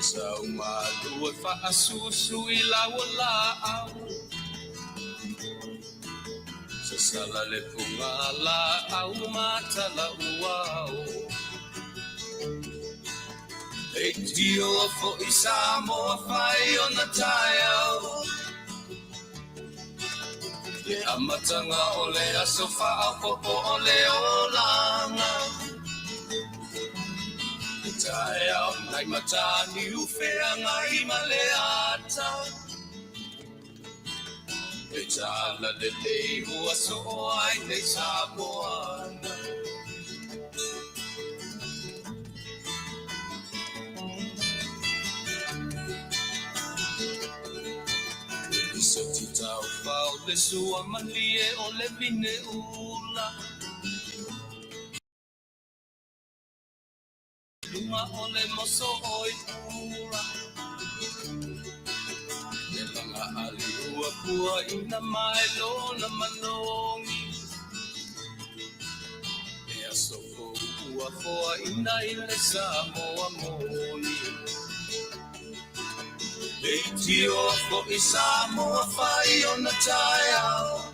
Sau malu e faasusu i lau o laau. Sasala le puga laau matala uao. E tio foi Samoa fai ona taeao. Le amataga o le aso faaopoopo o le olaga. Le taeao nai Mataniu Feagai ma le ata. Le tala lelei ua soo ai nei Samoana. Le soti taufao le sua malie o le vine ula. Luga o le moso o i pula. Le laga ali ua pua ina mai lona manogi. Le aso fou ua foaina i le Samoa moni. Le itio foi Samoa fai ona taeao.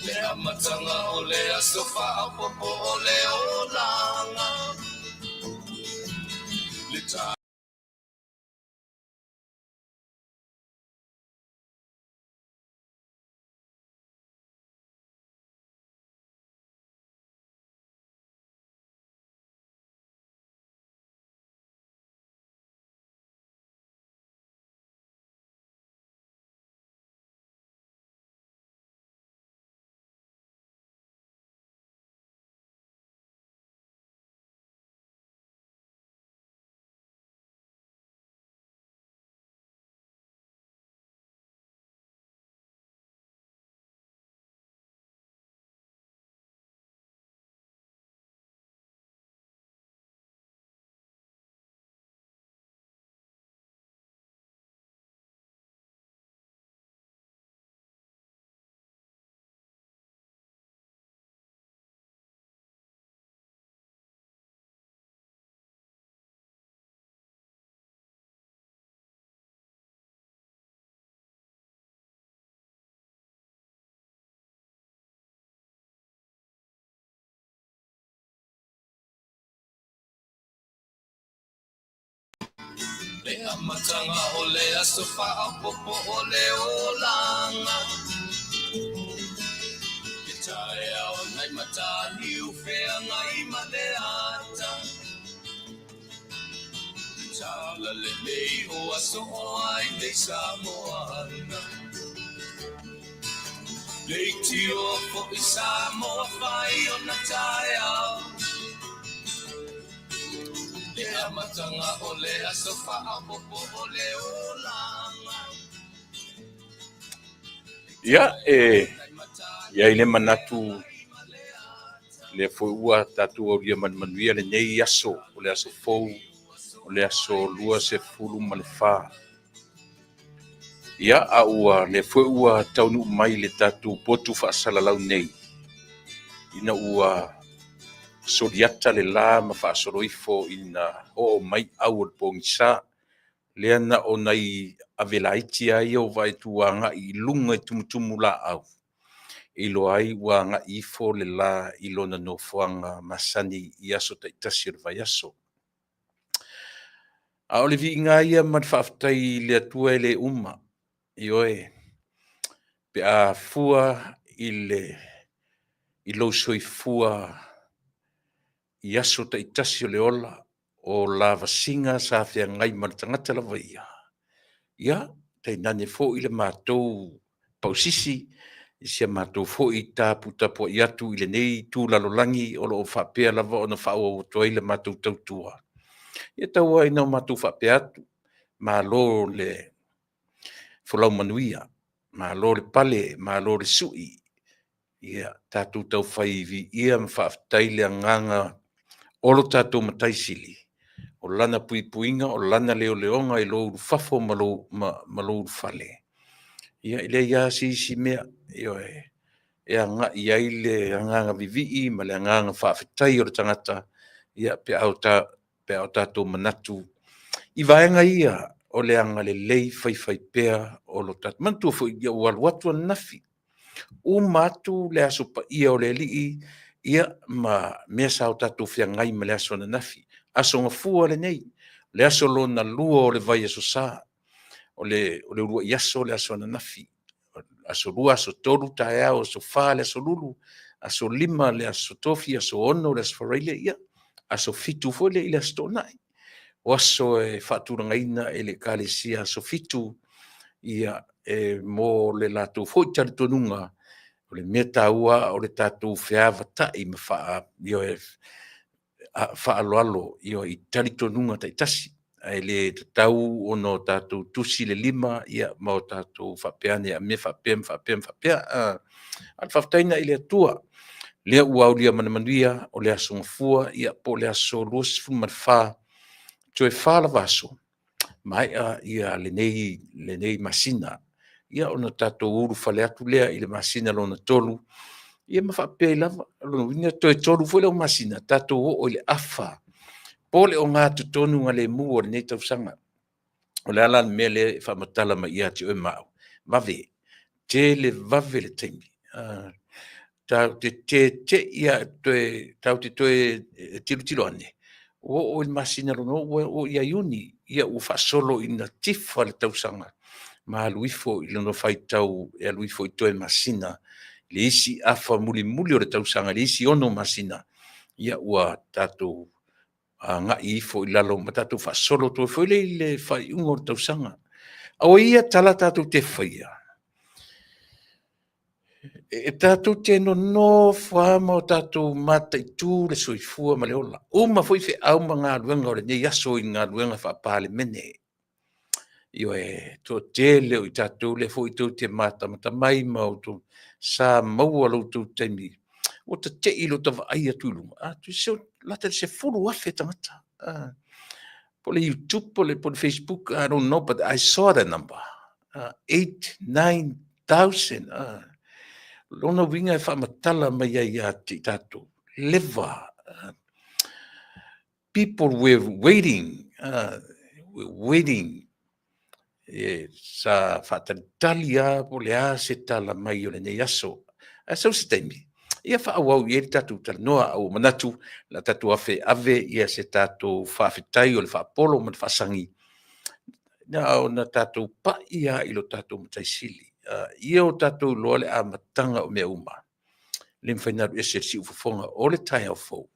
Le amataga o le aso faaopoopo o le olaga. Le Le amataga o le aso faaopoopo o le olaga. Le taeao nai Mataniu Feagai ma le ata. Le tala lelei ua soo ai nei Samoana. Le itio foi Samoa fai ona taeao. Le amataga o le aso faaopoopo o le olaga. Ia, e i ai le manatu lea foi ua tatou aulia ma le manuia lenei aso, o le aso fou, o le aso 24. Ia, a ua lea foi ua taunuu mai le tatou potu faasalalau nei, ina ua soliata le la ma faasolo ifo ina oo mai au o le pogisa. Lea na o nai avelaiti lava ia ua vaai atu ua agai i luga i tumutumu laau, e iloa ai ua agai ifo le la i lona nofoaga masani i aso taitasi o le vaiaso. A o le viiga ia ma le faafetai i le Atua e le uma, ioe, pe a fua i le i lou soifua i aso taitasi o le ola, o lavasiga sa feagai ma le tagata lava ia, ia, tainane foi le matou pausisi i si a matou foi taputapuai atu i lenei itu lalolagi o lo o faapea lava ona faaauau atu ai le matou tautua. Ia tau lava ina o matou faapea atu, malo le folau manuia, malo le pale, malo le sui. Ia tatou taufai viia ma faafetai le agaga o lo tatou Matai Sili, o lana puipuiga, o lana leoleoga i lou ulufafo ma lou ulufale. Ia e leai lava se isi mea, ioe, e agai ai le agaga vivii ma le agaga faafetai o le tagata, ia pe a pe a o tatou manatu i vaega ia o le agalelei faifaipea o lo tatou. Manatua foi ia ua alu atu ananafi, uma atu le aso paia o le Alii, ia ma mea sa o tatou feagai ma le aso ananafi. Aso Gafua lenei, le aso lona lua o le vaiaso sa, o le uluai aso le aso ananafi, aso 2, aso 3 taeao, aso 4 le aso Lulu, aso 5 le aso Tofi, aso 6 le aso Faraile, ia, aso 7 foi lea i le aso Toonai. O aso e faatulagaina e le Ekalesia Aso Fitu, ia, e mo le latou foi talitonuga, o le mea taua o le tatou feavatai ma faaaloalo i talitonuga taitasi, ae le tatau ona o tatou tusi le lima ma o tatou faapea ane a mea faapea ma faapea ma faapea. A o le faafetai lena i le Atua, lea ua aulia ma le manuia o le Aso Gafua, po o le aso 24, toe 4 lava aso, maea lenei masina, ia ona tatou ulufale atu lea i le masina lona 3, ia ma faapea ai lava. O lona uiga toe 3 foi la masina, tatou oo i le afa po o le ogatotonugalemu o lenei tausaga. O le a la le mea lea e faamatala mai ia te oe ma au? Vave, televave le taimi. Tatou te tete'i lava tatou te toe tilotilo ane, ua oo i le masina lona ua oo ia Iuni, ia ua faasolo ina tifa le tausaga ma alu ifo i lona faitau e alu ifo i toe masina i le isi afa mulimuli o le tausaga i le isi 6 masina, ia ua tatou agai ifo i lalo ma tatou faasolo atu ai foi lea i le faaiuga o le tausaga. A o ia tala tatou te faia, e tatou te nonofo lava ma o tatou mataitu le soifua ma le ola. Uma foi feau ma galuega o lenei aso i galuega faa-Palemene. Ioe, e toatele o i tatou lea foi tou te matamata mai ma outou, sa maua lo outou taimi, ua ta te i i lota vaai atu i luga, se lata i le 10,000 tagata. Po o le YouTube po o le Facebook, I don't know, but I saw the number. 8, 9,000. Lona uiga e faamatala mai ai ia te i tatou, leva. People were waiting, waiting. Sa faatalitali lava po o le a se tala mai o lenei aso. Ae sau se taimi, ia faaauau i ai le tatou talanoa, a ua manatu o le a tatou afe ave se tatou faafetai o le faapolo ma le faasagi, na ona tatou pai lava i lo tatou Matai Sili, ia o tatou iloa le amataga o mea uma, e le mafai ona alu ese i le siufofoga o le taeao fou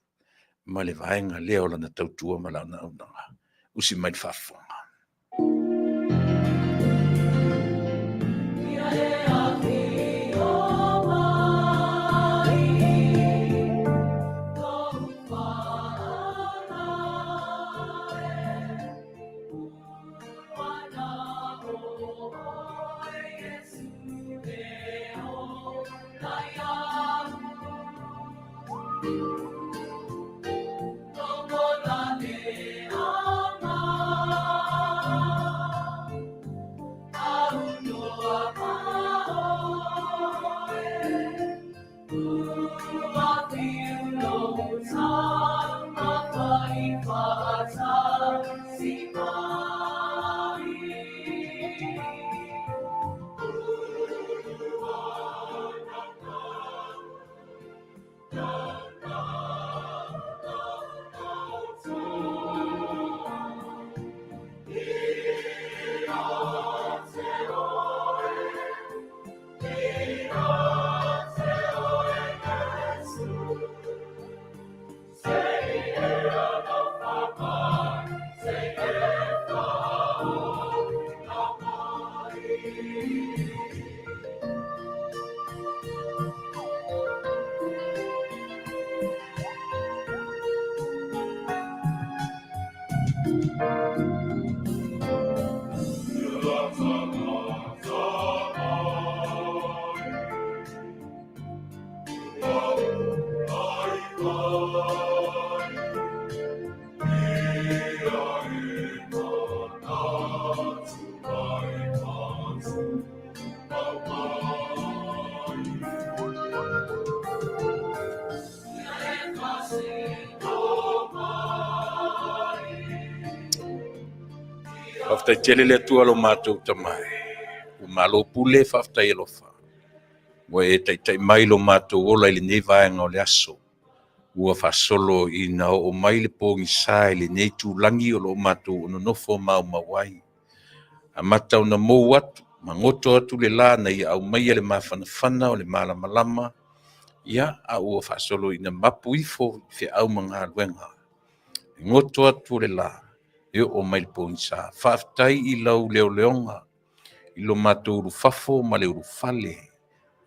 ma le vaega lea o lana tautua ma lana auaunaga. Usi mai le faafofoga. Faafetai tele le Atua lo matou Tama e. Ua malo pule, faafetai alofa. Ua e taitai mai lo matou ola i lenei vaega o le aso. Ua faasolo ina oo mai le pogisa i lenei itulagi o lo o matou nonofo maumau ai. Amata ona mou atu ma goto atu le la na ia aumaia le mafanafana o le malamalama, ia, a ua faasolo ina mapu ifo i feau ma galuega. E goto atu o le la, e oo mai le pogisa. Faafetai i lau leoleoga, i lo matou ulufafo ma le ulufale,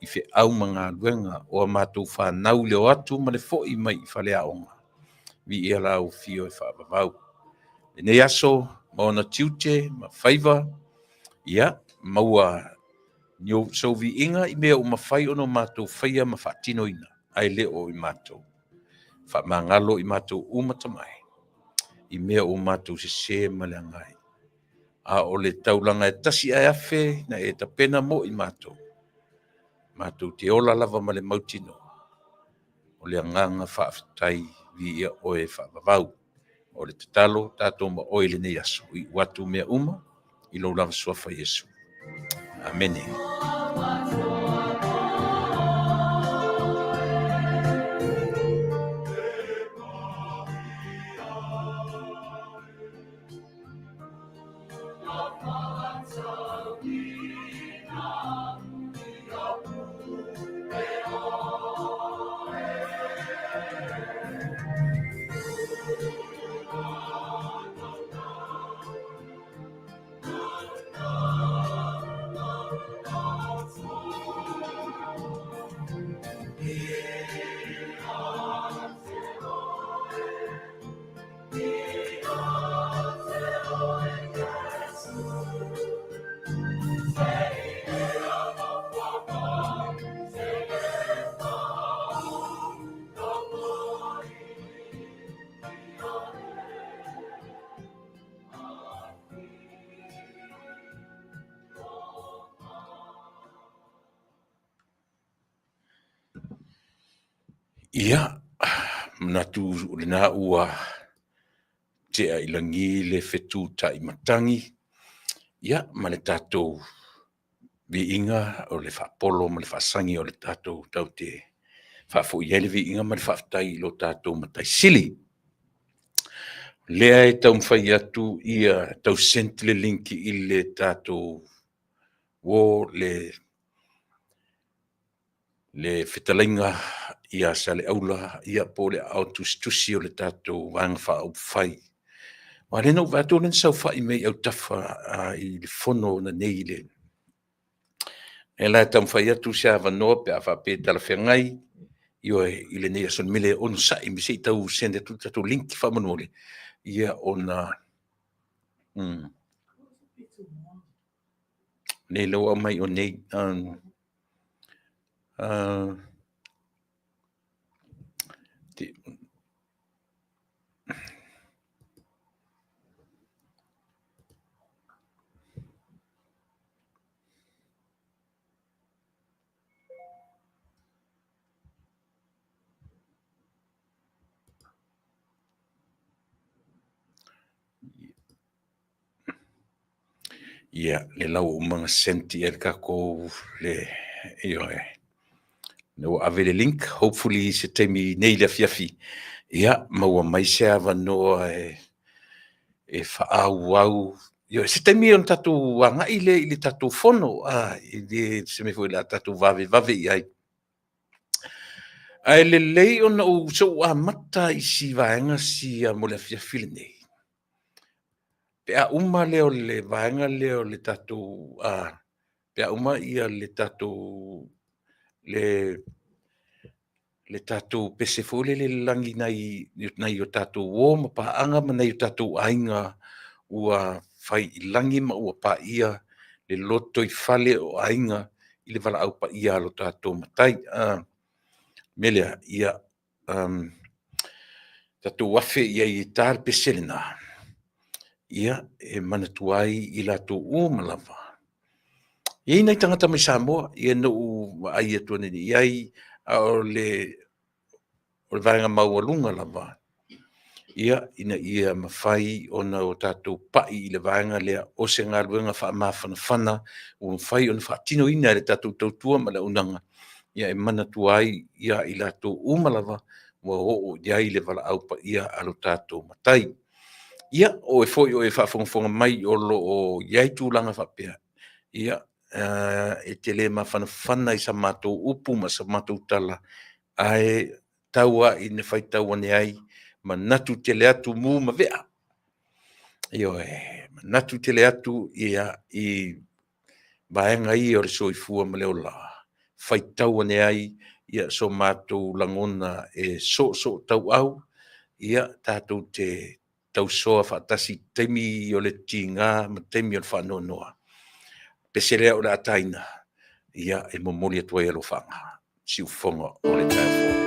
i feau ma galuega o a matou fanau i le o atu ma le foi mai i faleaoga. Viia lau afio e faavavau. Lenei aso ma ona tiute ma faiva, ia, maua ni sou viiga i mea ua mafai ona matou faia ma faatinoina, ae le o i matou. Faamagalo i matou uma tamai, i mea ua matou sese ma leaga ai. A o le taulaga e tasi ae afe na e tapena mo i matou, matou te ola lava ma le mautinoa, o le agaga faafetai, viia oe e faavavau. O le tatalo, tatou ma oe i lenei aso, iu atu mea uma i lou lava suafa Iesu. Amene. Ia, manatu o lena ua tea i lagi le fetu tai matagi, ia, ma le tatou viiga o le faapolo ma le faasagi o le tatou taute faafoi ai le viiga ma le faafetai i lo tatou Matai Sili. Lea e taumafai atu ia tau send le link i le tatou uo le fetalaiga ia Saleaula ia po o le aao tusitusi o le tatou Vaega Faaupufai. Aua lea na ou vaai atu o lea na saofai mai i autafa i le fono ananei i le... E la e taumafai atu se avanoa pe a faapea e talafeagai, ioe, i lenei aso. O le mea lea, onosai mai se i tau send atu le tatou link faamolemole, ia ona... Nei lea ua aumai o nei. Ia, le la ua uma ona send i ai le tatou le, ioe, lea ua ave le link, hopefully i se taimi nei i le afiafi, ia, maua mai se avanoa e faaauau. Ioe, se taimi ona tatou agai lea i le tatou fono, e le o se mea foi o le a tatou vavevave i ai. Ae lelei ona ou, se i ou amata i si vaega sia mo le afiafi lenei. Pe a uma lea o le vaega lea o le tatou, pe a uma ia le tatou, le tatou pese foi lele i le lagi nai o tatou uo ma paaga ma nai o tatou aiga ua fai i lagi ma ua paia le lotoifale o aiga i le valaau paia a lo tatou Matai. O le mea lea, ia tatou afe i ai e ta le pese lena, ia, e manatua ai i latou uma lava. E i ai nai tagata mai Samoa, ia na ou vaai atu ananei i ai, a o le vaega maualuga lava, Ia, ina ia mafai ona o tatou pai i le vaega lea o se galuega faamafanafana ua mafai ona faatinoina e le tatou tautua ma le auaunaga, ia e manatua ai ia i latou uma lava ua oo i ai le valaau paia a lo tatou Matai. Ia, o oe foi o e faafogafoga mai o lo o i ai tulaga faapea, ia, e te le mafanafana i sa matou upu ma sa matou tala, ae tau lava ina faitau ane ai, manatu tele atu mu ma vea. Ioe, manatu tele atu ia i vaega ia o le soifua ma le ola, faitau ane ai ia so matou lagona e soosootauau, ia tatou te tausoa faatasi i taimi o le tiga ma taimi o le faanoanoa. Pese lea o le a taina, ia e momoli atu ai alofaaga, siufofoga o le taeao fou.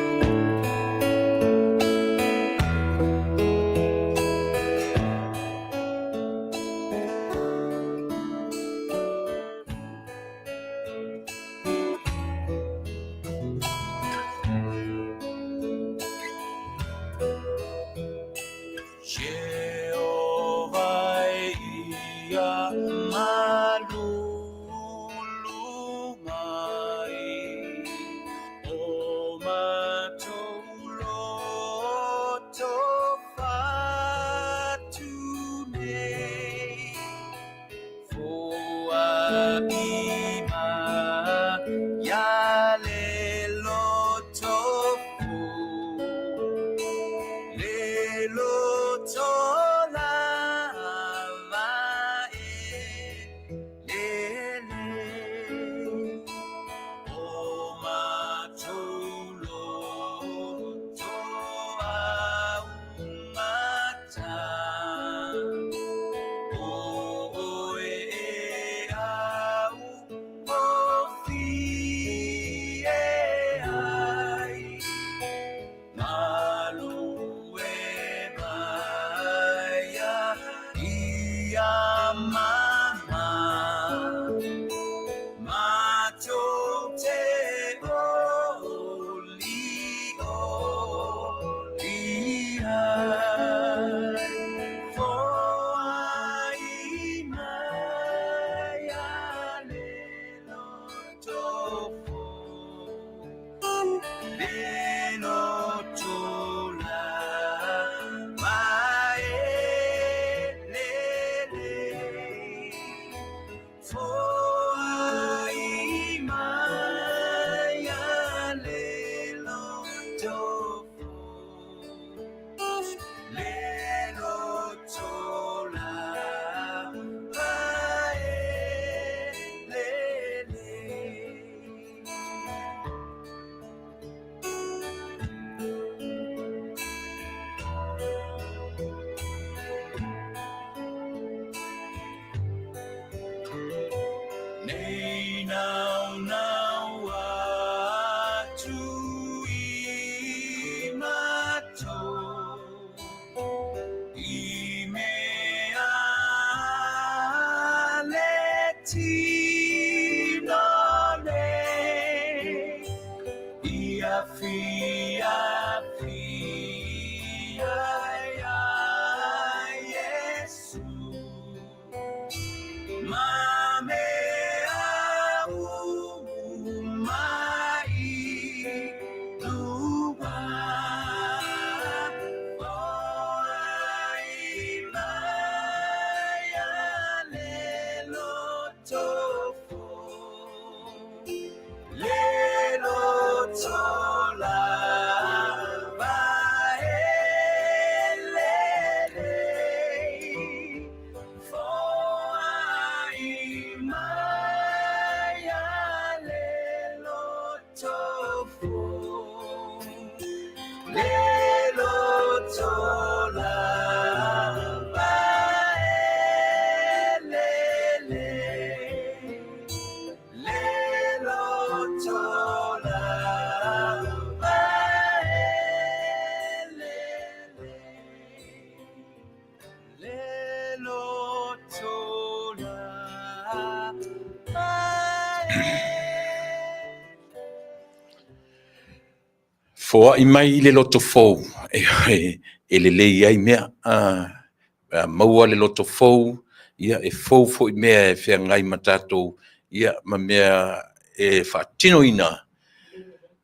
Foai mai le loto fou E lelei ai mea. A maua le loto fou, ia e fou foi mea e feagai ma tatou, ia ma mea e faatinoina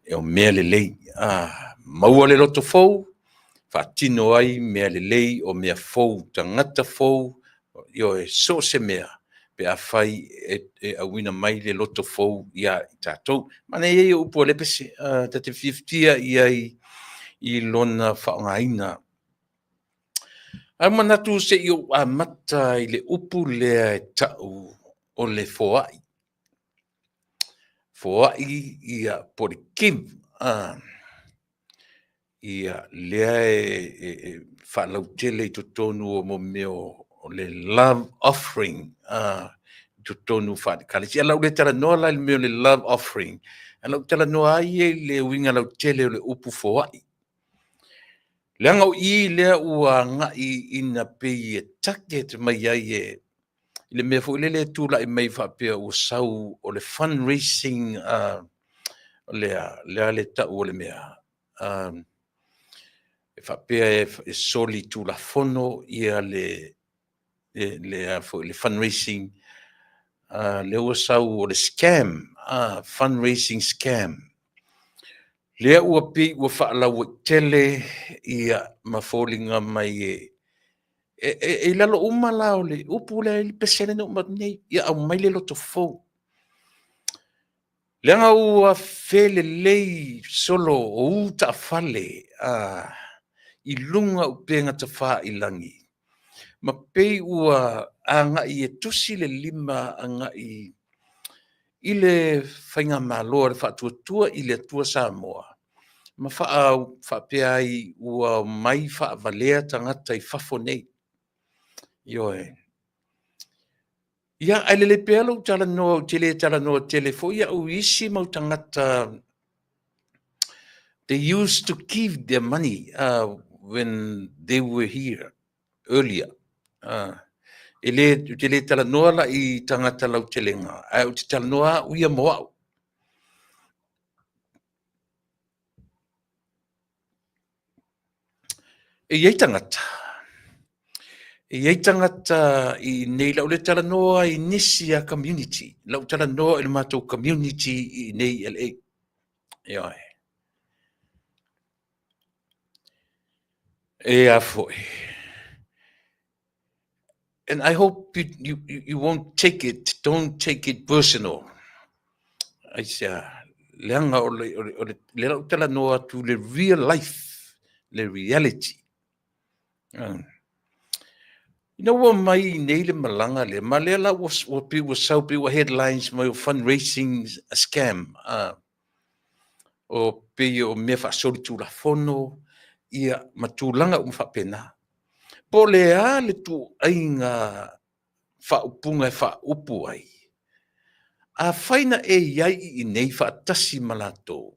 e o mea lelei. Maua le loto fou, faatino ai mea lelei o mea fou, tagata fou, ioe, so o se mea pe afai e auina mai le loto fou ia i tatou. Manaia ia o upu a le pese, ta te fiafia i ai i lona faaaogaina. Ae ua manatu se i ou amata i le upu lea e tau o le foai. Foai ia po o le give. Ia lea e faalautele i totonu o mea o le love offering i totonu o faale-Ekalesia. O le a ou le talanoa la i le mea o le love offering, ae o le a ou talanoa lava ia i le uiga lautele o le upu foai. Leaga o i lea ua agai ina pei e target mai ai e le mea foi lele e tulai mai faapea ua sau o le fundraising, lea le tau o le mea, e faapea e soli tulafono ia le fundraising, lea ua sau o le scam, fundraising scam. Lea ua pei ua faalauaitele ia ma foliga mai e i lalo uma la o le upu lea i le pese lea na uma atu nei, ia aumai le loto fou. Leaga ua felelei solo o u taafale i luga o upega tafailagi, ma pei ua agai e tusi le lima agai i le faigamalo a le Faatuatua i le Atua Samoa, ma faapea ai ua omai faavalea tagata i fafo nei. Ioe. Ia, ae lelei pea lou talanoa, ou te le talanoa tele foi au i isi mau tagata, they used to give their money when they were here earlier. E le, ou te le talanoa la i tagata lautelega, ae ou te talanoa au ia mo au. E i ai tagata, e i ai tagata i inei, o le a ou le talanoa i nisi a community, o le a ou talanoa i le matou community i inei i LA. Ioe. E a foi. And I hope you won't take it, don't take it personal. Aisea, leaga o le lea ou talanoa atu le real life, le reality. Ina ua mai nei le malaga lea, ma lea la ua pei ua sau pei ua headlines mai o fundraising scam. O pei o mea faasolitulafono, ia ma tulaga uma faapena. Po o le a le tuuaiga faaupuga e faaupu ai, afai na e i ai i inei faatasi ma latou,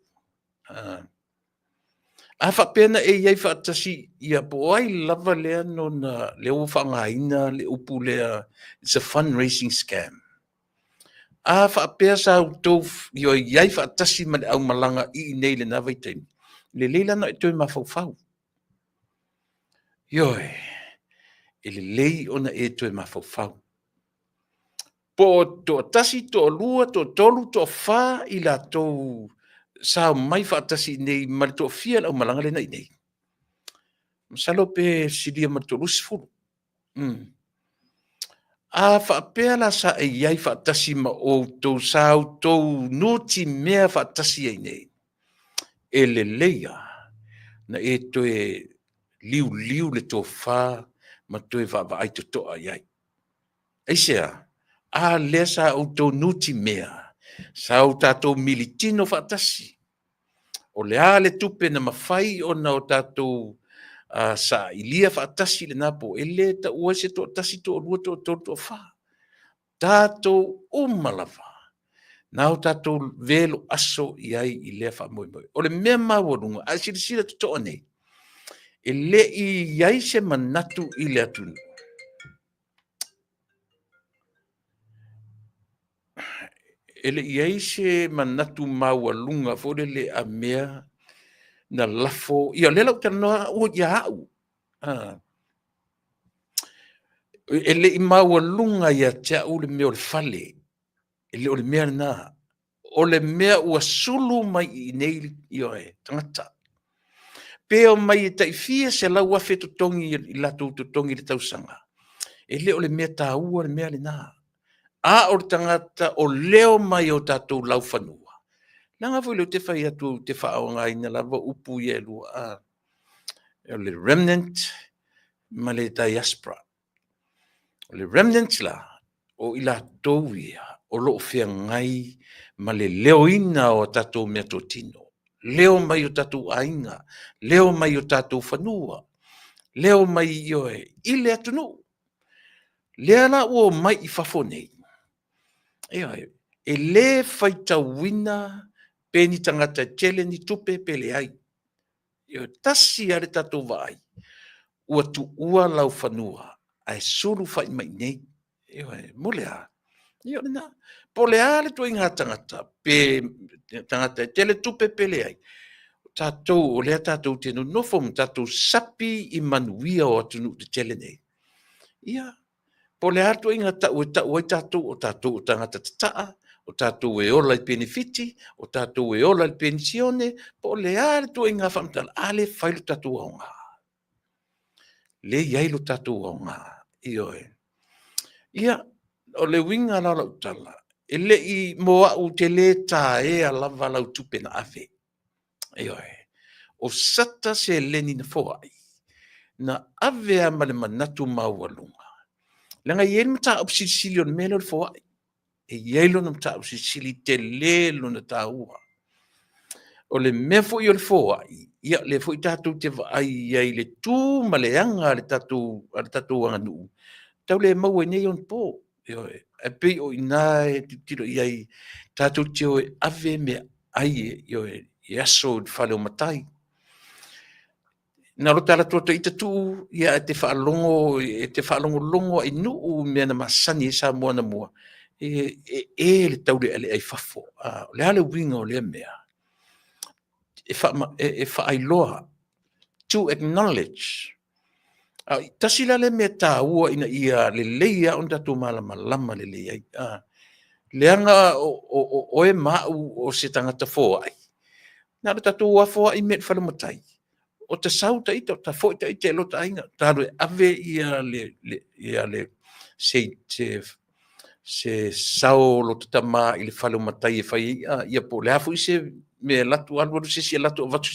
a faapea na e i ai faatasi, ia po o ai lava lea nona, lea ua faaaogaina le upu lea, it's a fundraising scam. A faapea sa outou i ai faatasi ma le aumalaga i inei i lena vaitaimi, lelei la ona e toe mafaufau. Ioe, e lelei ona e toe mafaufau. Po o toatasi, toalua, toatolu, toafa i latou sa omai faatasi i inei ma le toafia le aumalaga lea na i inei. Masalo pe silia ma le 30. A faapea la sa e i ai faatasi ma outou, sa outou nutimea faatasi ai nei, e lelei lava na e toe liuliu le tofa ma toe vaavaai totoa i ai. Aisea? A lea sa outou nutimea, sa o tatou militino faatasi. O le a le tupe na mafai ona o tatou sailia faatasi i lena po, e le taua ai se toatasi, toalua, toatolu, toafa. Tatou uma lava, na o tatou velo aso i ai i lea faamoemoe. O le mea maualuga, a e silasila totoa nei, e le i i ai se manatu i le atunuu. E le i i ai se manatu maualuga foi lele a mea. na lafo, ia o lea la ou talanoa au ia au. E le i maualuga ia te au le mea o le fale, e le o le mea lena. O le mea ua sulu mai i inei, ioe, tagata. Pe omai e tai fia 100,000 totogi i latou totogi i le tausaga, e le o le mea taua le mea lena. A o le tagata o leo mai o tatou laufanua, leaga foi lea ou te fai atu ou te faaaogaina lava upu ia e lua, o le remnant ma le diaspora. O le remnant la, o i latou ia o lo o feagai ma le leoina o a tatou meatotino, leo mai o tatou aiga, leo mai o tatou fanua, leo mai, ioe, i le atunuu. Lea la ua omai i fafo nei, ioe, e le faitauina pe ni tagata e tele ni tupe pe leai. Ioe, tasi lava le tatou vaai, ua tuua laufanua ae sulufai mai i inei. Ioe, mo le a? Ia o lena. Po o le a le ituaiga tagata, pe tagata e tele tupe pe leai, o tatou o lea tatou te nonofo ma tatou sapi i manuia o atunuu tetele nei. Ia, po o le a le ituaiga tau e tau ai tatou, o tatou o tagata tataa, o tatou e ola i penefiti, o tatou e ola i le penisione, po o le a le ituaiga faamatala, a lea e fai lo tatou aoga. Lea e i ai lo tatou aoga, ioe. Ia, o le uiga la o lau tala, e le i, mo au ou te le taea lava lau tupe na ave. Ioe. O sata seleni na foai, na ave lava ma le manatu maualuga, leaga e i ai le mataupu silisili o le mea lea o le foai. E i ai lona mataupu silisili, tele lona taua. O le mea foi o le foai, ia lea foi tatou te vaai i ai i le tu ma le aga a le tatou aganuu, tau le maua i nei onapo. Ioe. Ae pei o i ina e tilotilo i ai, tatou te o e ave meaai, ioe, i aso i le fale o matai. Na o lota alu atu lava o ita tuu, ia ae te faalogo, e te faalogologo lava i nuu i mea na masani ai Samoa anamua, e e le taulealea i fafo. O le a le uiga o lea mea? E faailoa, to acknowledge. Tasi la lea mea taua ina ia lelei lava ona tatou malamalama lelei ai. Leaga o oe ma au o se tagata foai, na o le tatou o lava foai mea i le fale o matai, o ta sau ta ita, o ta foi ta ita i lota aiga, ta alu e ave ia se sao o lota tama i le fale o matai e fai ai, ia po o le a foi se mea e alu atu, alu alu se isi alu atu avatu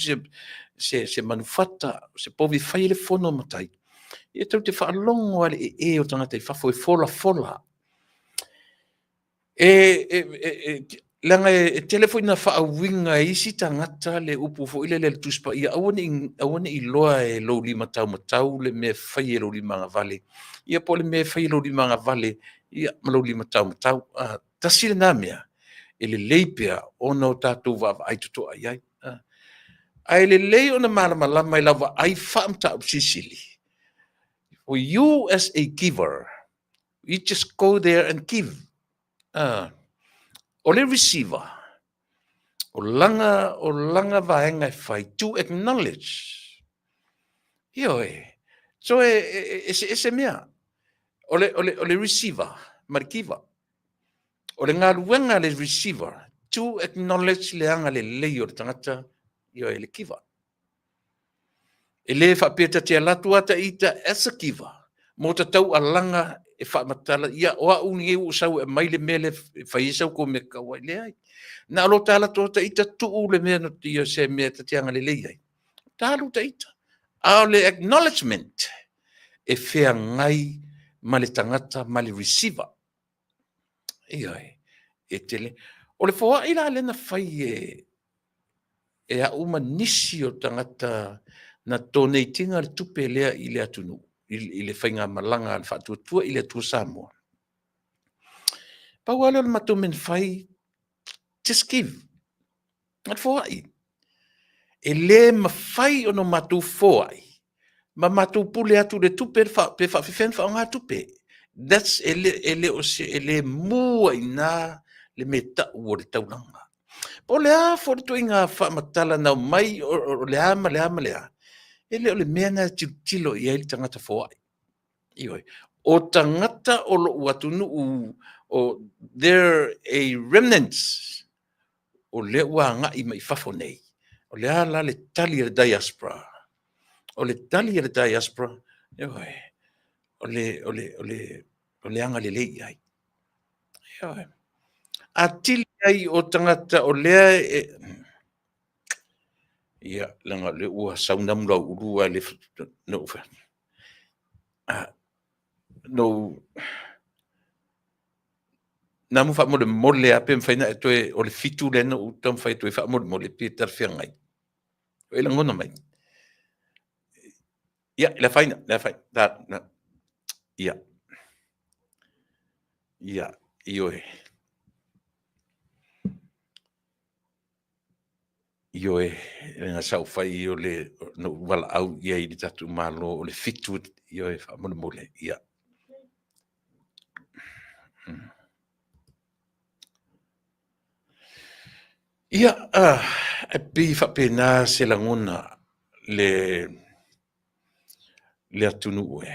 se manufata, se povi e fai ai le fono a matai. Ia tatou te faalogo lava i le ee o tagata i fafo e folafola. Leaga e tele foi ina faauiga e isi tagata le upu foi lele a le Tusi Paia, aua ne i, aua ne i iloa e lou lima taumatau le mea e fai e lou lima agavale, ia po o le mea e fai e lou lima agavale, ia ma lou lima taumatau. Tasi lena mea e lelei pea ona o tatou vaavaai totoa i ai. Ae lelei ona malamalama i lau vaai faa-mataupu silisili, for you as a giver, you just go there and give. O le receiver, o lana vaega e fai, to acknowledge. Ioe. So e eseese mea. O le receiver ma le giver. O le galuega a le receiver, to acknowledge le agalelei o le tagata, ioe, le giver. E le faapea ta te alu atu lava ta ita as a giver, mo ta taualaga e faamatala, ia o au lenei ua ou sau e aumai le mea lea e fai ai sau kou mea tatau ai. Leai. Na o lo ta alu atu lava ta ita tuu le mea, ia se mea ta te agalelei ai. Ta alu ta ita. A o le acknowledgement e feagai ma le tagata ma le receiver. Ioe, e tele. O le foai la lea na fai e au ma nisi o tagata na donate ina le tupe lea i le atunuu, i le faigamalaga a le Faatuatua i le Atua Samoa. Pau lava lea o le matou mea na fai, just give. Na o le foai. E le mafai ona matou foai ma matou pule atu i le tupe pe faapefea ona faaaoga tupe. That's, e le, e le, o se, e le mu ai i ina le mea e tau o le taulaga. Po o le a foi le ituaiga faamatala na aumai o le a ma le a ma le a, e le o le mea lena e tilotilo i ai le tagata foai. Ioe. O tagata o lou atunuu, o they're a remnants o lea ua agai mai i fafo nei. O le a la le tali a le diaspora? O le tali a le diaspora, ioe, o le, o le, o le, o le agalelei i ai. Ioe. Atili ai o tagata o lea e, ia, leaga o lea ua sau namu lauulu ae le no, no, namu faamolemole lava pe mafai ona e toe, o le 7 lea na ou taumafai atu ai faamolemole pe talafeagai. O e lagona mai. Ia, le afaina, le afaina. Ta, na, ia. Ia, ioe. Ioe, leaga sa ou fai o le, na ou valaau i ai i le tatou Malo o le 7, ioe, faamolemole, ia. Ia, e pei e faapena se lagona le, le atunuu e.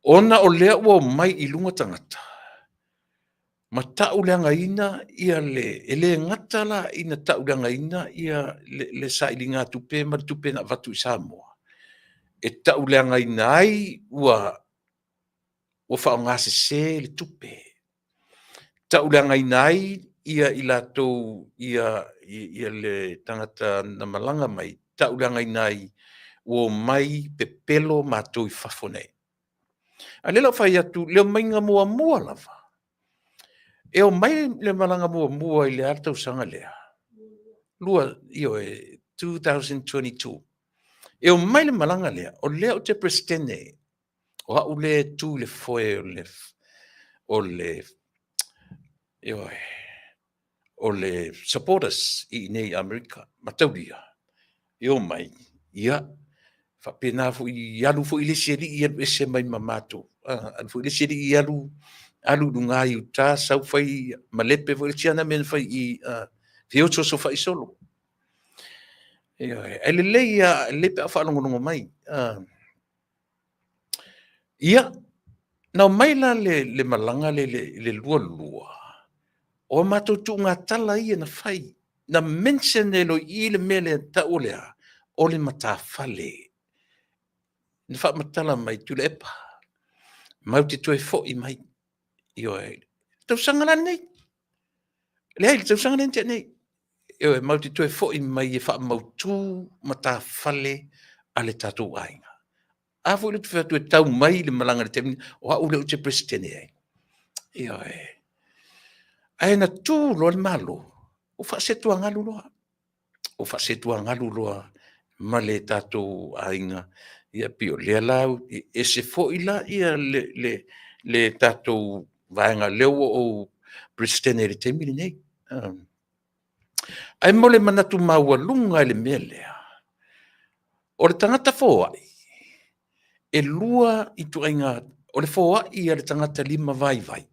Ona o lea ua omai i luga tagata, ma tauleagaina ia le, e le gata la ina tauleagaina ia le, le sailigatupe ma le tupe na avatu i Samoa, e tauleagaina ai ua, ua faaaogasese le tupe, tauleagaina ai ia i latou ia, ia le tagata na malaga mai, tauleagaina ai ua omai pepelo matou i fafo nei. A o lea la ua fai atu, le omaiga muamua lava, e omai le malaga muamua i le a le tausaga lea? Lua, ioe, 2022. E omai le malaga lea, o lea ou te Peresetene, o au lea e tu i le foe o le, o le, ioe, o le supporters i inei i Amerika, mataulia, e omai, ia, faapena foi, alu foi le isi alii alu ese mai ma matou, alu foi le isi alii alu, alu i luga i uta, sau fai malepe foi le isi ana mea na fai i, feosoosofai solo. Ioe, ae lelei lava, e lelei pe a ou faalogologo mai. Ia, na omai la le, le malaga le, le, le 22, o a matou tuugatala ia na fai, na mention e loia le mea lea tau o le a, o le matafale. Na faamatala mai Tuilaepa, matou te toe foi mai. Ioe, tausaga la lenei. Leai, le tausaga lea na tea nei. Ioe, matou te toe foi mai e faamautu matafale a le tatou aiga. A foi lea ou te fai atu e tau mai le malaga i le taimi, o au lea ou te Peresetene ai. Ioe. Ae na tu loa le Malo, ua faasetuagalu loa. Ua faasetuagalu loa ma le tatou aiga. Ia pei o lea la e ese foi la ia le, le, le tatou vaega lea ua ou Peresetene ai i le taimi lenei. Ae mo le manatu maualuga i le mea lea, o le tagata foai, e lua ituaiga, o le foai a le tagata lima vaivai,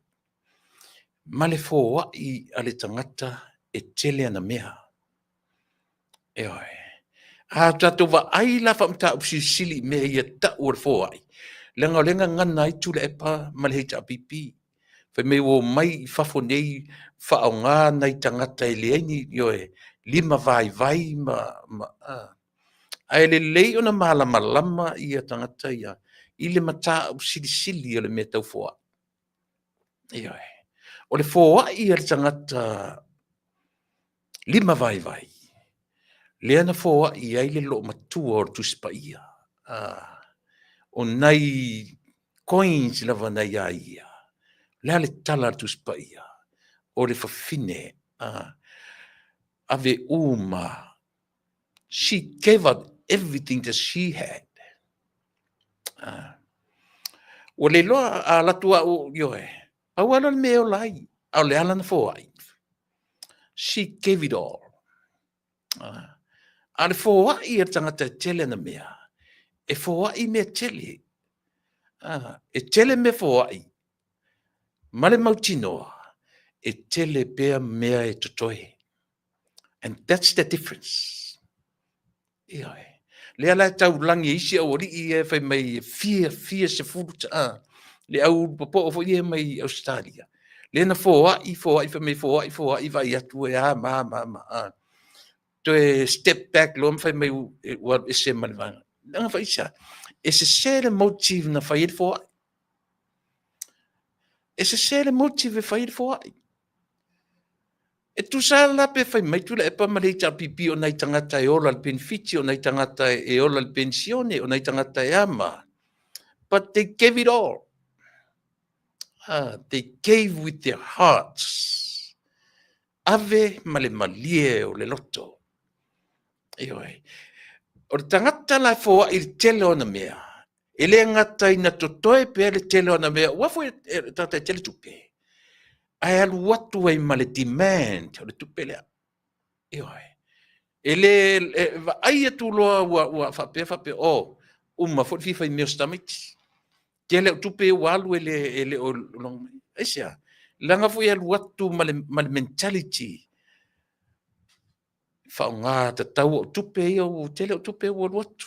ma le foai a le tagata e tele ana mea. Ioe. A tatou vaai la faamataupu silisili i mea ia tau o le foai, leaga o lea e gagana ai Tuilaepa ma le HRPP. Fai mai ua omai i fafo nei faaaoga nai tagata e leai ni, ioe, lima vaivai ma, ma ae lelei ona malamalama ia tagata ia i le mataupu silisili o le mea tau foai. Ioe. O le foai a le tagata lima vaivai, lea na foai ai le loomatua o le Tusi Paia. O nai coins lava na ia ia. O le a le tala a le Tusi Paia? O le fafine, ave uma. She gave up everything that she had. Ua le iloa a alu atu au, ioe, pau lava lea o le mea e ola ai, a o le a lana foai? She gave it all. A o le foai a le tagata e tele ana mea, e foai mea tele. E tele mea foai ma le mautinoa. E tele pea mea e totoe. And that's the difference. Ioe. Lea la e taulagi e isi aualii ia e fai mai e fia, fia sefulu ta, le au ulu popoo foi ia mai Australia. Lea na foai, foai, fai mai foai, foai, vaai atu e a ma, ma, ma, a. Toe step back loa ma fai mai ua alu ese ma le vaega. Leaga fai aisea? E sese le motive na fai ai le foai. E sese le motive e fai ai le foai. E tusa la pe fai mai Tuilaepa ma le HRPP o nai tagata e ola i le penefiti, o nai tagata e ola i le penisione, o nai tagata e ama. But they gave it all. They gave with their hearts. Ave ma le malie o le loto. Ioe. O le tagata la e foai i le tele o ana mea, e le gata ina totoe pea le tele o ana mea, aua foi e le tagata e tele tupe, ae alu atu ai ma le demand o le tupe lea. Ioe. E le e vaai atu loa ua, ua faapea faapea, oh, uma foi le fia fai mea o si tamaiti. Tele au tupe ua alu e le, e le o logo mai. Aisea? Leaga foi e alu atu ma le, ma le mentality faaaoga tatau au tupe ia, ua tele au tupe ua alu atu.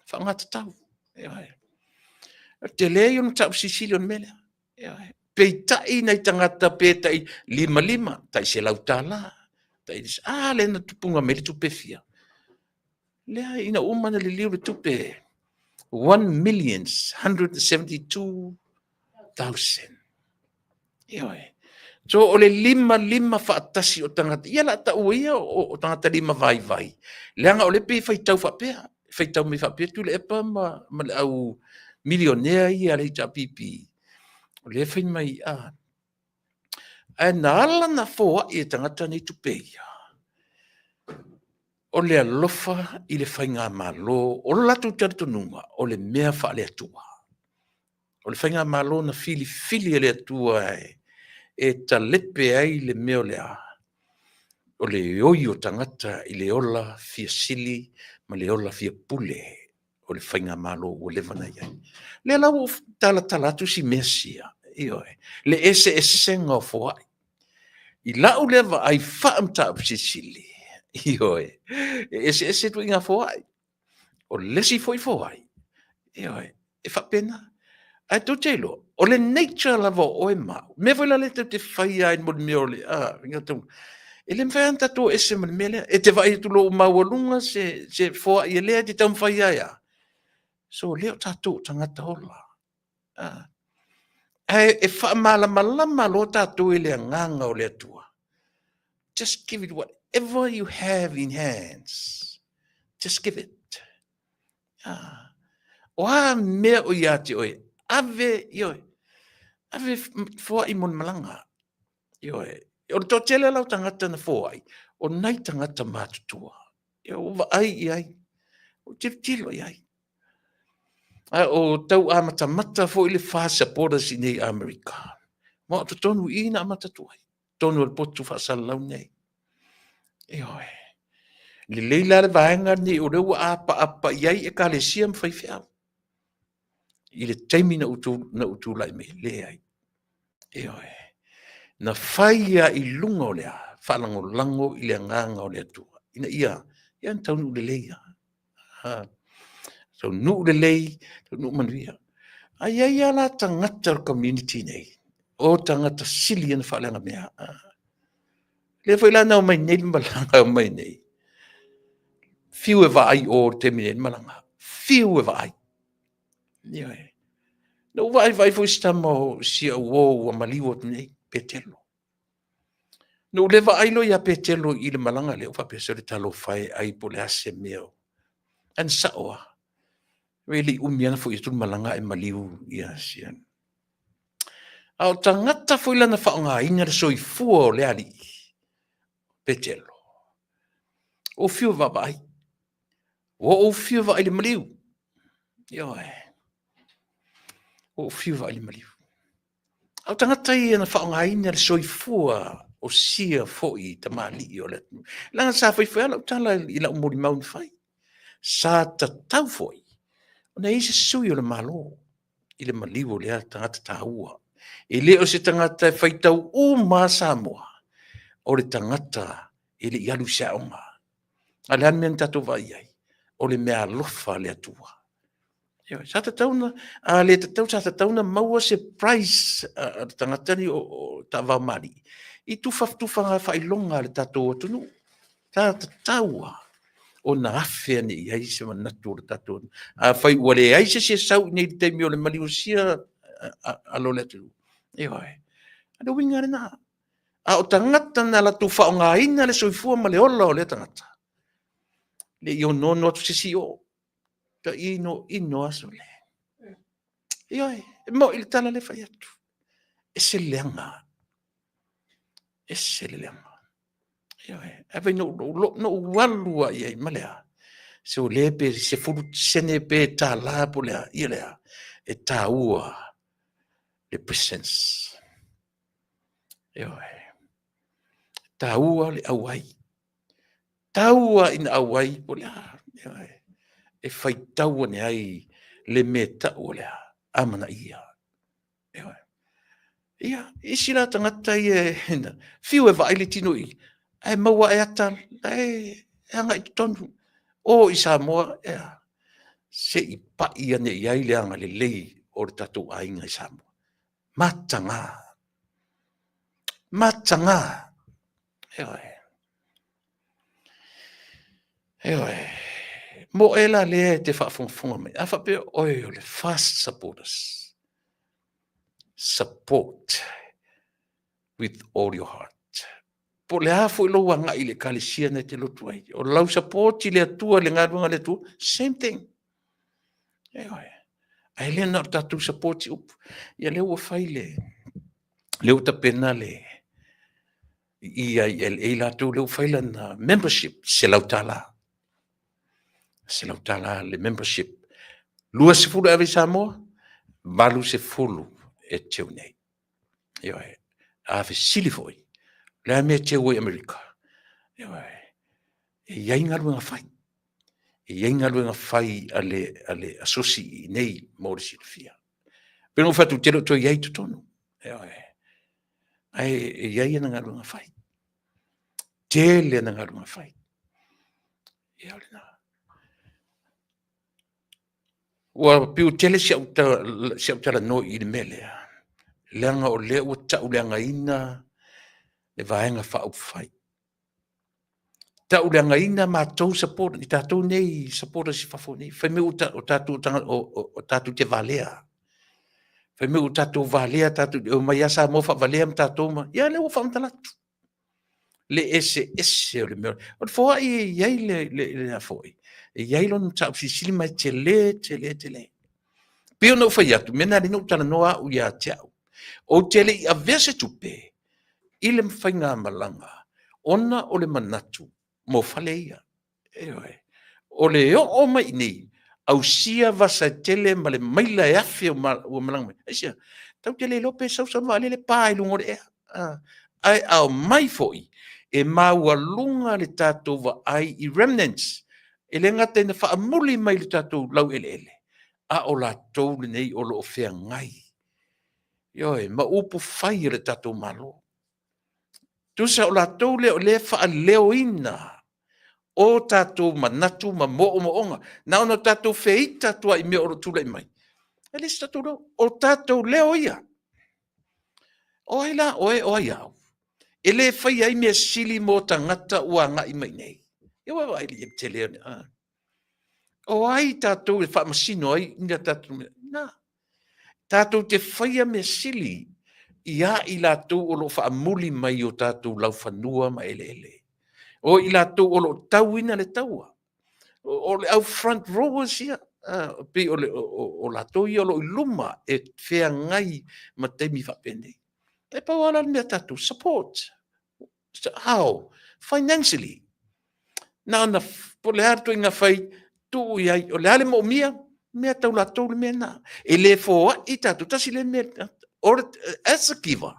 Faaaoga tatau. Ioe. O le tele ia o le mataupu silisili o le mea lea. Ioe. Peitai nai tagata pe tai limalima, tai $100, tai a lea na tupunga mai le tupe fia. Lea ina uma na liliu le tupe 1,172,000. Ioe. So o le lima lima faatasi o tagata, ia la taua ia o tagata lima vaivai, leaga o lea pei e faitau faapea, faitau mai faapea Tuilaepa ma, ma le au milionea ia a le HRPP, o lea fai mai, a, ae na ala na foai e tagata nei tupe ia, o le alofa i le faigamalo, o le latou talitonuga, o le mea faale-Atua. O le faigamalo na filifili e le Atua e talepe ai le mea o le a, o le oi o tagata i le ola fia sili ma le ola fia pule o le faigamalo ua leva ona i ai. Lea la ua ou talatala atu si mea sia, ioe, le eseesega o foai. I lau lea vaai faa-mataupu silisili, ioe, e eseese ituaiga foai. O le isi foi foai, ioe, e faapena. Ae tou te iloa, o le nature lava o oe ma au, mea foi la lea tou te faia ai mo le mea o le, a, e le mafai lava ona tatou o ese ma le mea lea. E te vaai atu loa ua maualuga se, se foai e lea e te taumafai ai lava. So, lea o tatou o tagata ola. A. Ae e faamalamalama loa tatou e le agaga o le Atua. Just give it whatever you have in hands. Just give it. Ah. O a mea o ia te oe, ave, ioe, ave foai mo le malaga. Ioe, o le toatele la o tagata na foai, o nai tagata matutua. Ioe, ua vaai i ai, ua tilotilo i ai. A o tau amatamata foi le FAR supporters i nei Amerika. Ma o totonu i na amata atu ai. Totonu o le potu faasalalau nei. Ioe. Lelei la le vaega nei o lea ua apaapa i ai ekalesia ma faifeau. I le taimi na ou tulai mai, leai. Ioe. Na fai ia i luga o le a, faalagolago i le agaga o le Atua. Ina ia, ia na taunuu lelei ia. Taunuu lelei, taunuu manuia. Ae i ai lava la tagata o le community nei, o tagata sili ona faaleaga mea. Lea foi la na omai nei le malaga e omai nei. Fiu e vaai o le taimi nei le malaga. Fiu e vaai. Ioe. Na ou vaai vaai foi si tama o si au uo ua maliu atu nei, Petelo. Na ou le vaai loa ia Petelo i le malaga lea, ou faapea, sole talofa e ai po o le a se mea. Ae na sao lava. E le i umi lava na foi atu le malaga ae maliu ia sia. A o tagata foi la na faaaogaina le soifua o le alii, Petelo. Ua fiu e vaavaai. Ua ou fiu e vaai i le maliu. Ioe. Ua ou fiu e vaai i le maliu. A o tagata ia na faaaogaina le soifua o sia foi tamalii o le atunuu. Leaga sa fai foi lava lau tala i lau molimau na fai. Sa tatau foi ona i ai se sui o le Malo i le maliu o lea tagata taua. E le o se tagata e faitau uma Samoa, o le tagata e le i alu i se aoga. A o le a le mea na tatou vaai ai? O le meaalofa a le Atua. Sa tatau ona, a le tatau, sa tatau ona maua se prize a le tagata lenei o Ta'avao ma Alii i tufatufaga faailoga a le tatou atunuu. Sa tatau lava ona afe ane i ai se manatu o le tatou atunuu. Afai ua leai se isi e sau i inei i le taimi o le maliu o sia alo o le atunuu, ioe, o le uiga lena. A o tagata na latou faaaogaina le soifua ma le ola o lea tagata, e le i onoono atu se isi i o, matua inoino lava sole. Ioe, e moni le tala lea e fai atu, e ese le leaga, ese le leaga. Ioe, ae fai na ou alu lava i ai ma le a? Se o lea pe 10sene pe $1 po o le a, ia le a? E taua le presence. Ioe, e taua le auai. Tau lava ina auai po o le a, ioe, e faitau ane ai le mea e tau o le a? Amanaia. Ioe. Ia, isi la tagata ia e fiu e vaai le tino i i, ae maua lava e ata la e agai i totonu. O i Samoa, e a? Se i pai ane i ai le agalelei o le tatou aiga i Samoa. Mataga, mataga, ioe, ioe. Mo oe la lea e te faafogafoga mai, a faapea o oe o le FAST supporters, support with all your heart. Po o le a foi lou agai i le Ekalesia na e te lotu ai, o lau support i le Atua, i le galuega a le Atua, same thing. Ioe. Ae le na o le tatou support i upu. Ia lea ua fai le, lea ua tapena le EILA latou lea ua fai lana membership, $100. $100 le membership. 20 e ave i Samoa, 80 e teu i inei. Ioe. A fesili foi, o le a le mea e teu ai i Amerika? Ioe. E i ai galuega fai. E i ai galuega fai a le asosi i inei mo le silafia. Pei ona ou fai atu, ou te le o toe i ai i totonu. Ioe. Ae e i ai ana galuega fai. Tele ana galuega fai. Ia o lena. Ua pei ua tele si au talanoa i le mea lea, leaga o lea ua tauleagaina le Vaega Faaupufai. Tauleagaina matou support, i tatou nei supporters i fafo nei, fai mai o tatou, o tatou te valea. Fai mai ua tatou valea, tatou te omai lava Samoa faavalea ma tatou ma, ia lea ua faamatala atu. Le eseese o le mea. O le foai e i ai le foi, e i ai lona mataupu silisili ma e tele, tele, tele. E pei ona ou fai atu, mea na ala ai ona ou talanoa au ia te au. Ou te le i avea se tupe i le faigamalaga ona o le manatu mo fale ia. Ioe. O le oo mai i inei, ausia vasa e tele ma le maila e afe ua malaga mai. Aisea? Tatou te le iloa pe sau sau le vaalele pa i luga o le ea. Ae a omai foi, e maualuga le tatou vaai i remnants. E le gata ina faamuli mai i le tatou laueleele, a o latou lenei o lo o feagai, ioe, ma upu fai a le tatou Malo. Tusa o latou lea o lea e faaleoina o tatou manatu ma moomooga. Na ona tatou feita atu lava i mea o lo o tulai mai, e le o se tatou leo, o tatou leo ia. O ai la oe, o ai au, e le faia ai mea sili mo tagata ua agai mai i inei? Ia ua vaai i le tele o le... O ai tatou e faamasino ai ia tatou mea? Na. Tatou te faia mea sili ia i latou o lo o faamuli mai i o tatou laufanua ma eleele. O i latou o lo o tauina le taua. O le au front rowers ia, pei o latou ia o lo o i luma e feagai ma taimi faapenei. E pau lava la le mea a tatou, support. How? Financially. Na ona, po o le a le ituaiga fai, tuu i ai, o le a le moomia, mea tau latou le mea lena. E le foai tatou, tasi lea mea, as a giver,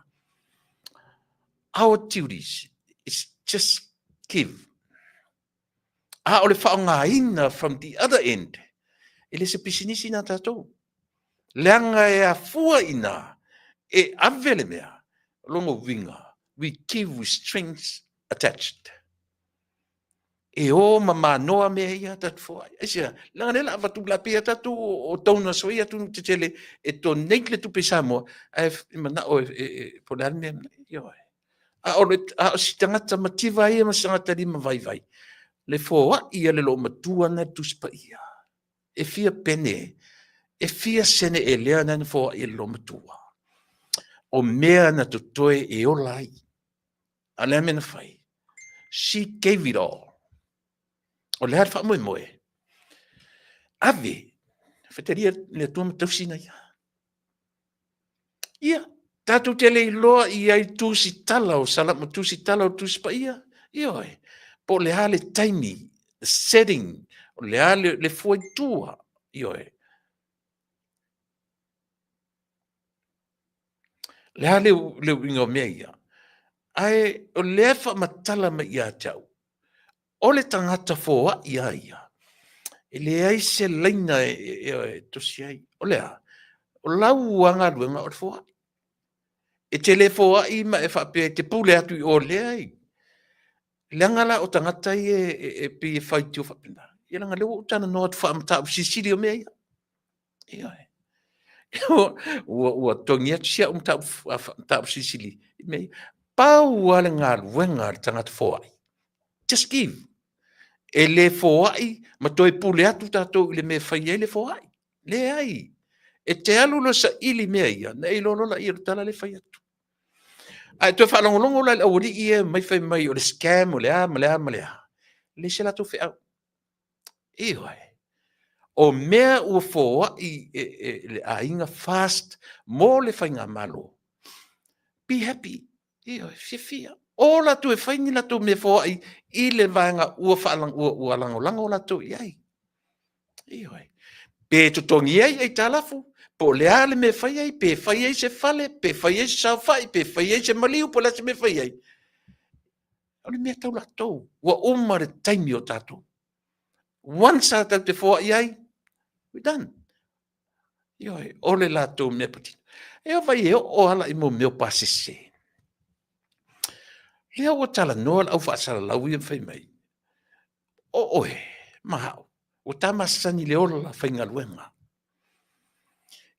our duties is just give. A o le faaaogaina from the other end, e le se pisinisi na tatou. Leaga e afua i ina E ave le mea, o lona uiga, we give with strings attached. E o ma manoa mea ia tatou foai. Aisea? Leaga lea la avatu la pei a tatou o donors foi atunuu tetele e donate le tupe i Samoa, ae manao e po o le a le mea. Ioe. A o le a o si tagata mativa ia ma si tagata lima vaivai, le foai a le loomatua na e Tusi Paia. E fia pene, e fia sene elea na na foai e le loomatua. O mea na totoe e ola ai. A o le a mea na fai? She gave it all. O le a le faamoemoe? Ave, faitalia le Atua ma tausi na ia. Ia, tatou te le iloa i ai tusitala o Salamo, tusitala o Tusi Paia. Ioe, po o le a le taimi, the setting, o le a le fua i tua. Ioe. Le a le uiga o mea ia? Ae o lea e faamatala mai ia te au, o le tagata foai a ia, e leai se laina e tosi ai. O le a? O lau a galuega o le foai. E te le foai ma e faapea e te pule atu i o leai. Leaga la o tagata ia e pei e faitio faapena. Ia leaga lea ua ou talanoa atu faamataupu silisili o mea ia. Ioe. Ua togi atu si au mataupu silisili i mea ia. Pau lava le galuega a le tagata foai, just give. E le foai ma toe pule atu tatou i le mea e fai ai le foai. Leai. E te alu loa saili mea ia, na e iloa loa laia o le tala lea e fai atu. Ae toe faalogologo la i le aualii ia mai fai mai o le scam, o le a ma le a ma le a. Leai se latou feau. Ioe. O mea ua foai e le aiga FAST mo le faigamalo, be happy. Ioe, fiafia. O latou e fai ni latou mea foai i le vaega ua ua lagolago latou i ai. Ioe. Pe totogi ai aitalafu, po o le a le mea e fai ai, pe fai ai se fale, pe fai ai se saofai, pe fai ai se maliu, po o le a se mea e fai ai. O le mea tau latou. Ua uma le taimi o tatou. Once a tatou te foai ai, we done. Ioe, o le latou mea patino. E ova i e oo ala i mo mea o pasese. Lea ua talanoa le au faasalalau ia ma fai mai, o oe ma au, ua ta masani i le ola faigaluega.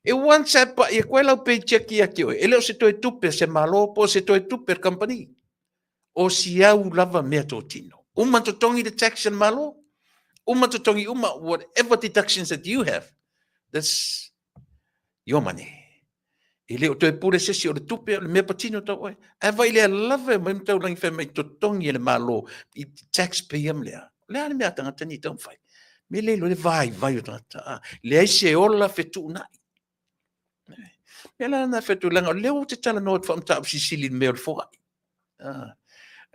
E once e pai atu ai lau paycheck ia te oe, e le o se toe tupe a se Malo po o se toe tupe a le kamupani. O si au lava mea totino. Uma totogi le tax a le Malo, uma totogi uma, whatever deductions that you have, that's your money. E le o toe pule se isi o le tupe, o le mea patino tau oe. Ae vai lea lava e mai ma taulagi fai mai totogi e le Malo i taxpayer ma lea. O le a le mea a tagata nei taumafai? Me le iloa le vaivai o tagata. A, leai se ola fetuunai. Mea la na fetuunai, o lea ua te talanoa atu faamataupu silisili i le mea o le foai.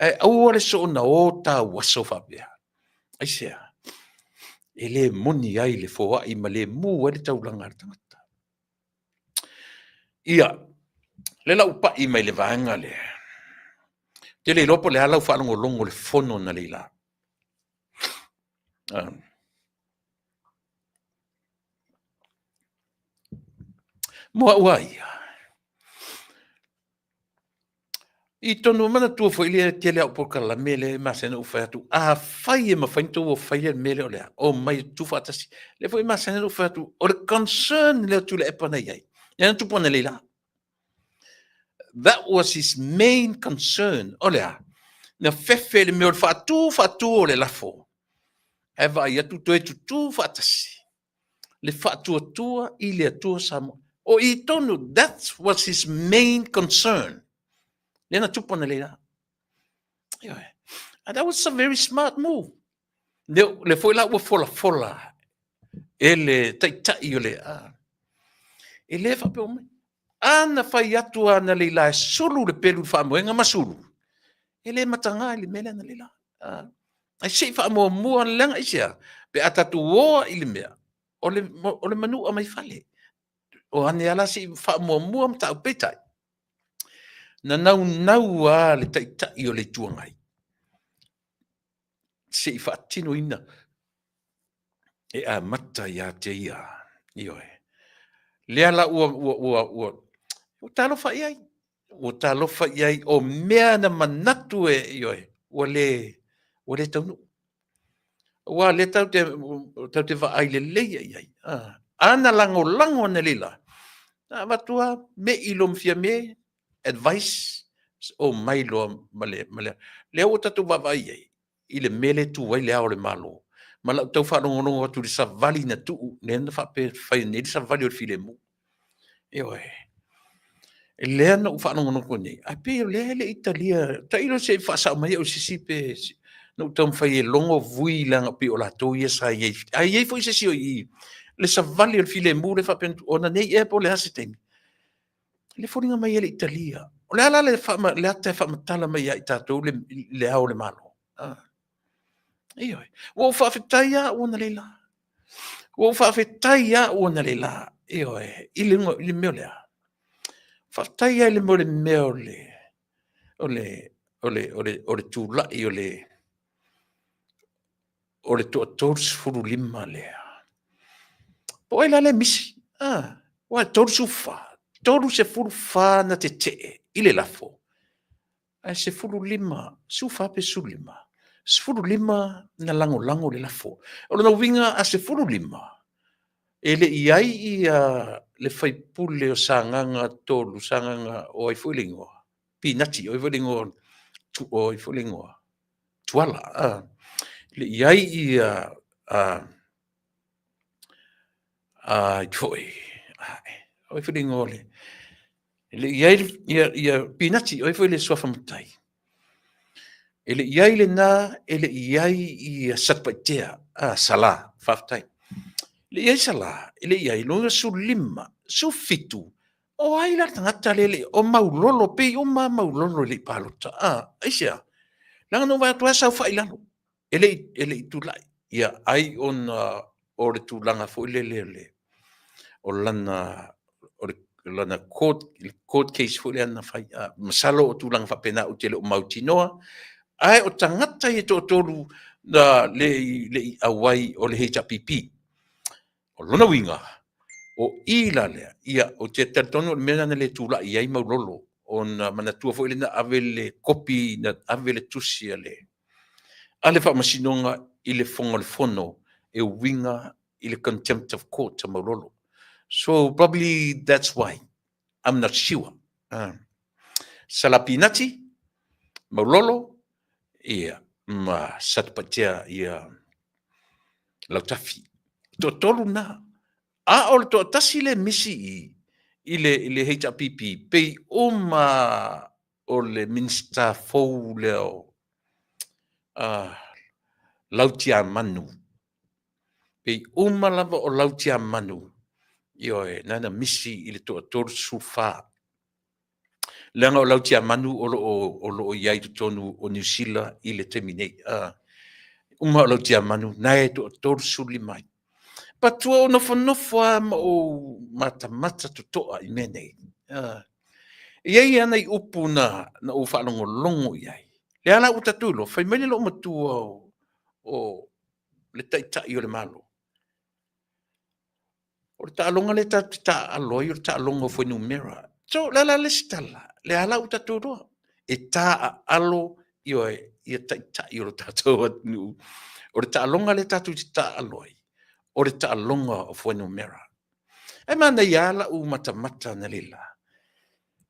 Ae aua le soona o tau aso faapea. Aisea? E le moni ai le foai ma le mu ai le taulaga a le tagata. Ia, lea la ua pai mai le vaega lea. Ou te le iloa po o le a lau faalogologo i le fono analeila. Mo au lava ia, I tonu manatua foi le tele au polokalame lea e masani ona ou fai atu, afai e mafai ona outou faia le mea lea o le a, omai e tutu faatasi. Lea foi e masani ona ou fai atu, o le concern lea o Tuilaepa na i ai, lea na tupu analeila. That was his main concern. O le a? Na fefe le mea o le faatu faatu o le lafo. Ae vaai atu toe tutu faatasi. Le faatuatua i le Atua Samoa. O i tonu, that was his main concern. Lea na tupu analeila. Ioe. And that was a very smart move. Le, le foi la ua folafola e le taitai o le a. E le faapea mai. A na fai atu analeila e sulu le pelu i le faamoega ma sulu, e le mataga i le mea lea analeila. Ae se i faamuamua leaga aisea, pe a tatou oa i le mea, o le, o le manua mai fale. O ane ala se i faamuamua mataupu peitai. Na naunau lava le Taitai o le Itu Agai se i faatinoina e amata ia te ia. Ioe. Lea la ua, ua, ua, ua, Ua talofa i ai. Ua talofa i ai o mea na manatu e, ioe, ua le, ua le taunuu. Aua o lea tatou te, tatou te vaai lelei i ai. A na lagolago analeila, na avatu lava mei loa ma Fiame, advice, omai loa ma le, ma le, lea ua tatou vaavaai i ai i le mea lea e tu ai Le Ao o le Malo, ma lau tau faalogologo atu i le savali na tuu, lea na faapea e fai nei le savali o le filemu. Ioe. Lea na ou faalogologo nei, ae pei o lea e le i talia, tailo se i faasao mai au e se isi pe na ou taumafai e logo vui leaga pei o latou ia sa i ai, ae i ai foi se isi o i i, le savali o le filemu lea faapea o ananei ea po o le a se taimi, le foliga mai e le i talia. O le a la le, le ata e faamatala mai ia i tatou le, le Ao o le Malo? Ah. Ioe. Ua ou faafetai lava au analeila. Ua ou faafetai lava au analeila. Ioe, i le, i le mea lea. Faafetai lava i le mea o le mea o le o le o le o le o le tulai o le o le toa-35 lea. Po o ai la le misi? Ah, ua 34, 34 na tetee i le lafo. Ae 15, 14 pe 15, 15 na lagolago le lafo. O lona uiga a 15, e le i ai ia le faipule o Sagaga 3, Sagaga o ai foi le igoa? Pinati, o ai foi le igoa, o ai foi le igoa? Tuala, a. E le i ai ia a, a foi, o ai foi le igoa o le, e le i ai ia, ia Pinati, o ai foi le suafa matai. E le i ai lena, e le i ai ia Satupaitea, a, Sala, faafetai. E le i ai Sala, e le i ai, lona 15, 17, o ai la le tagata lea le, o Maulolo, pei uma lava Maulolo e le i palota. A, aisea? Leaga na ou vaai atu lava saofai i lalo, e le i, e le i tulai. Ia, ai ona o le tulaga foi lele o le, o lana, o le lana court, court case foi lea na fai. A, masalo o tulaga faapena ou te le o mautinoa, ae o tagata ia e toatolu na le i, le i auai o le HRPP. O lona uiga, o i la lea, ia, ou te talitonu o le mea lena na le tulai ai Maulolo, ona manatua foi lea na ave le kopi, na ave le tusi a le, a le Faamasinoga i le Fofoga o le Fono e uiga i le contempt of court a Maulolo. So probably that's why. I'm not sure. Salapinati, Maulolo, ia, ma Satupaitea, ia, Lautafi. Toatolu na. A o le toatasi le misi i, i le, i le HRPP, pei uma o le Minisita fou lea o Lautiamanu. Pei uma lava o Lautiamanu, ioe, na na misi i le toa-34. Leaga o Lautiamanu o lo o, o lo o i ai i totonu o Niu Sila i le taimi nei. Uma o Lautiamanu, na e toa-35 ai. But ua ou nofonofo lava ma ou matamata totoa i mea nei. E i ai lava nai upu na, na ou faalogologo i ai. Lea la ua tatou iloa, fai mai le loomatua o, o le Taitai o le Malo, o le taaloga lea tatou te taaalo ai o le taaloga o fuainumera. So, o le a la le isi tala? Lea la ua tatou iloa, e taaalo ioe, ia taitai o lo tatou atunuu. O le taaloga lea tatou te taaalo ai, o le taaloga o fuainumera. Ae manaia lava lau matamata analeila.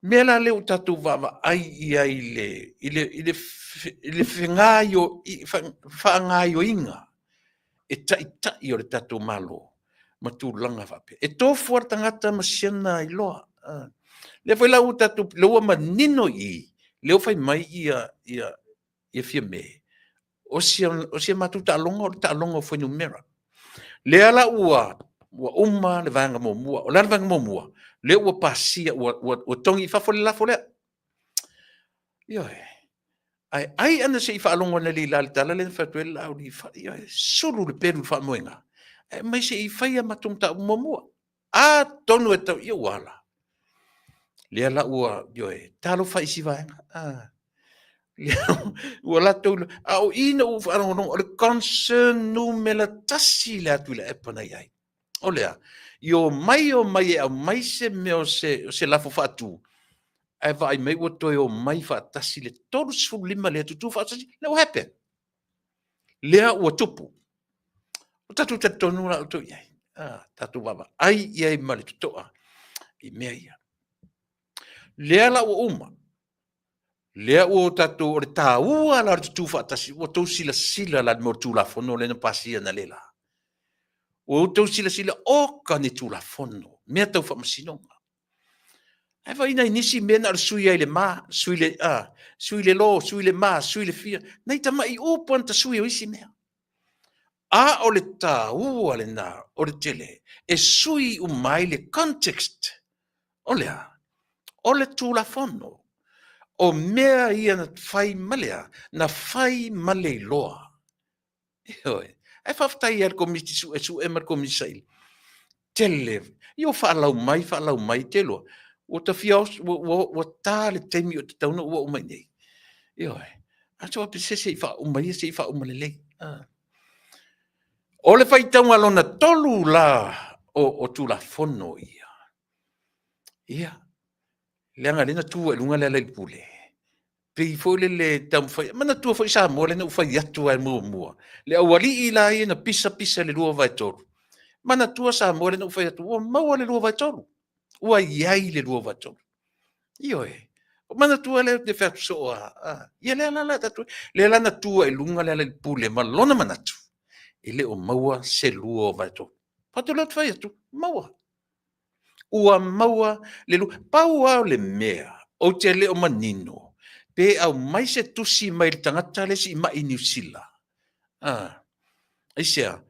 Mea la lea ua tatou vaavaai i ai i le, i le, i le, i le faagaoioiga e taitai o le tatou Malo ma tulaga faapea. E tofu lava le tagata ma siana iloa. Lea foi la ua tatou, lea ua manino i i, lea ua fai mai ia, ia, ia Fiame, o si o si a matou taaloga o le taaloga o fuainumera. Lea la ua ua uma le vaega muamua. O le a le vaega muamua? Lea ua pasia, ua, ua, ua togi i fafo le lafo lea. Ioe. Ae ai ana se i faalogo analeila i le tala lea na fai atu ai le Laauli, ioe, sulu le pelu i le faamoega, ae aumai se i fai a matou mataupu muamua. Atonu e tau, ia ua ala. Lea la ua, ioe, talofa i isi vaega. Ah. Ua latou, a o i na ou faalogologo, o le concern numera tasi le Tuilaepa na i ai. O lea, I omai omai e aumai se mea o se, o se lafo faatu, ae vaai mai ua toe omai faatasi le 35 lea tutū faatasi, lea ua happen. Lea ua tupu. O tatou talitonu la outou i ai. Ah, tatou vaavaai i ai ma le totoa i mea ia. Lea la ua uma, lea ua tatou, o le taua la o le tutū faatasi, ua outou silasila la i le mea o le Tulafono lea na pasia analeila. Ua outou silasila, oka ni Tulafono, mea tau faamasinoga. Ae vaai nai nisi mea na o le sui ai le ma, sui le, a, sui le lo, sui le ma, sui le fia, nai tamai upu lava na tasui o isi mea. A o le taua lena o le tele e sui uma ai le context o le a? O le Tulafono. O mea ia na fai ma le a? Na fai ma le iloa. Ioe. Ae faafetai lava i le Komiti Suesue ma le Komiti Saili. Tele. Ia ua faalau mai, faalau mai, te iloa, ua ta fia ua ta le taimi ua tatau ona ou oo mai i inei. Ioe. A tou faapea, se se i faauma ia, se i faauma lelei. O le faitauga lona 3 la o Tulafono ia, ia, leaga lea na tu ai i luga Lealailepule, pei foi lele taumafai, manatua foi Samoa lea na ou fai atu lava muamua, le aualii la ia na pisapisa i le 2/3, manatua Samoa lea na ou fai atu, ua maua le 2/3, ua i ai le 2/3. Ioe. Manatua lea ou te fai atu soo lava. Ia lea la tatou, lea la na tu ai i luga Lealailepule ma lona manatu, e le o maua se 2/3. Fai atu lea ou te fai atu, maua. Ua maua le lua. Pau lava o le mea ou te le o manino, pe aumai se tusi mai le tagata le siimai i Niu Sila. Ah, aisea?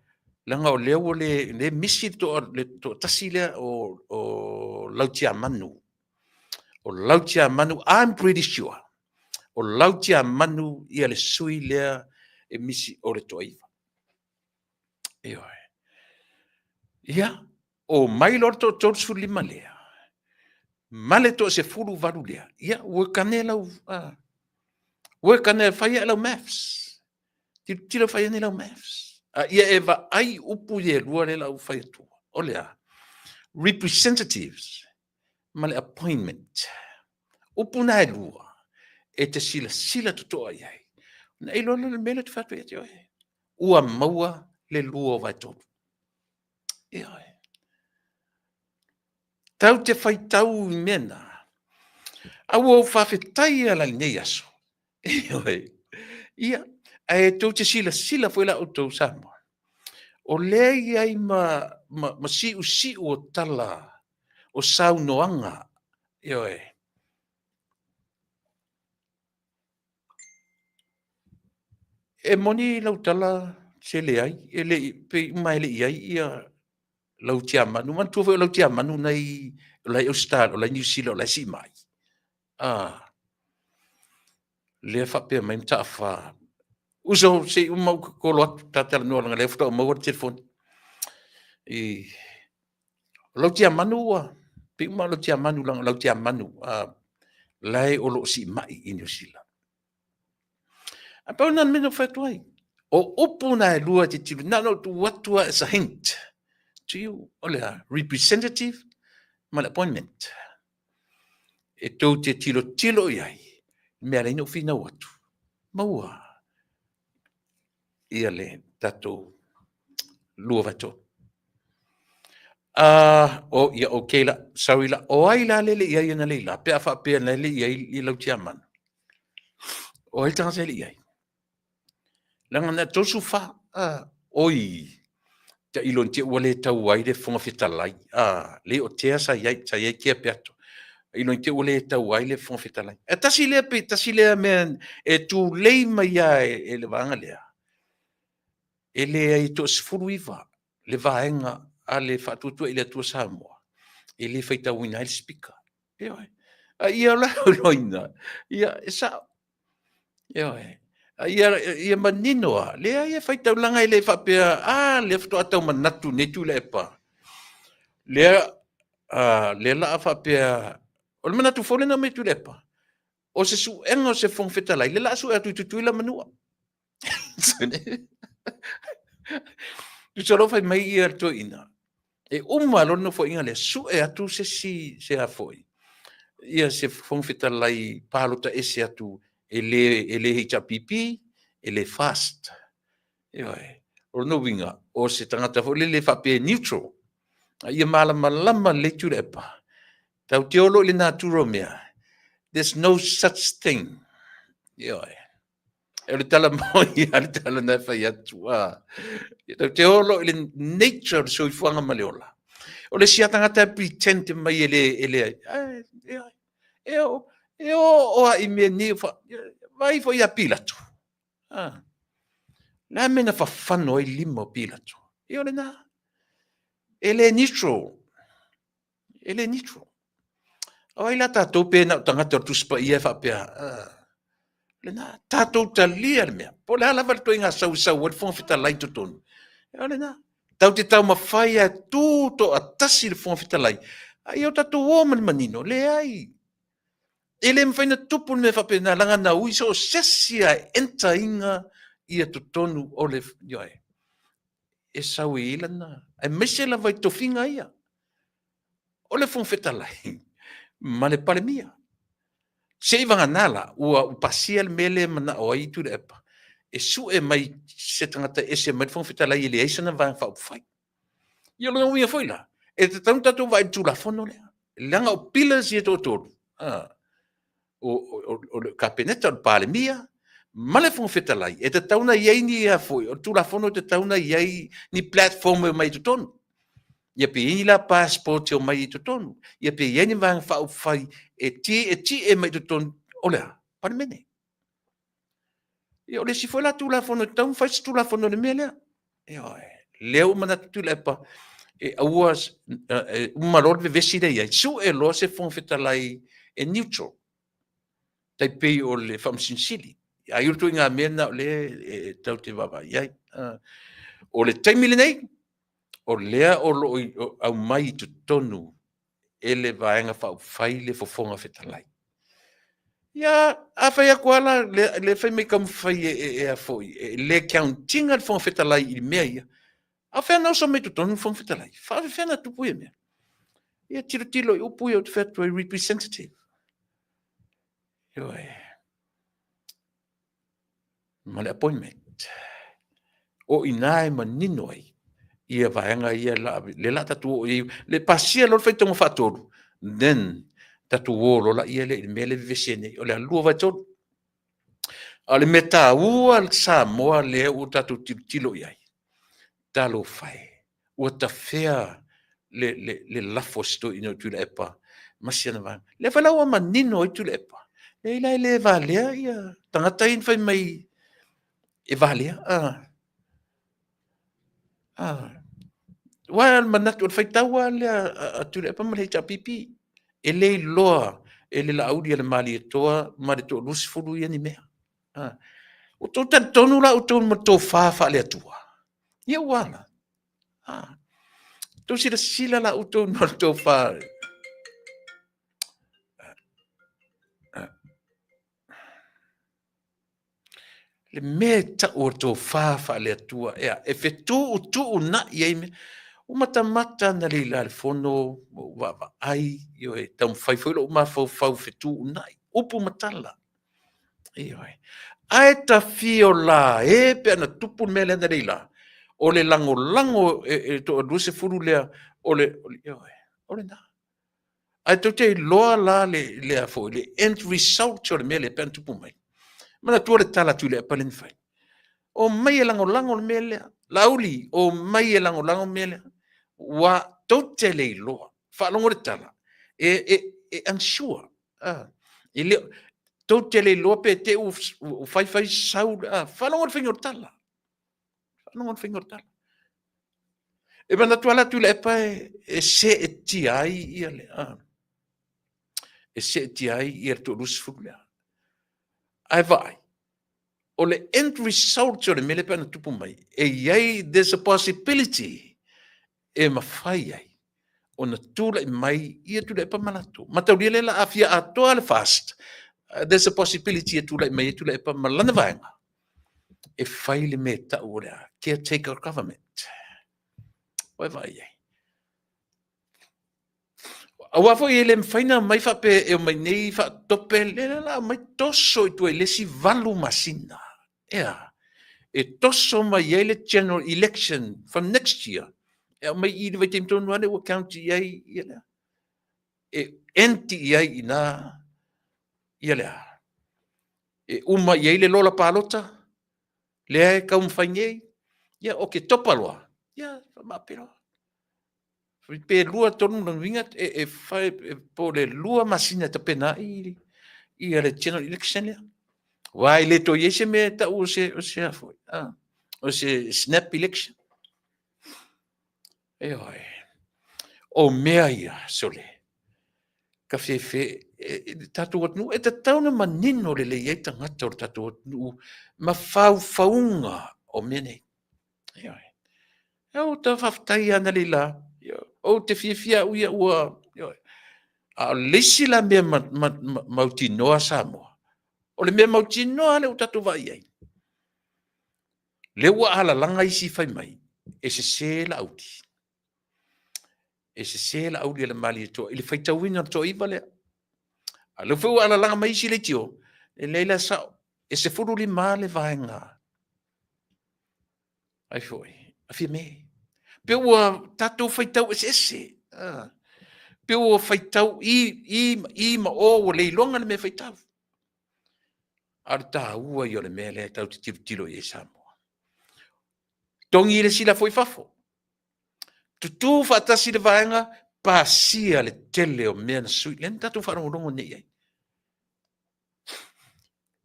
Leaga o lea ua le, le misi le toa, le toatasi lea o, o Lautiamanu. O Lautiamanu, I'm pretty sure, o Lautiamanu ia le sui lea e misi o le toaiva. Ioe. Ia, o mai loa le toa 35 lea, ma le toa 18 lea, ia, ua kane lau, ua kane fai lau maths. Tilotilo fai ane lau maths. A ia e vaai upu ia e lua lea la ua fai atu. O le a? Representatives ma le appointment. Upu na e lua e te silasila totoa i ai. Ona e iloa lea o le mea lea ou te fai atu ia te oe. Ua maua le 2/3. Ioe. Tau te faitau i mea na. A ua ou faafetai lava i lenei aso. Ioe. Ia, ae tou te silasila foi la outou Samoa, o lea e i ai ma, ma, ma siusiu o tala, o saunoaga, ioe. E moni lau tala se leai, e le i, pei uma e le i i ai ia lau tiamanu. Manatua foi o lau tiamanu nai, o la e i Ausetalia, o la e i Niu Sila, o la e siimai. Ah, lea faapea mai Mataafa, uso, se i uma ou tolo atu, ta talanoa leaga lea faatoa ou maua le telefoni. I, o lau tiamanu ua, pei uma o lau tiamanu, leaga o lau tiamanu, la e o lo o siimai i Niu Sila. A pau lena o le mea na ou fai atu ai. O upu na e lua e tilotilo, na ona ou tuu atu lava as a hint to you, o le a? Representative ma le appointment. E tou te tilotilo i ai, mea lea na ou finau atu, maua ia le tatou 2/3. Oh, ia, okay la, sorry la, o ai la le le i ai ana leila, pe a faapea na le i ai i lau tiamanu. O ai le tagata e le i ai? Leaga na 34, oi, tailo i te ua le tau ai le Fofoga Fetalai, le o Tea sa i ai, sa i ai Tea Peato. Tailo i te ua le tau ai le Fofoga Fetalai. E tasi lea, pe tasi lea mea e tulei mai lava e le vaega lea, e leai e toa-19 le vaega a le Faatuatua i le Atua Samoa e le faitauina ai le Speaker. Ioe. A ia la iloina, ia e sao. Ioe. A ia, ia manino lava, leai e faitaulaga e le faapea, a lea faatoa tau manatu nei Tuilaepa. Lea, lea la a faapea, o le manatu foi lea na aumai e Tuilaepa, o se suega o se Fofoga Fetalai, lea la a sue atu i Tutuila ma Manua. Tusa loa fai mai ia le toeaina. E uma loa le nofoaiga lea, sue atu se isi se a foi, ia se Fofoga Fetalai palota ese atu e le, e le HRPP, e le FAST. Ioe. O lona uiga, o se tagata foi lele faapea e neutral, a ia malamalama lelei Tuilaepa, tatou te o loa i le natura o mea, there's no such thing. Ioe. O le tala moni lava le tala na e fai atu. Ah. Tatou te o loa i le nature o le soifuaga ma le ola. O le isi lava tagata e pretend mai e le, e le, e, e, o, e o o a i mea nei, vai foi ia Pilato. Ah. Le a mea na fafano ai lima o Pilato? Ia o lena. E le neutral. E le neutral. O ai la tatou pe na o tagata o le Tusi Paia e faapea, ah, lena, tatou talia le mea. Po o le a lava le ituaiga sau e sau ai le Fofoga Fetalai i totonu. O lena. Tatou te taumafai e tu toatasi le Fofoga Fetalai. A ia o tatou o ma le manino, leai. E le mafai ona tupu le mea faapena, leaga na ui so o se isi lava e enter ina ia totonu o le, ioe, e sau e i ai lana, aemaise lava i tofiga ia, o le Fofoga Fetalai ma le Palemia. Se i vagana la, ua pasia le mea lea e manao ai Tuilaepa, e sue mai se tagata e ese mai le Fofoga Fetalai e leai sana Vaega Faaupufai. Ia o lona uiga foi la, e tatau ona tatou vaai i le Tulafono lea, leaga o pillars ia e toatolu, o le Kapeneta, o le Palemia ma le Fofoga Fetalai, e tatau ona i ai ni foi, o le Tulafono e tatau ona i ai ni platform e omai i totonu. Ia pe i ai ni la passport e omai i totonu, ia pe i ai ni Vaega Faaupufai e tie mai i totonu o le a? Palemene. Ia o le isi foi la Tulafono e tatau ona fai se Tulafono i le mea lea. Ioe. Lea ua manatu Tuilaepa e aua e uma loa le vevesi lea i ai, sue loa se Fofoga Fetalai e neutral, tai pei o le Faamasino Sili. Ai o le ituaiga mea lena o lea e tatou te vaavaai i ai. O le taimi lenei, o lea o lo o aumai i totonu e le Vaega Faaupufai le Fofoga Fetalai. Ia, a fai atu lava la, le, le fai mai taumafai e, e, e, a foi, e le count ina le Fofoga Fetalai i mea ia. A o fea na oso mai totonu le Fofoga Fetalai? Faafefea na tupu ia mea? Ia tilotilo i upu ia ou te fai atu ai, representative. Ioe. Ma le appointment. O i ina e manino ai ia vaega ia la, le la tatou oo i ai, le pasia loa le faitauga faatolu, then tatou o loa laia lea i le mea lea e vevesi ai nei, o le a 2/3. A o le mea taua Samoa lea ua tatou tilotilo i ai, talofa e, ua tafea le, le, le lafo a si toeaina o Tuilaepa ma si ana vaega. Lea foi la ua manino ai Tuilaepa, leai la e le valea ia tagata ia na fai mai e valea. Ah. Ah. Aua o le manatu, o le faitau lava lea a Tuilaepa ma le HRPP, e le iloa e le Laauli a le Malietoa ma le toa-20 ia ni mea. Ah. Ua outou talitonu la outou ma le tofa faale-Atua? Ia ua ala. Ah. Tou silasila la outou ma le tofa. Ah. Le mea e tau o le tofa faale-Atua, ea, e fetuutuunai ai mea. Ua matamata analeila i le fono, ua ou vaavaai, ioe, taumafai foi lou mafaufau fetuunai, upu ma tala. Ioe. Ae tafio la e pe ana tupu le mea lea analeila, o le lagolago e, e toa 20 lea, o le, ioe, o lena. Ae tou te iloa la le, le a foi, le end result o le mea lea pe ana tupu mai. Manatua le tala a Tuilaepa lea na fai. Omai e lagolago le mea lea. Laauli, omai e lagolago le mea lea. Ua tou te le iloa. Faalogo le tala. E, e, e unsure. Ah, e le, tou te le iloa pe te u, u fai fai sau. Ah, faalogo le faiga o le tala. Faalogo le faiga o le tala. E manatu lava la Tuilaepa e, e seetia ai ia le, ah, e seetia ai ia le toa-20 lea. Ae vaai, o le end result o le mea lea pe ana tupu mai, e i ai, there's a possibility e mafai ai ona tulai mai ia Tuilaepa ma latou. Mataulia lea la a fia atoa le FAST, there's a possibility e tulai mai ai Tuilaepa ma lana vaega e fai le mea e tau o le a, caretaker government. Ua e vaai ai. Aua foi e le mafai ona aumai faapea e omai nei faatope, lea la o le a aumai toso i tua i le isi 8 masina. Ea, e toso mai ai le general election from next year, e aumai i le vaitaimi tonu lava lea ua count i ai ia lea. E empty i ai i ina ia lea. E uma i ai le lola palota, lea e taumafai nei, ia Oketopa loa, ia faamaape loa. Pe 2, 3 lona uiga e fai po o le 2 masina e tapena ai ia le general election lea. Aua e le toe i ai se mea e tau o se, o se a foi, o se snap election. Ioe. O mea ia, sole, ka fefe, le tatou atunuu, e tatau ona manino lelei ai tagata o le tatou atunuu ma faufauga o mea nei. Ioe. Ou te faafetai lava analeila, ou te fiafia au ia ua, ioe. A o le isi la mea mautinoa Samoa, o le mea mautinoa lea ua tatou vaai i ai, lea ua alalaga isi fai mai, e sese Laauli. E sese Laauli e le Malietoa i le faitauina o le toaiva lea. A o lea foi ua alalaga mai isi leitio, e leai la e sao, e 15 lava le vaega ai foi, a Fiame. Pe ua tatou faitau eseese, pe ua faitau i, i, i ma o, ua le iloga le mea e faitau. A o le taua ia o le mea lea tatou te tilotilo i ai Samoa. Togi le isi lafo i fafo. Tutu faatasi le vaega, pasia le tele o mea na sui. Lea na tatou faalogologo nei i ai.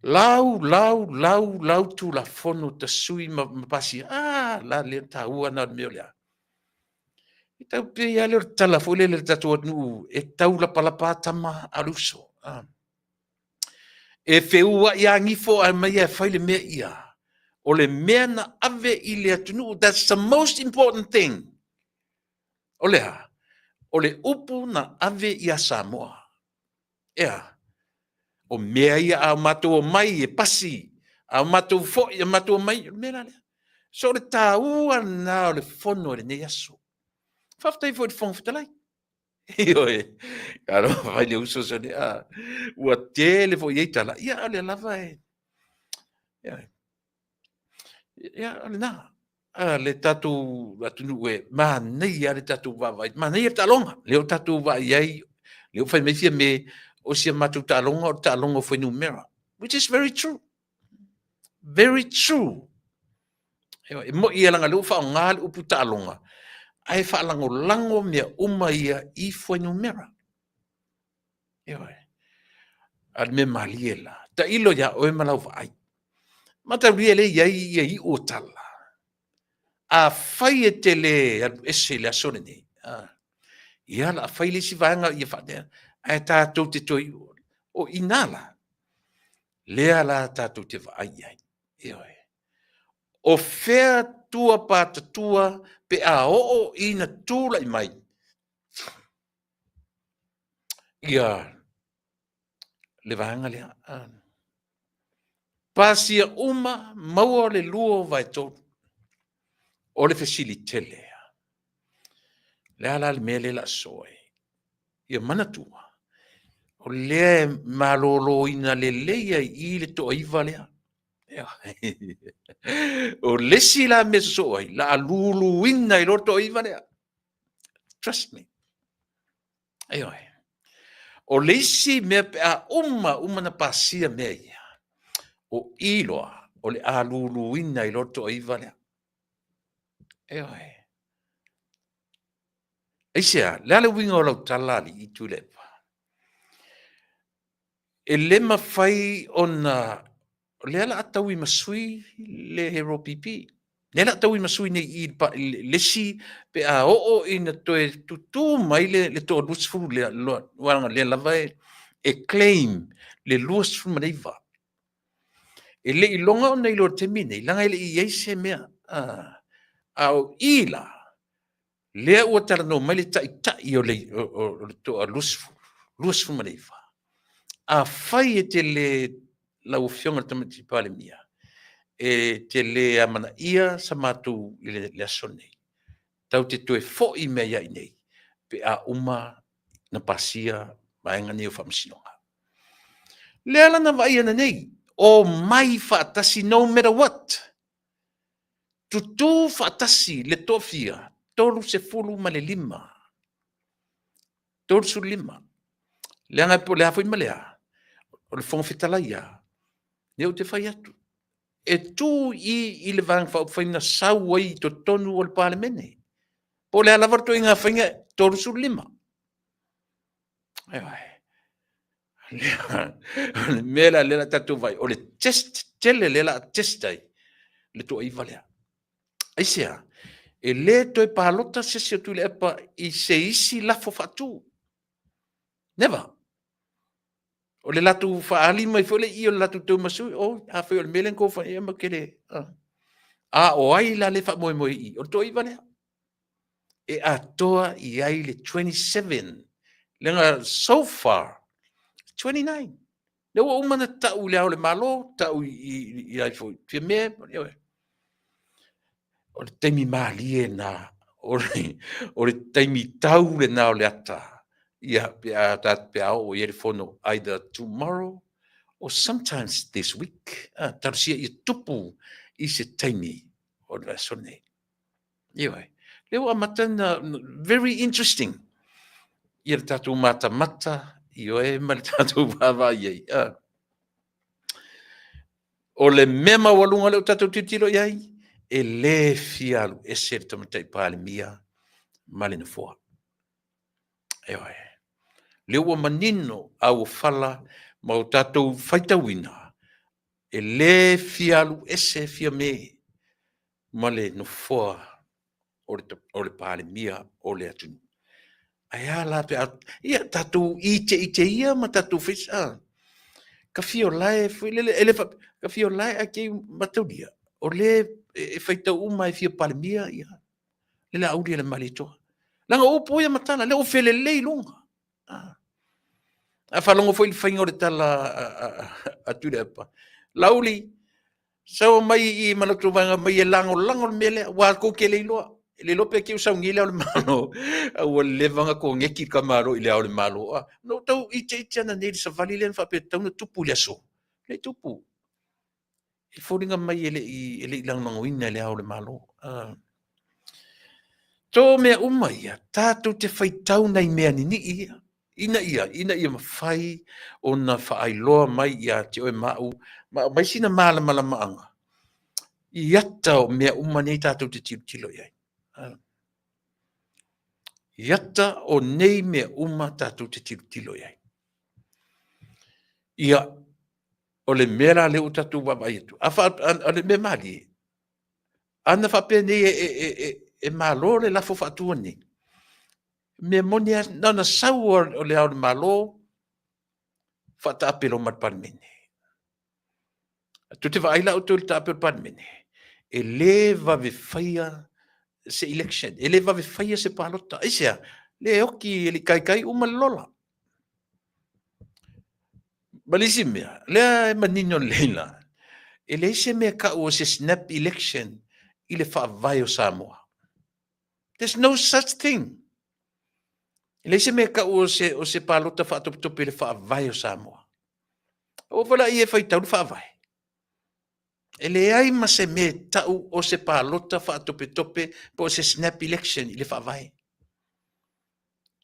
Lau, lau, lau, lau Tulafono ta sui ma pasia. Ah, la lea taua na o le mea o le a. E tau pei lava lea o le tala foi lele a le tatou atunuu e tau lapalapa tama a o le uso. Ah. E feuai lava gifo ae omai e fai le mea ia. O le mea na ave i le atunuu, that's the most important thing. O le a? O le upu na ave ia Samoa. Ea, o mea ia a o matou omai e pasi, a o matou foi, a matou omai, o le mea la lea. So o le taua lena o le fono i lenei aso. Faafetai foi i le Fofoga Fetalai. Ioe, alofa mai le uso sone, a, ua tele foi i ai tala, ia o lea lava e, ia, ia o lena, a, le tatou atunuu e manaia le tatou vaavaai, manaia le taaloga, lea ua tatou vaai ai, lea ua fai mai Fiame, o si a matou taaloga o le taaloga o fuainumera, which is very true. Very true. E moi ia leaga o lea ua faaaoga le upu taaloga, ae faalagolago mea uma ia i fuainumera. Ioe. A o le mea malie la, tailo ia oe ma lau vaai. Mataulia lea e i ai ia iu o tala. Afai e te le alu ese i le aso lenei, ia la fai le isi vaega ia faapea, ae tatou te toe, o i ina la, lea la tatou te vaai i ai. Ioe. O fea tua patatua pe a oo ina tulai mai ia le vaega lea. Pasia uma maua le 2/3 o le fesili tele. Le a la le mea lea o le a sosoo ai? Ia manatua, o lea e maloloina lelei ai i i le toaiva lea. O le isi la mea sosoo ai, la a luluina ai loa le toaiva lea. Trust me. Ioe. O le isi mea pe a uma uma na pasia mea ia, o i loa, o le a luluina ai loa le toaiva lea. Ioe. Aisea, le a le uiga o lau tala alii Tuilaepa? E le mafai ona, o lea o le a taui ma sui le HRPP. Lea o le a taui ma sui nei i i le isi pe a oo ina toe tutu mai le toa 20 lea, aua lea lava e claim le 29. E le i iloga ona iloa i le taimi lenei, leaga e le i i ai se mea. A o i la, lea ua talanoa mai le taitai o le toa 20, 29. Afai e te le, lau Afioga i le Tamaitai Palemia, e te le amanaia sa matou i le aso lenei, tatou te toe foi mai ai i inei pe a uma na pasia vaega nei o faamasinoga. Lea la na vaai ananei, omai faatasi no matter what. Tutū faatasi le toafia 35. 35. Leaga po o le a foi ma le a, o le Fofoga Fetalai lava, lea ou te fai atu, e tu i i le Vaega Faaupufai na sau ai i totonu o le Palemene. Po o le a lava le ituaiga faiga, 35. Ioe. O le mea la lea o le a tatou vaai, o le test tele lea o le a test ai le toaiva lea. Aisea? E le toe palota se isi o Tuilaepa i se isi lafo faatu. Never. O le latou faaali mai foi lea i i o le latou taumasui, oi, afai o le mea lea na outou fai, ia matou te le... A o ai la lea e faamoemoe i i? O le toaiva lea. E atoa i ai le 27. Leaga so far, 29. Lea ua uma ona tau i Le Ao o le Malo, tau i ai foi Fiame, ioe. O le taimi malie lena, o le taimi tau lena o le ata, ia, pe a, pe a oo i ai le fono either tomorrow or sometimes this week. Ah, talosia ia tupu i se taimi o le vaiaso lenei. Ioe. Lea ua amata na, very interesting ia le tatou matamata, ioe, ma le tatou vaavaai ai. Ah. O le mea maualuga lea ua tatou tilotilo i ai, e le fia alu ese le Tamaitai Palemia ma le Nofoa. Ioe. Lea ua manino auofala ma o tatou faitauina, e le fia alu ese Fiame ma le Nofoa o le Palemia o le atunuu. Ae a la pe a, ia tatou iteite ia ma tatou face, a, ka fia o lae foi lele, e le faapea, ka fia o lae ae te i mataulia, o le e faitau uma e fia Palemia ia le Laauli a le Malietoa. Leaga o upu ia ma tala, lea ua felelei i luga. A faalogo foi i le faiga o le tala a Tuilaepa, Laauli, sau mai i i ma la outou vaega mai e lagolago le mea lea, aua tou te le iloa. E le iloa pe te i ua sau nei Le Ao o le Malo, a ua leva ona koneti le tamaloa i Le Ao o le Malo. Na ou tau iteite ananei i le savali lea na faapea e tatau ona tupu i le aso, e le i tupu. E foliga mai e le i lagolagoina e Le Ao o le Malo. To mea uma ia, tatou te faitau nai mea ninii ia, ina ia, ina ia mafai ona faailoa mai ia te oe ma au, ma aumai sina malamalamaaga i ata o mea uma nei tatou te tilotilo i ai. I ata o nei mea uma tatou te tilotilo i ai. Ia, o le mea la lea ua tatou vaavaai atu, a fa, a, o le mea malie, ana faapea nei e, e, e, e, e malo le lafo faatua nei, mea moni lava, na ona sau o Le Ao o le Malo, faataape loa ma le Palemene. Tou te vaai la outou i le taape o le Palemene, e le vave faia se election, e le vave faia se palota. Aisea? Le oti e le i taitai uma le lola. Ma le isi mea, lea e manino lelei la, e leai se mea e tau o se snap election i le faavae o Samoa. There's no such thing. E leai se mea e tau o se, o se palota faatopetope i le faavae o Samoa. Aua foi laia e faitau le faavae. E leai ma se mea e tau o se palota faatopetope po o se snap election i le faavae.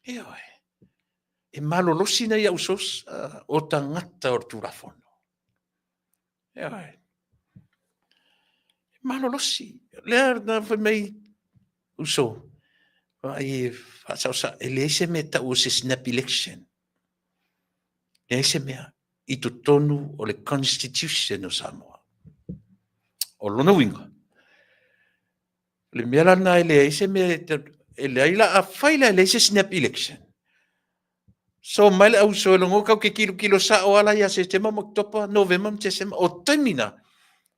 Ioe. E malolosi nai au source o tagata o le Tulafono. Ioe. E malolosi. Lea na fai mai uso, vaai e faasaosao, e leai se mea e tau o se snap election. Leai se mea i totonu o le Constitution o Samoa. O lona uiga, o le mea la lena e leai se mea, e leai la, afai la e leai se snap election, so mai le auso e logo kau ke kilokilo sao ala ia Setema ma Oketopa, Novema ma Tesema, o taimi na,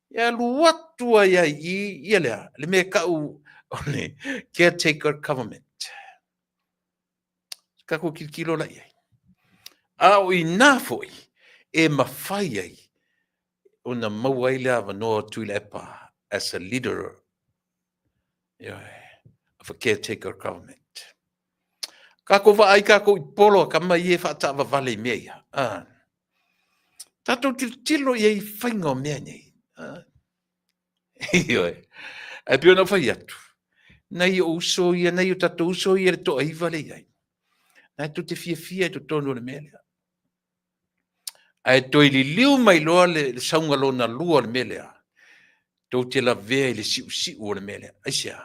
e alu atu ai ai i ia lea, le mea e kau o le caretaker government. Tatou tilotilo la i ai. A o inā foi e mafai ai ona maua ai le avanoa o Tuilaepa as a leader, ioe, of a caretaker government. Tatou vaai tatou i polo a tama ia e faataavavale i mea ia. A. Tatou tilotilo i ai i faiga o mea nei. A. Ioe. Ae pei ona ou fai atu, nai ou uso ia, nai o tatou uso ia le toaiva lea e i ai, na tou te fiafia i totonu o le mea lea. Ae toe liliu mai loa le sauga lona lua o le mea lea, tou te lavea i le siusiu o le mea lea. Aisea?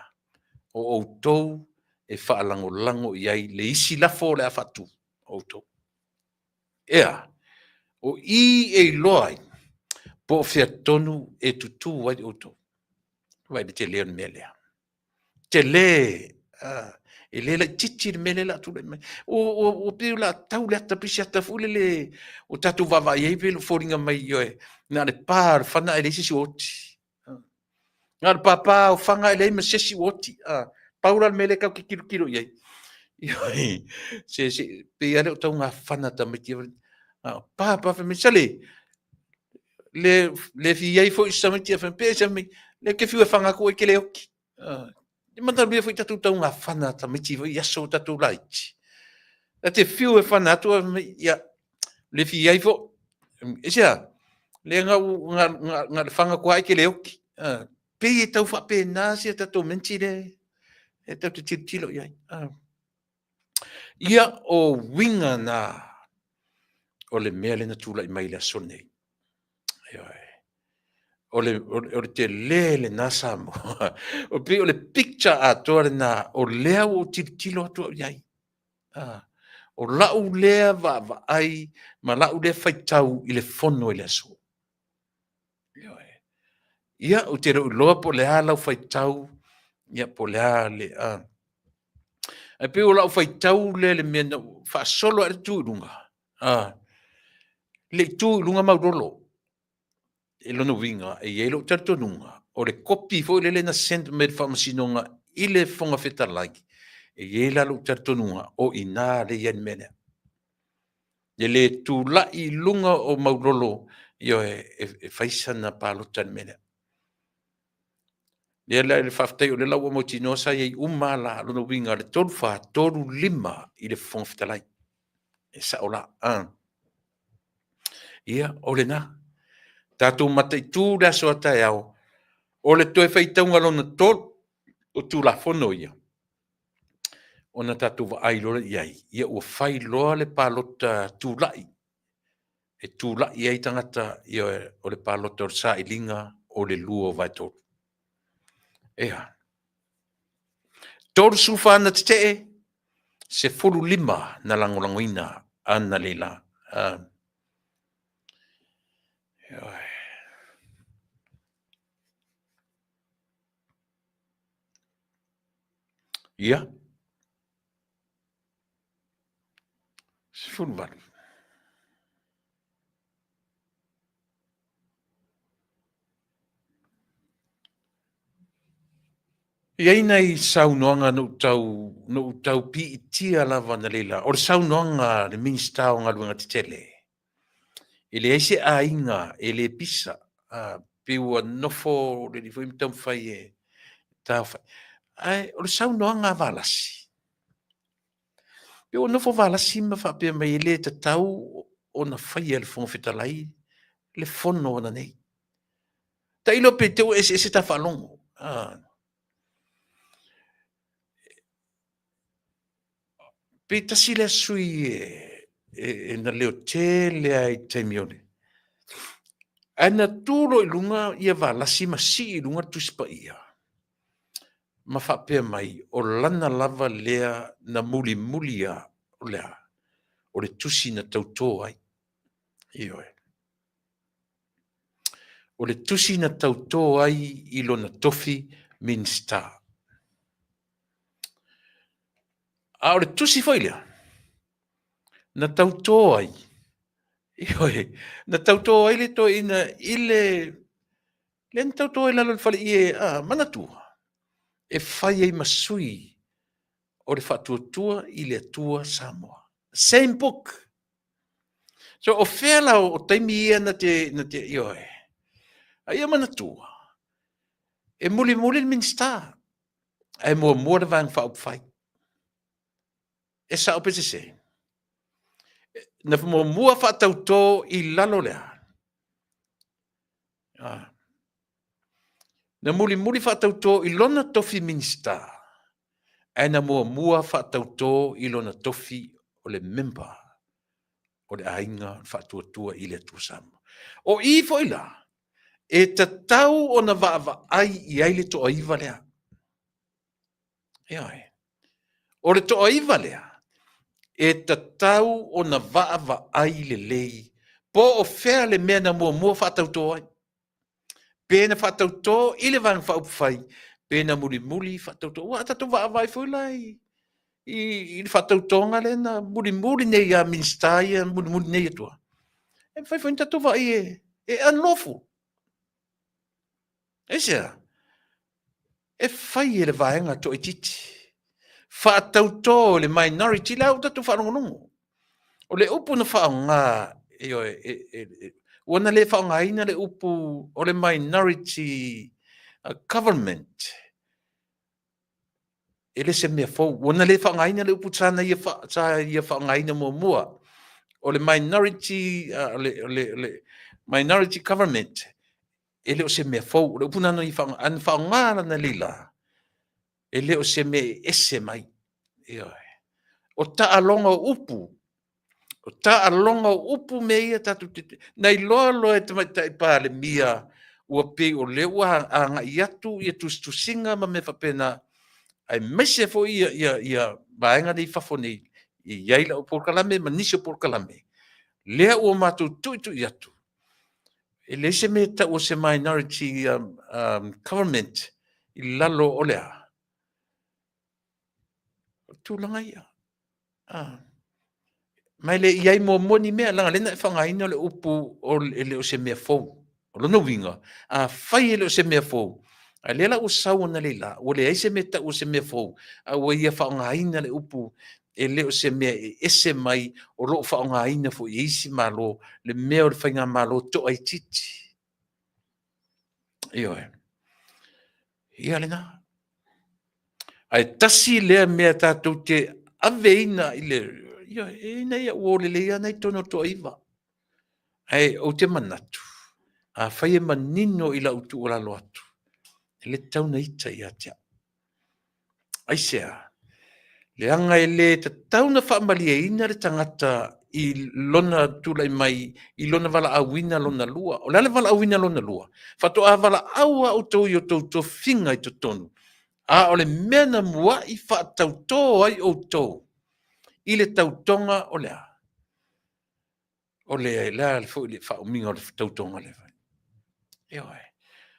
O outou e faalagolago i ai le isi lafo o le a faatu, o outou. Ea, o i e iloa ai po o fea tonu e tutu ai outou. Vaai i le tele o le mea lea. Tele, e le laitiiti le mea lea o le a tulai mai. Ua pei o le a tau le ata, pei se ata foi lele ua tatou vaavaai i ai pei e foliga mai, ioe, na o le pa o le fana ae leai se isi o oti. Na o le papa o fana ae leai ma se isi o oti. Pau la le mea lea tatou te tilotilo i ai, ioe, se pei lava lea o taugafana a tamaiti. Pa pa, fai mai, sole, le fia i ai foi si tamaiti ae fai mai, pe mai, lea e te fiu e fana atu oe e te le oti. E manaomia foi tatou taugafana a tamaiti foi i aso a o tatou laiti. Ta te fiu e fana atu ae fai mai, ia, le fia i ai foi. Aisea? Leaga na o le fana atu lava ae te le oti. Pei e tau faapena si a tatou menti lea e tatou te tilotilo i ai. Ia, o uiga na o le mea lea na tulai mai i le aso lenei. Ioe. O le tele lena Samoa. E pei o le picture atoa lena o lea ua ou tilotilo atu au i ai. O lau lea vaavaai ma lau lea faitau i le Fono i le aso. Ioe. Ia, ou te le o iloa po o le a lau faitau, ia po o le a le... Ae pei o lau faitau lea i le mea na ou faasolo atu le tu i luga, le i tu i luga Maulolo. I lona uiga, e i ai lou talitonuga, o le kopi foi lele na send mai e le Faamasinoga i le Fofoga Fetalai, e i ai la lou talitonuga o i ina lea e i ai le mea lea. E le tulai i luga o Maulolo, ioe, e fai sana palota i le mea lea. Lea la faafetai o lea la ua mautinoa sa i ai uma lava la, lona uiga o le 34, 35 i le Fofoga Fetalai. E sao la. Ia, o lena. Tatou mataitu le aso a taeao, o le toe faitauga lona 3 o Tulafono ia, ona tatou vaai loa lea i ai, ia ua fai loa le palota tulai, e tulai ai tagata, ioe, o le palota o le sailiga o le 2/3. Ea. 34 na tetee, 15 na lagolagoina analeila. Ia. 18. E i ai nai saunoaga na ou tau, na ou tau piitia lava analeila. O le saunoaga a le Minisita o Galuega Tetele, e leai se aiga e le pisa, pei ua nofo le alii foi ma taumafai e taofai. Ae o le saunoaga a Valasi, pei ua nofo Valasi ma faapea mai e le tatau ona faia e le Fofoga Fetalai le fono ananei. Tailo pe te i ua eseese ta faalogo. Pe tasi lea sui e na leo tele lava i taimi o le... Ae na tu loa i luga ia Valasi ma sii i luga le Tusi Paia ma faapea mai, o lana lava lea na mulimuli lava, o le a? O le tusi na tauto ai. Ioe. O le tusi na tauto ai i lona tofi Minisita. A o le tusi foi lea, na tauto ai, ioe, na tauto ai le toeaina i le, lea na tauto ai i lalo o le faleie, a, manatua, e fai ai ma sui o le Faatuatua i le Atua Samoa. Same book. So o fea la o taimi ia na te, na te, ioe. A ia manatua, e mulimuli le Minisita, ae muamua le Vaega Faaupufai. E sao pe sese? Na muamua faatautō i lalo le a? Ah. Na mulimuli faatautō i lona tofi Minista, ae na muamua faatautō i lona tofi o le member o le Aiga o le Faatuatua i le Atua Samoa. O i foi la, e tatau ona vaavaai i ai le toaiva lea. Ioe. O le toaiva lea, e tatau ona vaavaai lelei po o fea le mea na muamua faatautō ai. Pe na faatautō i le Vaega Faaupufai, pe na mulimuli faatautō. Ua a tatou vaavaai foi la i, i, i le faatautoga lea na mulimuli nei ia Minisita ia mulimuli nei atua. E mafai foi ona tatou vaai e, e unlawful. Aisea? E fai e le vaega toaitiiti. Faatautō e le minority la ua tatou faalogologo. O le upu na faaaoga, ioe, e, e, e, ua na le faaaogaina le upu o le minority government. E le se mea fou. Ua na le faaaogaina le upu sa na ia, fa, sa ia faaaogaina muamua. O le minority, uh, le, le, le minority government, e le o se mea fou. O le upu na na ia faaaoga, na faaaoga lana lei la, e le o se mea e ese mai. Ioe. O taaloga o upu, o taaloga o upu mea ia tatou te... Na iloa loa e Tamaitai Palemia ua pei o lea ua agai atu ia tusitusiga ma mea faapena, aemaise foi ia, ia, ia vaega nei i fafo nei, e i ai lau polokalame ma nisi o polokalame, lea ua matou tuitui atu, e leai se mea e tau o se minority um, um, government i lalo o le a? O tulaga ia. Ah. Ma e le i ai muamua ni mea, leaga lea na e faaaogaina le upu o e le o se mea fou. O lona uiga, afai e le o se mea fou, a lea la ua sau analeila, ua leai se mea e tau o se mea fou, a ua ia faaaogaina le upu e le o se mea e ese mai, o lo o faaaogaina foi e isi Malo, le mea o le faigamalo toaitiiti. Ioe. Ia lena. Ae tasi lea mea tatou te aveina i le... Ioe, e ina ia ua o lelei lava nai tonu o toaiva. Ae ou te manatu, afai e manino i lau tuualalo atu, e le tatau ona ita ia te au. Aisea? Leaga e le tatau ona faamalieina le tagata i lona tulai mai i lona valaauina lona lua. O le a le valaauina lona lua? Faatoa valaau lava outou i o outou tofiga i totonu, a o le mea na muai faatautō ai outou i le tautoga o le a? O le, le a foi le faaumiga o le tautoga lea? Ioe.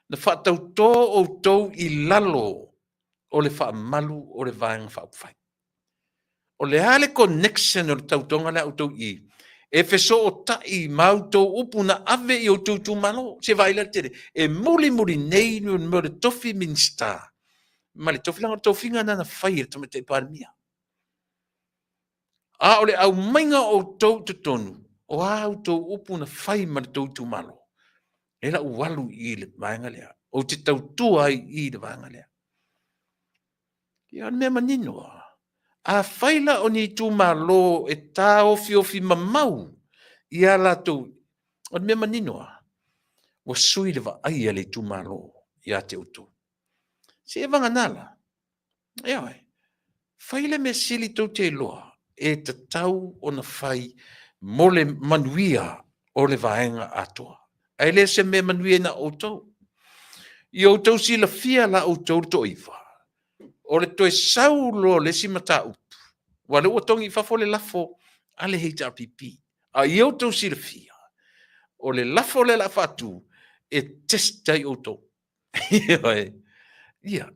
Na faatautō outou i lalo o le faamalu o le Vaega Faaupufai. O le a le connection o le tautoga lea a outou i e fesootai ma outou upu na ave i outou itumalo. Se vaai la le tele. E mulimuli nei le mea o le tofi Minisita ma le tofi, leaga o le tofiga lena na fai e le Tamaitai Palemia. A o le aumaiga o outou i totonu, o a outou upu na fai ma le tou itumalo, e la ou alu i le vaega lea, ou te tautua ai i le vaega lea. Ia, o le mea manino lava, afai la o ni itumalo e taofiofi mamau ia latou, o le mea manino lava, ua sui le vaai a le itumalo ia te outou. Se e vagana la, Ioe, fai le mea sili tou te iloa e tatau ona fai mo le manuia o le vaega atoa. Ae le se mea manuia na outou. I outou silafia la outou le toaiva, o le toe sau loa o le isi mataupu, aua lea ua togi i fafo le lafo a le HRPP. A i outou silafia, o le lafo lea o le a faatu, e test ai outou. Ioe. Ia,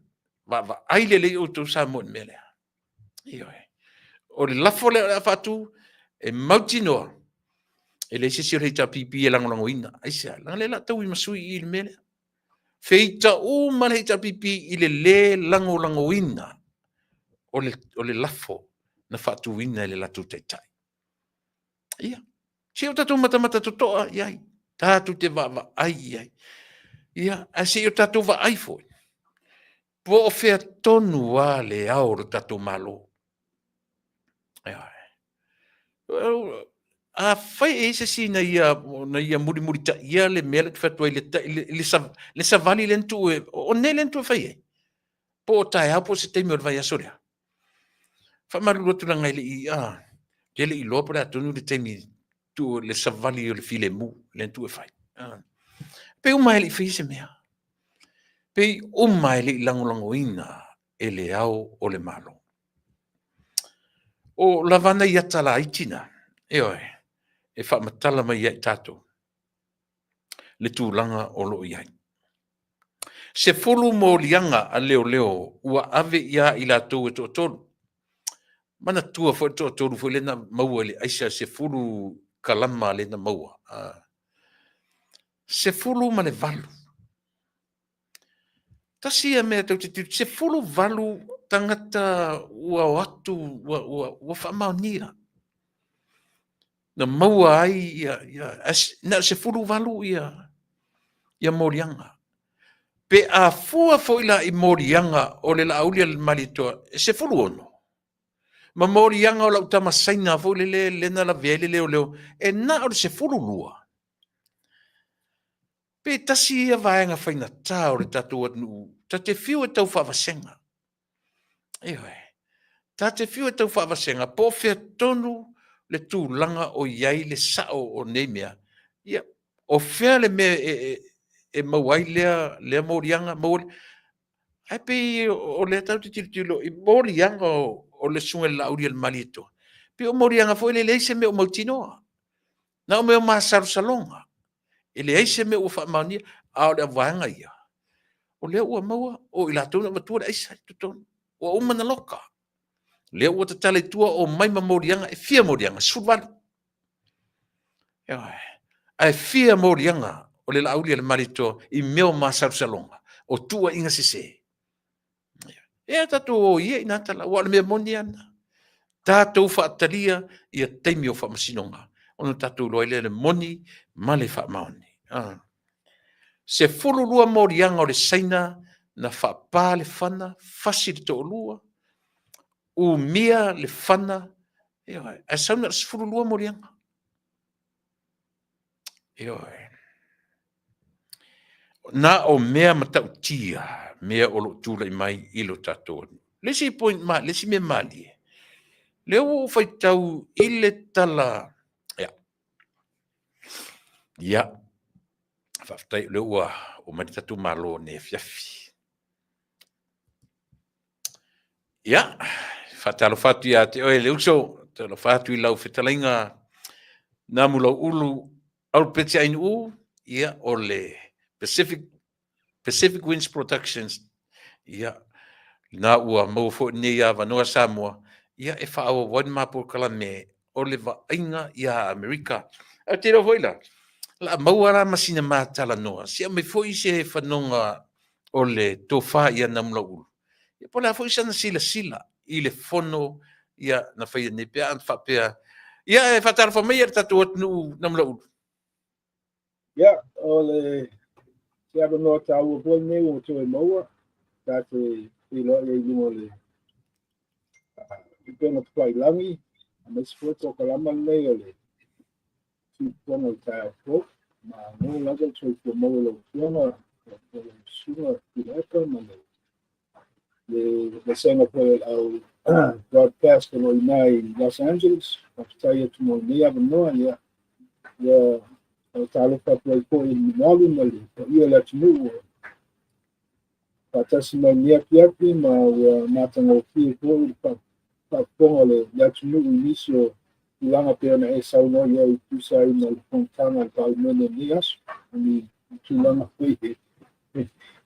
vaavaai lelei outou Samoa i le mea lea. Ioe. O le lafo lea o le a faatu, e mautinoa, e leai se isi o le HRPP e lagolagoina. Aisea? Leaga lea o le a taui ma sui i le mea lea. Feita uma le HRPP i le lē lagolagoina o le, o le lafo na faatuina e le latou taitai. Ia, se i o tatou matamata totoa i ai, tatou te vaavaai i ai. Ia, ae se i o tatou vaai foi, po o fea tonu lava le ao o lo tatou Malo. Ioe. Afai e i ai se isi na ia, na ia mulimulitaia le mea lea ou te fai atu ai, le, le, le, le savali lea na tuu e, o nei lea na tuu e fai ai, po o taeao po o se taimi o le vaiaso lea. Faamalulu atu leaga e le i, a, te le i iloa po o le a tonu le taimi tuu le savali o le filemu lea na tuu e fai. A. Pei uma e le i faia se mea. Pei uma e le i lagolagoina e le Ao o le Malo. O lava nai ata laiti na, ioe, e faamatala mai ia i tatou le tulaga o lo o i ai. 10 moliaga a leoleo ua ave ia i latou e toatolu. Manatua foi le toatolu foi lea na maua i le aisa 10 kalama lea na maua. 18. Tasi ia mea tou te tilotilo, 18 tagata ua o atu, ua faamaonia. Na maua ai ia, na o le 18 ia moliaga. Pe a fua foi la i moliaga o le Laaulialemalietoa, e 16. Ma moliaga o lau tama Saina foi lele lea na lavea ai le leoleo, e na o le 12. Pe tasi ia vaega faigata o le tatou atunuu, ta te fiu e tau faavasega. Ioe. Ta te fiu e tau faavasega po o fea tonu le tulaga o i ai le sao o nei mea. Ia, o fea le mea e maua ai lea moliaga, maua le... Ae pei o lea tatou te tilotilo i moliaga o le Susuga i le Laaulialemalietoa, pei o moliaga foi lea e leai se mea o mautinoa. Na o mea o masalosaloga, e leai se mea ua faamaonia, a o le vaega ia, o lea ua maua o i latou na avatua le aisa i totonu, ua uma ona loka. O lea ua tatala i tua, omai ma moliaga, e fia moliaga? 18. Ioe. Ae fia moliaga o le Laaulialemalietoa i mea o masalosaloga, o tuuaiga sese. Ia tatou o ia i nā tala, aua o le mea moni lava lena. Tatou faatalia ia taimi o faamasinoga, ona tatou iloa ai lea le moni ma le faamaoni. Ah. 12 moliaga o le Saina na faapā le fana, fasi le toalua, umia le fana, ioe, ae sau na o le 12 moliaga. Ioe. Na o mea matautia, mea o lo o tulai mai i lo tatou atunuu. Le isi point ma, le isi mea malie, lea ua ou faitau i le tala, ia, ia, faafetai o lea ua oo mai le tatou Malo nei afiafi. Ia, faatalofa atu ia te oe le uso, faatalofa atu i lau fetalaiga Namulauulu Aulupeti Ainuu, ia, o le Pacific Winds Productions, ia, na ua maua foi lenei avanoa Samoa, ia, e faaauau ai le ma polokalame o le vaaiga ia Amerika. Ae ou te iloa foi la, o le a maua la ma sina ma talanoa, se aumai foi se fanoga o le tofa ia Namulauulu, ia po o le a foi sana silasila i le fono ia na faia nei pe a faapea. Ia e faatalofa mai le tatou atunuu Namulauulu. Ia, o le se avanoa taua foi lenei ua toe maua, ta te feiloai ai i luga o le upega tafailagi, aemaise foi polokalama lenei o le Siufofoga o le taeao fou. Malo lava le soifua maua i lau Afioga, lau Susuga Tuilaepa ma le vasega foi o le au broadcast o lo o i ina i Los Angeles. Faafetai atu mo lenei avanoa. Ia, ua faatalofa atu ai foi i le mamalu ma le paia o le atunuu ua faatasi mai i lenei afiafi ma ua matagofie foi le faafofoga o le atunuu i nisi o tulaga pei ona e saunoa i ai e tusa ai ma le fonotaga a le Palemene i lenei aso. O ni tulaga foi e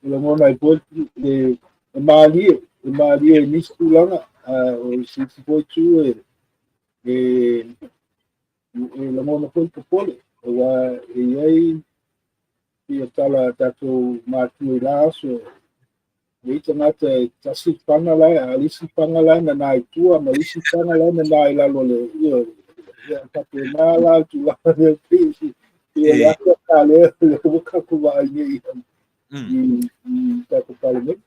lagona ai foi le e malie, e malie i nisi tulaga, a o se isi foi itu e lagona foi le popole, aua e i ai ia tala a tatou matua i la aso, e i tagata e tasi le fana la e, a o le isi fana la e nana i tua, ma le isi fana la e nana i lalo o le, ioe, ia faapena la le tulaga lea pei e le ata ka lea le ua tatou vaai nei i tatou Palemene.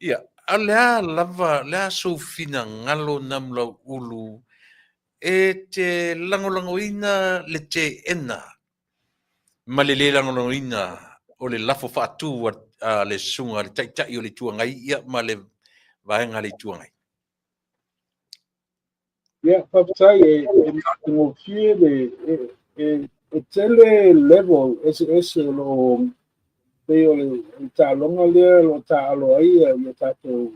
Ia, a o le a lava, le a sou finagalo Namulauulu E te lagolagoina le teena ma le lē lagolagoina o le lafo faatū a le susuga a le Taitai o le Itu Agai ia ma le Vaega a le Itu Agai. Ia, faafetai e matagofie le e tele level eseese o lo o pei o le taaloga lea o lo o taaalo ai ia tatou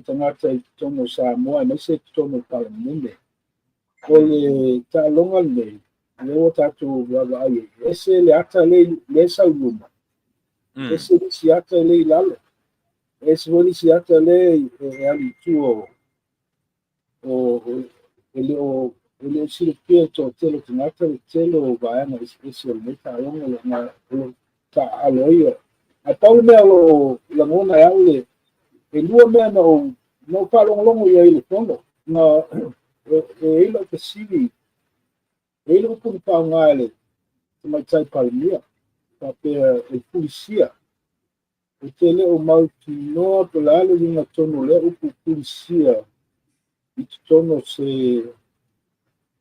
tagata i totonu o Samoa aemaise i totonu o le Palemene. O le taaloga lenei, lea ua tatou vaavaai ai, e ese le ata lea e sau i luma, ese le isi ata lea i lalo, ese foi le isi ata lea e alu i tua o e le o silafia e toatele o tagata le tele o vaega eseese o lenei taaloga o lo o taaalo ai ia. Ae pau le mea o lo o lagona e au le e lua mea na ou faalogologo i ai i le fono, na e i ai lau fesili, e i ai le upu na faaaoga e le Tamaitai Palemia, faapea e fulisia. Ou te le o mautinoa po o le a le uiga tonu o lea upu fulisia i totonu o se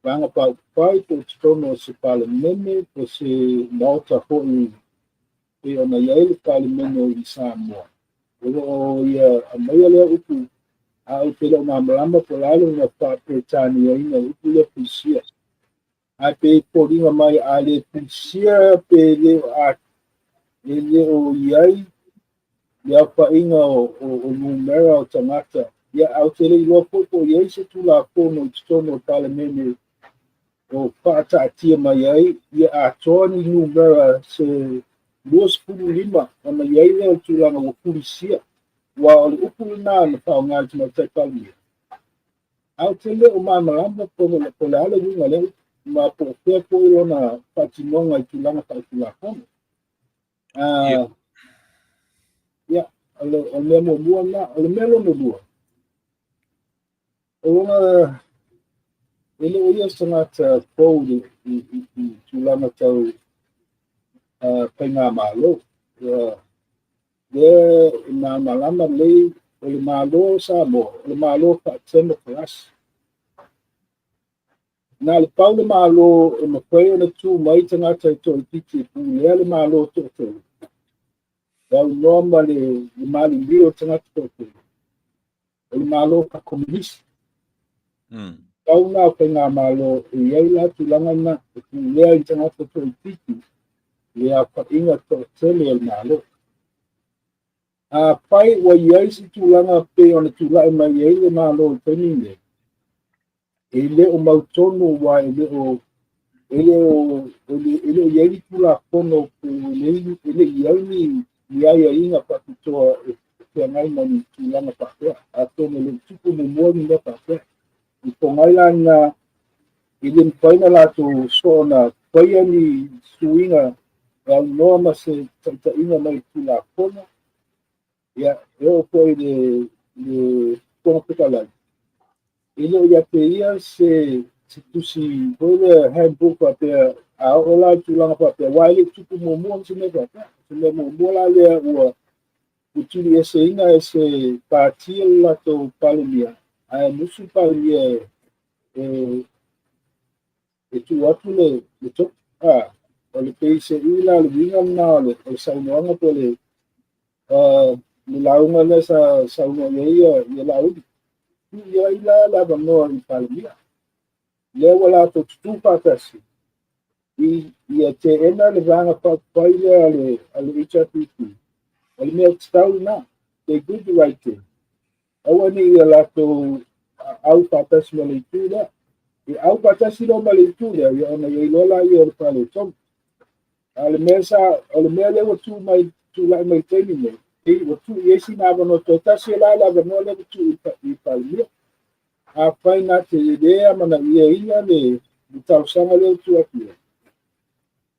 Vaega Faaupufai po o totonu o se Palemene po o se Maota foi pei ona i ai le Palemene i Samoa. O lo o ia aumaia lea upu, a ou te le o malamalama po o le a lona faa-Peretaniaina o le upu lea fulisia. Ae pe foliga mai a le fulisia pe le o i ai le aofaiga o numera o tagata. Ia, ae ou te le iloa foi po o i ai se Tulafono i totonu o le Palemene o faataatia mai ai ia atoa ni numera se 25 ona i ai lea o le tulaga ua fulisia. Aua o le upu lena na faaaoga e le Tamaitai Palemia. Ae ou te le o malamalama po o le a le uiga o lea upu ma po o fea foi lona faatinoga i tulaga faaletulafono. Ia, o le mea muamua lena. O le mea lona lua, o lona e le o ia se tagata fou i tulaga tau faigamalo. Lea e malamalama lelei o le Malo o Samoa, o le Malo faatemokarasi. Na le pau le Malo e mafai ona tu mai tagata e toaitiiti e pulea le Malo toatele, e aunoa ma le maliliu o tagata toatele, o le Malo faakomunisi. Tau na o faigamalo e i ai la tulaga na e pulea i tagata toaitiiti le aofaiga toatele o le Malo. Afai ua i ai se tulaga pei ona tulai mai ai le Malo i le taimi lenei, e le o mautonu aua e le o i ai ni Tulafono e le i ai ni aiaiga faapitoa e feagai ma ni tulaga faapea. Atonu e le o tupu muamua ni mea faapea. I pogai la lena e le mafai ona latou soona faia ni suiga e aunoa ma se taitaiga mai le Tulafono. Ia, e oo foi i le Fofoga Fetalai, e le o ia te ia se tusi foi lea handbook faapea a oo la i tulaga faapea, aua e le i tupu muamua se mea faapea. Se mea muamua la lea ua tulieseina e se patia le latou Palemia, ae musu le Palemia e tuu atu le topu. O le pei se ui la le uiga lena o le saunoaga po o le lauga lea sa saunoa i ai ia Laauli. Tuu i ai la le avanoa i Palemia. Lea ua latou tutū faatasi ia teena le Vaega Faaupufai lea a le HRPP. O le mea tatau lena. They did the right thing. Aua ne i ia latou au faatasi ma le itu lea. E au faatasi loa ma le itu lea, ia ona i ai loa la ia o le faaletonu. A o le mea lea ua tulai mai i le taimi nei, ua tuu i ai sina avanoa toe tasi e la le avanoa lea ua tuu i Palemia. Afai na te le amanaiaina le talosaga lea ua tuu atu i ai,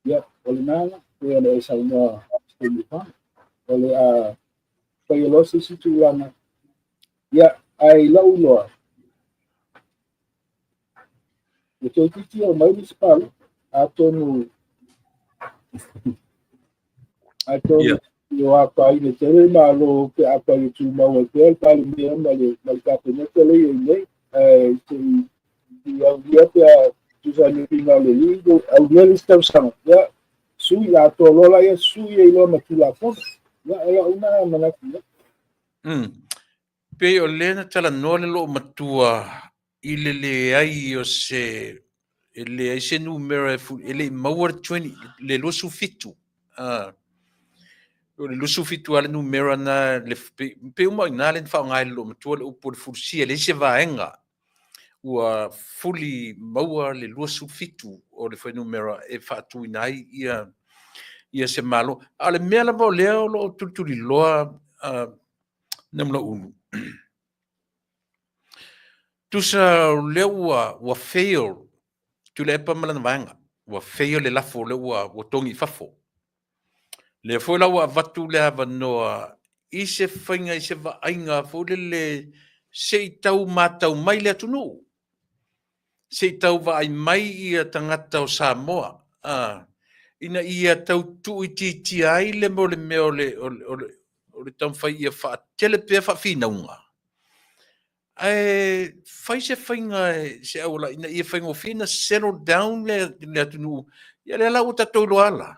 ia, o lena pei ona e saunoa o le a faia loa se isi tulaga. Ia, ae i lau iloa, ua toeitiiti oo mai nisi palota, atonu o afaina tele le Malo pe afai e tumau ai pea le Palemia ma le Kapeneta lea e i ai nei. Ae se i aulia pe a tusa ni pinga le li aulia le tausaga, ia sui la atoa loa laia, sui ai loa ma Tulafono. Ia, o lau na manatu ia. Pei o lea na talanoa le loomatua i le leai o se, e leai se numera e le i maua le 20, le 27. O le 27 lava le numera na, le, pei uma i ina le na faaaoga e le loomatua le upu o le fulusia, e leai se vaega ua fuli maua le 27 o le fuainumera e faatuina ai ia se Malo. A o le mea lava o lea o lo o tulituliloa Namulauulu, tusa o lea ua fail Tuilaepa ma lana vaega, ua fail le lafo o lea ua togi i fafo. Lea foi la ua avatu le avanoa i se faiga, i se vaaiga foi lele, se i tau matau mai le atunuu, se i tau vaai mai ia tagata o Samoa, ina ia tau tuuitiitia ai le mo le mea o le taumafai ia faatele pea faafinauga, ae fai se faiga, se auala ina ia faigofie na settle down le atunuu. Ia lea la ua tatou iloa la,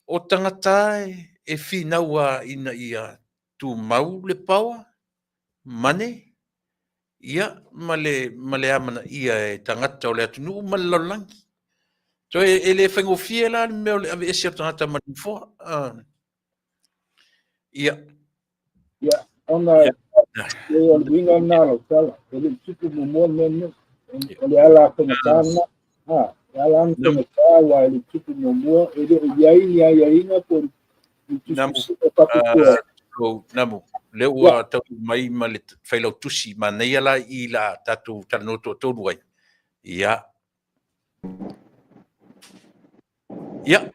o tagata e finau lava ina ia tumau le power, money, ia ma le amanaia e tagata o le atunuu ma le lalolagi. So e le faigofie la le mea o le aveese o tagata ma le nofoa. Ia. Ia, ona e o le uiga lena o lau tala, e le i tupu muamua le mea lenei. O le ala faigata lena. E ala ona faigata aua e le i tupu muamua, e le o i ai ni aiaiga po o ni tusitusiga faapitoa. Namu, lea ua taunuu mai ma le failautusi, manaia la i la tatou talanoa toatolu ai. Ia. Ia,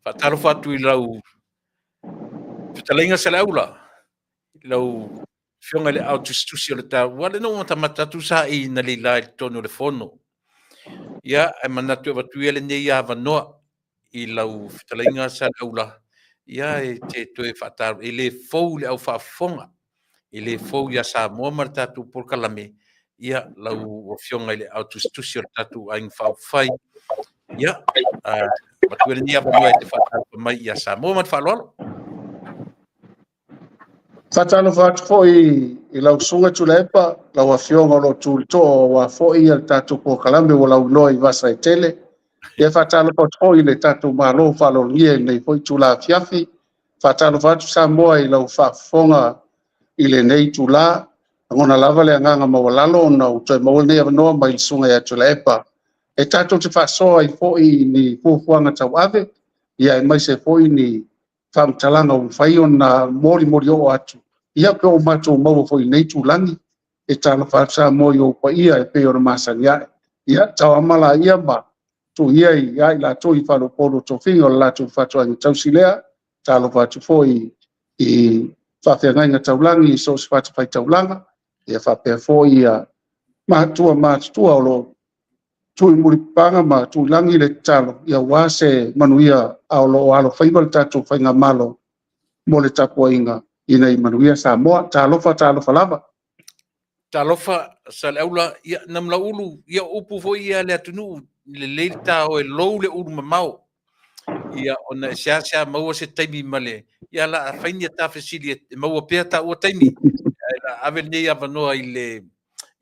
faatalofa atu i lau fetalaiga Saleaula, i lau afioga i le ao tusitusi o le tau. Ua le na matamata atu sa i na leila i totonu o le fono. Ia, ae manatu e avatu ia lenei avanoa i lau fetalaiga Saleaula, ia e te toe faatalo, e le fou i le au faafofoga, e le fou ia Samoa ma le tatou polokalame, ia lau afioga i le ao tusitusi o le tatou Aiga Faaupufai. Ia, avatu ia lenei avanoa e te faatalofa mai ia Samoa ma le faaaloalo. Faatalofa atu foi i lau susuga Tuilaepa, lau afioga o lo o tu i le toa aua foi le tatou polokalame ua lauiloa i vasa e tele. Ia faatalofa atu foi i le tatou Malo faaaloalogia i lenei foi itula afiafi. Faatalofa atu Samoa i lau faafofoga i lenei itula. Lagona lava le agaga maualalo ona ua toe maua lenei avanoa mai le susuga ia Tuilaepa e tatou te faasoa ai foi ni fuafuaga tauave, ia aemaise foi ni faamatalaga ua mafai ona molimoli oo atu, ia pe o matou maua foi i lenei itulagi. E talofa atu Samoa i ou paia e pei ona masani ae. Ia tauama laia ma tuia ia i latou i faleupolu o tofiga o le latou fatuaiga tausi lea. Talofa atu foi i faafeagaiga taulagi i so o se fatafaitaulaga, ia faapea foi ia matua matutua o lo o tuimulipapaga ma tuilagi le tatalo, ia aua se manuia a o lo o alofaiva le tatou faigamalo mo le tapuaiga ina ia manuia Samoa. Talofa, talofa lava. Talofa Saleaula, ia Namulauulu, ia upu foi ia le atunuu, lelei le tao e lou le ulu mamao. Ia ona e seasea maua se taimi ma le, ia la fai ni ta fesili e maua pea taua taimi. Ae la ave lenei avanoa i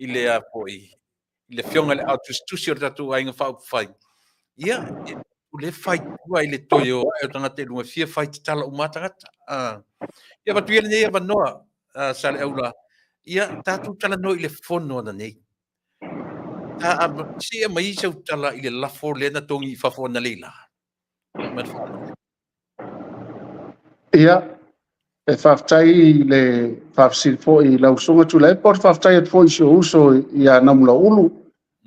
le a foi, i le afioga i le ao tusitusi o le tatou Aiga Faaupufai. Ia, o le fai tua i le toe o ae o tagata i luga, fia fai tatala uma tagata. Ia avatu ia lenei avanoa, Saleaula, ia tatou talanoa i le fono ananei. Se i aumai sau tala i le lafo lea na togi i fafo analeila. Ma le faaaloalo. Ia, e faafetai i le faafesili foi i lau susuga Tuilaepa, o le faafetai atu foi i si ou uso ia Namulauulu,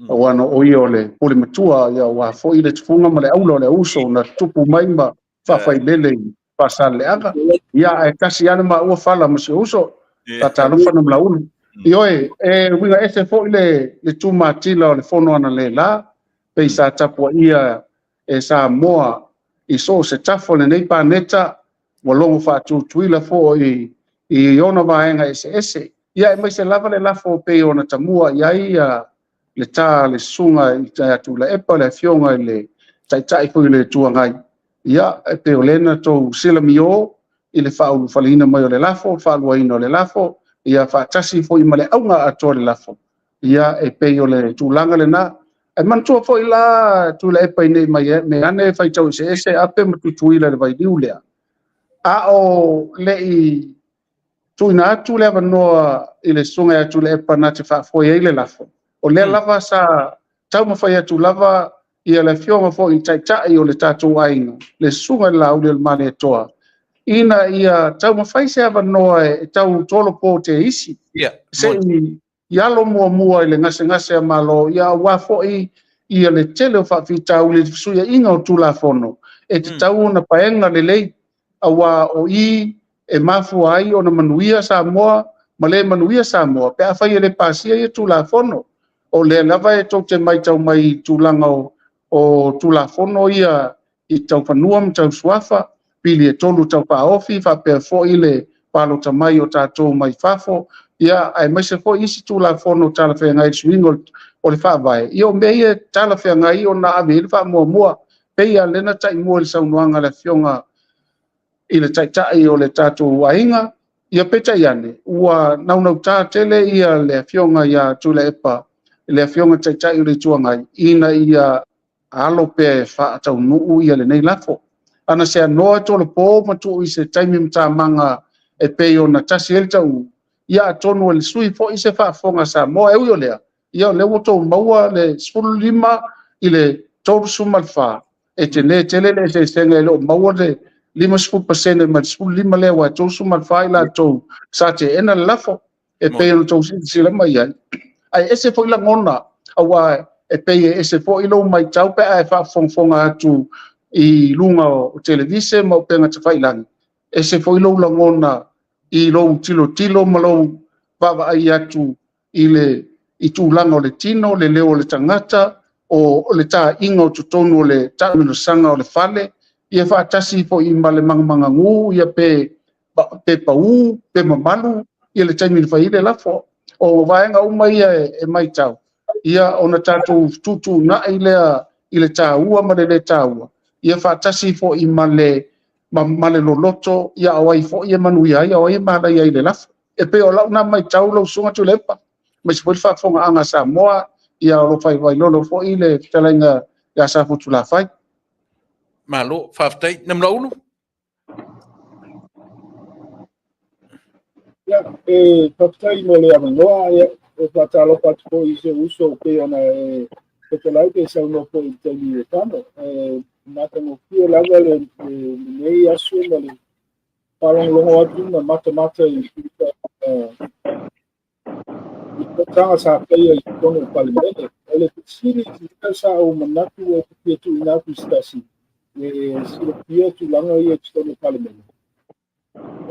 aua na o ia o le pule matua, ia aua foi le tufuga ma le aula o le auso na tupu mai ma faafailele i Faasaleleaga. Ia, ae tasi lava le maua fala ma si ou uso, faatalofa Namulauulu. Ioe, e uiga ese foi le tumatila o le fono analeila, pei sa tapuaia e Samoa i so o se tafa o lenei paneta, ua logo faatutuila foi i ona vaega eseese. Ia aemaise lava le lafo e pei ona tamua i ai le ta a le susuga ia Tuilaepa, le Afioga i le Taitai foi o le Itu Agai, ia e pei o lea na outou silamio i le faaulufaleina mai o le lafo, faaluaina o le lafo, ia faatasi foi ma le auga atoa o le lafo, ia e pei o le tulaga lena. Ae manatua foi la Tuilaepa ina ne i mea ane faitau eseese Ape ma Tutuila i le vailiu lea, a o le i tuuina atu le avanoa i le susuga ia Tuilaepa na te faafoe ai le lafo, o lea lava sa taumafai atu lava ia le afioga foi i le Taitai o le tatou aiga, le susuga i le Laaulialemalietoa, ina ia taumafai se avanoa e tau tolopo teisi, se i alo muamua i le gasegase a Malo, ia aua foi ia le tele o faafitauli i le fesuiaiga o Tulafono, e tatau ona paega lelei, aua o i e mafua ai ona manuia Samoa ma le manuia Samoa pe afai e le pasia ia Tulafono. O lea lava e tou te matau mai i tulaga o Tulafono ia i tau fanua ma tau suafa, pili e 3 tau faaofi, faapea foi le palota mai o tatou mai fafo, ia aemaise foi isi Tulafono talafeagai i le suiga o le faavae, ia o mea ia e talafeagai ona ave i ai le faamuamua. Pei lava lea na taimua i le saunoaga a le Afioga i le Taitai o le tatou aiga, ia peitai ane, ua naunauta tele ia le Afioga ia Tuilaepa, le Afioga i le Taitai o le Itu Agai, ina ia alo pea e faataunuu ia lenei lafo. Ana seanoa tolopo ma tuu i se taimi matamaga e pei ona tasi ai le tau, ia atonu e le sui foi se faafofoga Samoa. E ui o lea, ia o lea ua outou maua le 15 i le 34, e tele tele le eseesega e le o maua le 50% mai le 15 lea, aua e 34 i latou sa teena le lafo, e pei ona outou silasila mai ai. Ae ese foi lagona, aua e pei e ese foi lou matau pe a e faafogafoga atu i luga o televise ma upega tafailagi, ese foi lou lagona i lou tilotilo ma lou vaavaai atu i le i tulaga o le tino, le leo o le tagata, o le taaiga o totonu o le taamilosaga o le fale, ia faatasi foi ma le manumanagu, ia pe pau, pe mamalu, ia le taimi na fai ai le lafo. O vaega uma ia e matau, ia ona tatou fetuutuunai lea i le taua ma le le taua, ia faatasi foi ma le loloto, ia o ai foi e manuia ai, a o ai e manaia ai le lafo. E pei o lau na matau lau Susuga Tuilaepa, aemaise foi le faafofogaaga a Samoa, ia o lo o fai vailolo foi le fetalaiga ia Safotulafai. Malo, faafetai. Namulaulu? Ia, e faafetai mo le avanoa, ia, e faatalofa atu foi i se uso pei ona e fetalai pe saunoa foi i le taimi e tano. E matagofie lava lenei aso ma le faalogologo atu ma matamata i fonotaga sa faia i totonu o le Palemene. O le fesili sa ou manatu e fia tuuina atu i se tasi e silafia tulaga ia i totonu o le Palemene,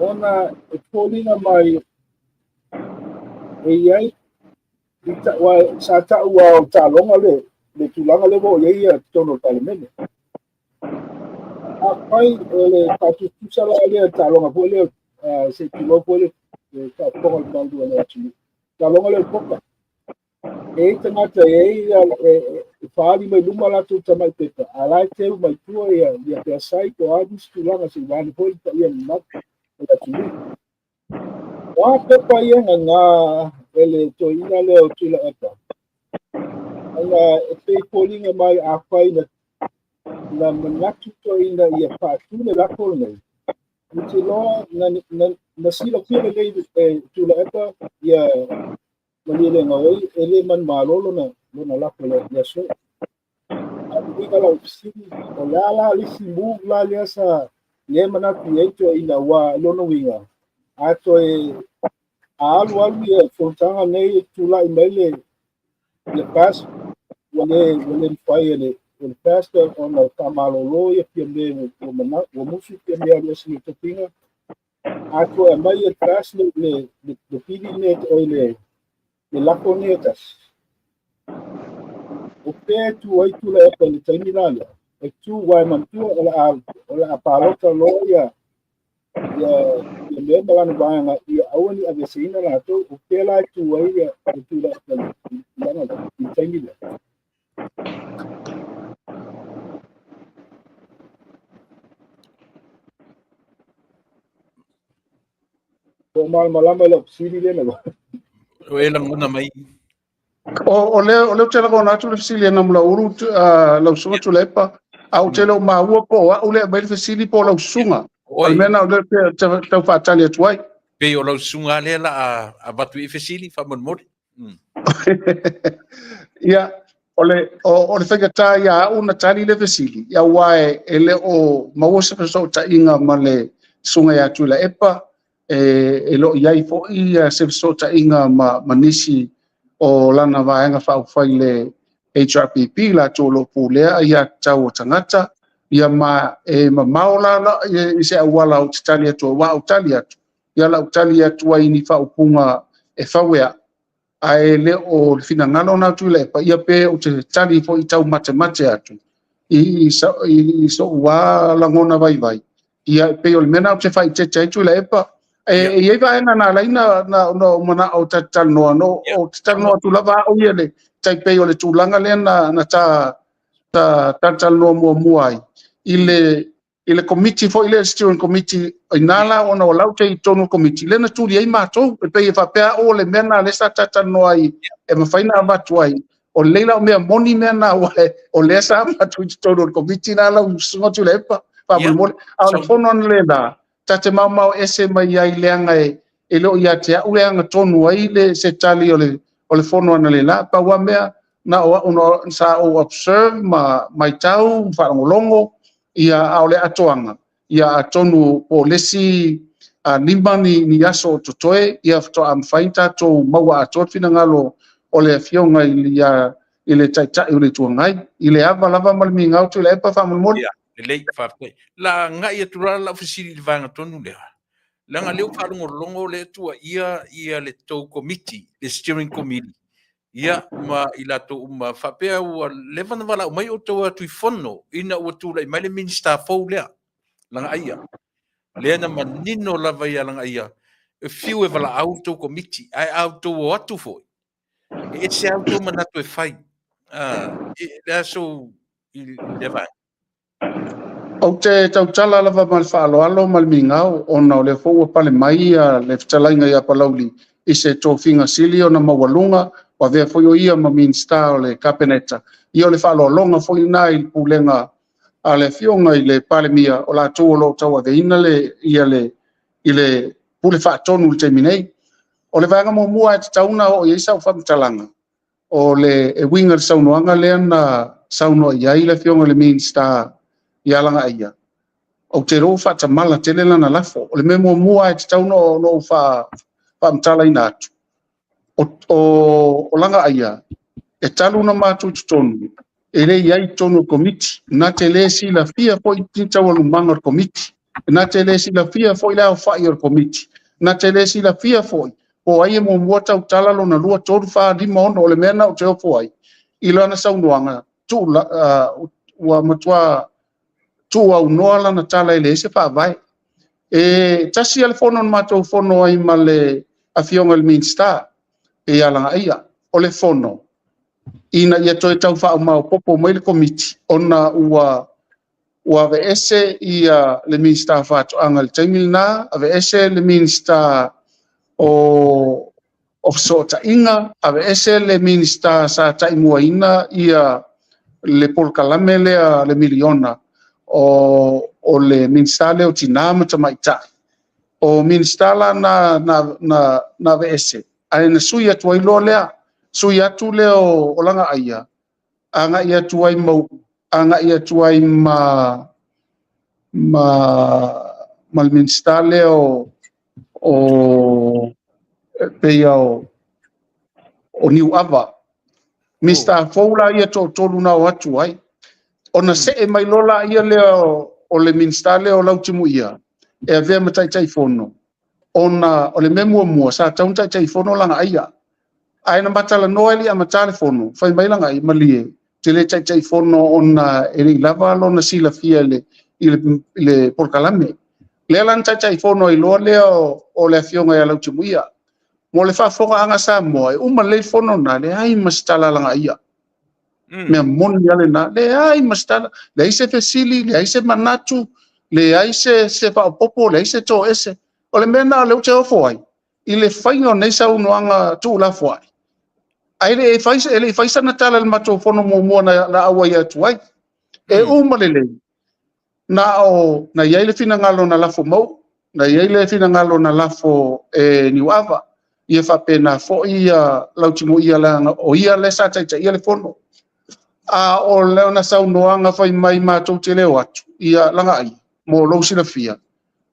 ona e foliga mai e i ai sa taua o taaloga le tulaga lea ua i ai i totonu o le Palemene. Afai o le faatusatusa la lea taaloga foi lea, se i tulou foi le faafofoga o le mamalu o le atunuu, taaloga lea o le poka. E i ai tagata e i ai e faali mai luma latou tamai pepa, a la e teu mai tua ia peasai po o a nisi tulaga se i vaeane foi le paia mamalu o le atunuu. O a pepa ia gaga e le toeaina lea o Tuilaepa, ona e pei foliga mai afai na manatu toeaina ia faatu le lafo lenei, ou te iloa na silafia lelei e Tuilaepa ia Malielegaoi e le manumalo lona lafo le aso. A uiga lau fesili, o le a la le isi move la lea sa lea manatu i ai toeaina, ua lona uiga a toe a alu alu ia fonotaga nei tulai mai le FAST, ua le mafai e le FAST ona faamalolo ia Fiame, ua musu Fiame alu ese mai tofiga. A toe aumai e le FAST le pili nei oi le lafo nei e tasi, o pea tu ai Tuilaepa i le taimi la lea, e tu wae manatua o le a palota loa ia Ia mea ma lana vaega ia aua ne i aveeseina latou, o fea la e tu ai le Tuilaepa i le tulaga lea, i le taimi lea? Po o malamalama i lau fesili lea na O e lagona mai. O lea ou te lagona atu le fesili a Namulauulu lau susuga Tuilaepa, a ou te le o maua po o au lea e aumai le fesili po o lau susuga. O le mea lena o lea ou te tau faatali atu ai. Pei o lau susuga lea la avatu i fesili faamolemole. Ia, o le faigata ia au na tali le fesili, aua e le o maua se fesootaiga ma le susuga ia Tuilaepa, e le o i ai foi se fesootaiga ma nisi o lana vaega faaupufai i le HRPP, latou o lo o pulea aiatatau a tagata, ia ma e mamao la i se auala ou te tali atu ai, aua ou tali atu, ia o le a ou tali atu ai i ni faaupuga e fau e au, ae le o le finagalo lena o Tuilaepa, ia pe ou te tali foi taumatemate atu i sou lagona vaivai, ia e pei o le mea lena ou te faaeteete ai Tuilaepa. E i ai vaega na ala ai ona ou manao ta te talanoa, ou te talanoa atu lava au ia le tai pei o le tulaga lea na ta talatalanoa muamua ai i le komiti foi lea, steering committee, ina la ona o lau te i totonu o le komiti, lea na tuli ai matou, e pei e faapea au o le mea lena lea sa talatalanoa ai e mafai ona avatu ai, o lelei la o mea moni mea na, o lea sa avatu i totonu o le komiti na lau susuga Tuilaepa, faamolemole. A o le fono analeila, ta te maomao ese mai ai leaga e le o ia te au le agatonu ai le se tali o le fono analeila, pau lava mea na o au sa ou observe ma matau, ma faalogologo, ia a o le atoaga, ia atonu po o le isi 5 ni aso o totoe, ia faatoa mafai tatou maua atoa le finagalo o le afioga i le Taitai o le Itu Agai, i le ava lava ma le migao Tuilaepa faamolemole. Ia, lelei, faafetai. La agai atu la lau fesili i le vaega tonu lea. Leaga lea ua faalogologo lea tuuaia ia le tou komiti, le steering committee, ia ma i latou uma faapea ua leva ona valaau mai outou atu i fono ina ua tulai mai le Minisita fou lea, Lagaaia. Lea na manino lava ia Lagaaia, e fiu e valaau le tou komiti, ae a outou o atu foi, e ese lava outou manatu e fai. Le aso i lea vaega. Ou te tautala lava ma le faaaloalo ma le migao, ona o lea foi ua pale mai le fetalaiga ia Palauli i se tofiga sili ona maualuga, ua avea foi o ia ma Minisita o le Kapeneta. Ia o le faaaloaloga foi lena i le pulega a le afioga i le Palemia, o latou o lo o tauaveina i le pule faatonu i le taimi nei. O le vaega muamua e tatau ona oo i ai sau faamatalaga, o le e uiga i le saunoaga lea na saunoa i ai le afioga i le Minisita ia Lagaaia, ou te iloa ua faatamala tele lana lafo. O le mea muamua e tatau ona ou faamatalaina atu, o Lagaaia, e talu ona matou i totonu, e le i ai i totonu o le komiti, na te le silafia foi ni taualumaga o le komiti, na te le silafia foi le aofai o le komiti, na te le silafia foi po ai e muamua tautala lona 2, 3, 4, 5, 6, o le mea na ou te ofo ai, i lana saunoaga, ua matua tuuaunoa lana tala e leai se faavae. E tasi le fono na matou fono ai ma le afioga i le Minisita ia Lagaaia, o le fono ina ia toe tau faamaopoopo mai le komiti ona ua aveese ia le Minisita o Faatoaga i le taimi lena, aveese le Minisita o Fesootaiga, aveese le Minisita sa taimuaina ia le polokalame lea le miliona, o le Minisita lea o Tina ma Tamaitai. O Minisita la na aveese, ae na sui atu ai loa lea, sui atu lea o Lagaaia, agai atu ai ma agai atu ai ma le Minisita lea o pei o Niuava. Minisita fou la ia toatolu na o atu ai. Ona see mai loa la ia lea o le Minisita lea o Lautimuia e avea ma Taitaifono, ona o le mea muamua sa tatau ona Taitaifono Lagaaia. Ae na matalanoa i le amata le fono, fai mai Lagaaia, malie, te le Taitaifono ona e le i lava lona silafia i le polokalame. Lea la na Taitaifono ai loa lea o le Afioga ia Lautimuia. Mo le faafofogaaga a Samoa, e uma lelei le fono lena, leai ma se tala a Lagaia. Mea moni lava lena, leai ma se tala, leai se fesili, leai se manatu, leai se faaopoopo, leai se toese. O le mea lena o lea ou te ofo ai, i le faiga o nei saunoaga tuulafoai, ae le i fai sana tala i le matou fono muamua na auai atu ai. E uma lelei, na o na i ai le finagalo na lafo Mauu, na i ai le finagalo na lafo e Niuava, ia faapena foi ia Lautimuia leaga o ia lea sa taitaia le fono. A o lana saunoaga fai mai matou te le o atu, ia Lagaai, mo lou silafia,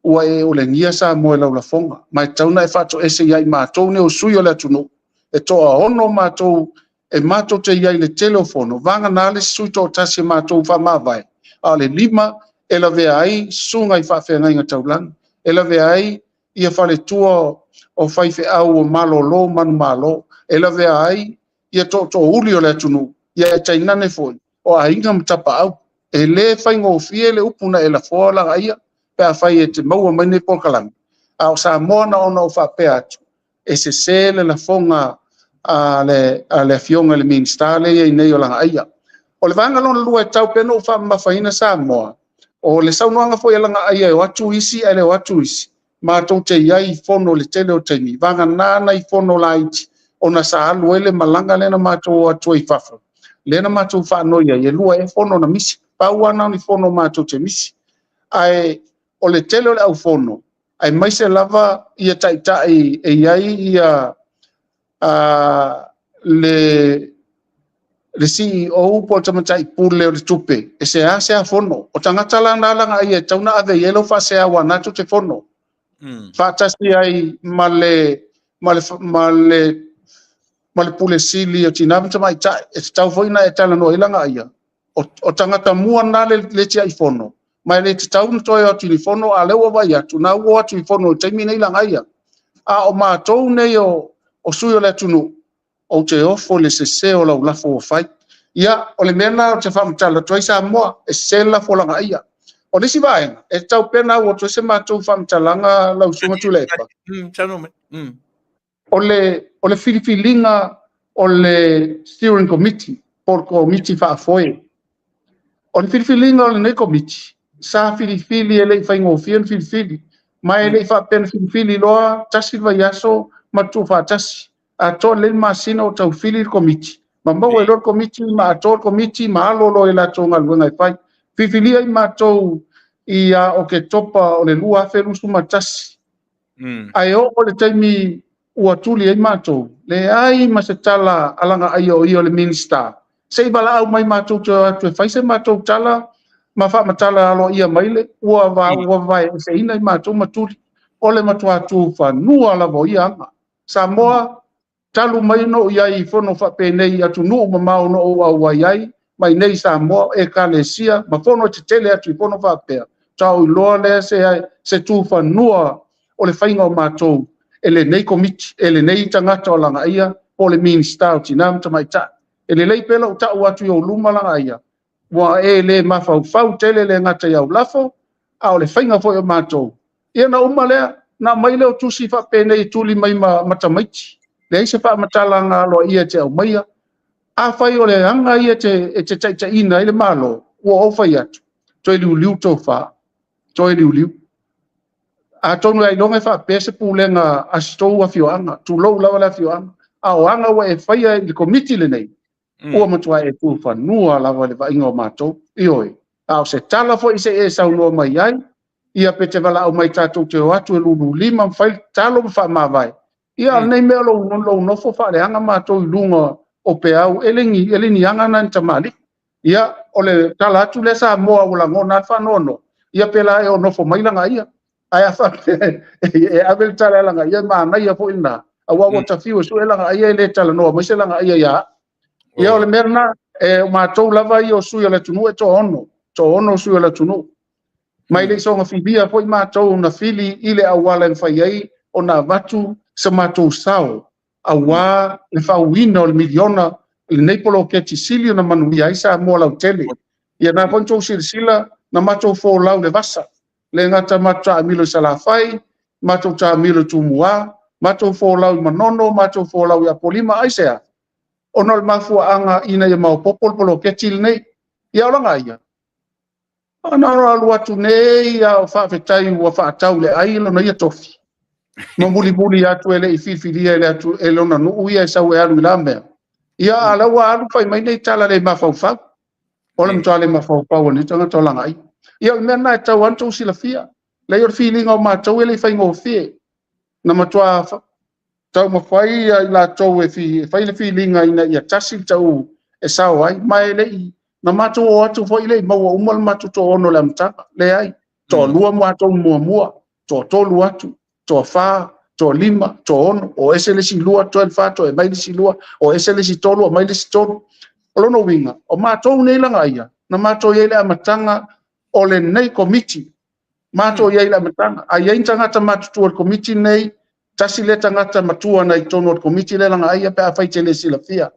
ua e olegia Samoa i lau lafoga, ma e tatau ona e faatoese ia i matou nei o sui o le atunuu, e toaono matou e matou te i ai i le tele o fono, vagana le sui toatasi e matou faamavae, a o le 5 e lavea ai susuga i faafeagaiga taulagi, e lavea ai ia faletua o faifeau o malolo manumalo, e lavea ai ia tootoouli o le atunuu, ia e tainane foi o aiga ma tapaau. E le faigofie le upu na e lafoa Lagaia, pe a fai e te maua mai nei polokalame, a o Samoa na ona ou faapea atu, e sese le lafoga a le Afioga i le Minisita lea e i ai nei o Lagaia. O le vaega lona lua e tau pea ona ou faamamafaina Samoa, o le saunoaga foi a Lagaia e o atu isi ae le o atu isi, matou te i ai i fono i le tele o taimi, vagana nai fono laiti, ona sa alu ai le malaga lea na matou o atu ai i fafo, lea na matou faanoi ai, e 2 ea fono na misi, pau lava na o ni fono matou te misi. Ae o le tele o le aufono, aemaise lava ia taitai e i ai ia le CEO po o le tamaitai pule o le tupe, e seasea fono. O tagata la na Lagaia e tatau ona ave i ai lau faasea aua na tou te fono. Faatasi ai ma le pule sili o tina ma tamaitai, e tatau foi ona e talanoa i Lagaia. O tagata mua na le tiai fono, ma e le tatau ona toe o atu i le fono, a o lea ua vaai atu, na ua o atu i fono i le taimi nei Lagaia. A o matou nei o sui o le atunuu, ou te ofo i le sese o lau lafo ua fai. Ia, o le mea lena ou te faamatala atu ai Samoa, e sese le lafo a Lagaia. O le isi vaega, e tatau pea ona au atu ai se matou faamatalaga lau Susuga Tuilaepa. O le filifiliga o le steering committee, po o le komiti faafoe. O le filifiliga o lenei komiti, sa filifili e le i faigofie ona filifili, ma e le i faapea na filifili loa tasi le vaiaso ma tuufaatasi. Atoa lelei le masina o taufili le komiti, ma maua ai loa le komiti, ma atoa le komiti, ma alo loa i latou galuega e fai. Filifilia i matou ia Oketopa o le 2021, ae oo le taimi ua tuli ai matou, leai ma se tala a Lagaia o ia o le Minisita, se i valaau mai matou te o atu e fai se matou tala ma faamatala aloaia mai le ua vaeseina i matou ma tuli. O le matua tufanua lava o ia aga. Samoa, talu mai ona ou i ai i fono faapenei i atunuu mamao na ou auai ai, mai nei Samoa, ekalesia, ma fono tetele atu i fono faapea, tau iloa lea se tufanua o le faiga o matou e lenei komiti, e lenei tagata o Lagaia, po o le Minisita o Tina ma Tamaitai. E lelei pea lou tau atu i ou luma Lagaia, ua e le mafaufau tele le gata i au lafo, a o le faiga foi o matou. Ia na uma lea, na aumai lea o tusi faapenei e tuli mai ma tamaiti. Leai se faamatalaga aloaia e te aumaia. Afai o le aga ia e te taitaiina ai le Malo, ua ou fai atu, toe liuliu tofa, toe liuliu. Atonu e ailoga e faapea se pulega a si tou afioaga, tulou lava le afioaga, a o aga ua e faia i le komiti lenei, ua matua e tufanua lava i le vaaiga o matou. Ioe, a o se tala foi se i e saunoa mai ai, ia pe te valaau mai tatou te o atu e lululima ma fai le tatalo ma faamavae. Ia o lenei mea o lou nofo faaleaga matou i luga o peau, e le ni aga na ni tamalii. Ia, o le tala atu lea Samoa ua lagona lava le faanoanoa, ia pe la e o nofo mai Lagaia. Ae a faapea e ave le tala a Lagaia, manaia foi lena, aua ua tafiu e sue Lagaia e le talanoa mai se Lagaia ia au. Ia o le mea lena, e o matou lava ia o sui o le atunuu e toaono, toaono sui o le atunuu. Mai le i soona filia foi matou na fili i le auala e mafai ai ona avatu se matou sao, aua le fauina o le miliona lenei poloketi sili ona manuia ai Samoa lautele. Ia na foi tou silasila na matou folau i le vasa. Le gata matou taamilo i Salafai, matou taamilo i Tumua, matou folau i Manono, matou folau i Apolima. Aisea? Ona o le mafuaaga ina ia maopoopo le poloketi lenei. Ia o Lagaaia, na ona alu atu nei a o faafetai ua faatau i le ai lona ia tofi, ma mulimuli atu e le i filifilia e le atu e lona nuu ia e sau e alu i la mea. Ia a o la ua alu fai mai nei tala le mafaufau. O le matua le mafaufau o lenei tagata o Lagaaia. Ia o le mea lena e tatau lava ona outou silafia. Leai o le filiga o matou e le i faigofie. Na matua taumafai i latou e fai le filiga ina ia tasi le tau e sao ai, ma e le i, na matou o atu foi le i maua uma le matou toaono i le amataga, leai, toalua matou muamua, toatolu atu, toafa, toalima, toaono, o ese le isi lua, totoe le fa, toe aumai le isi lua, o ese le isi tolu, aumai le isi tolu. O lona uiga, o matou nei Lagaaia, na matou i ai i le amataga o lenei Komiti, matou i ai i le amataga. A i ai ni tagata matutua o le Komiti lenei, tasi lea tagata matua na i totonu o le Komiti lea Lagaaia pe afai e te le silafia.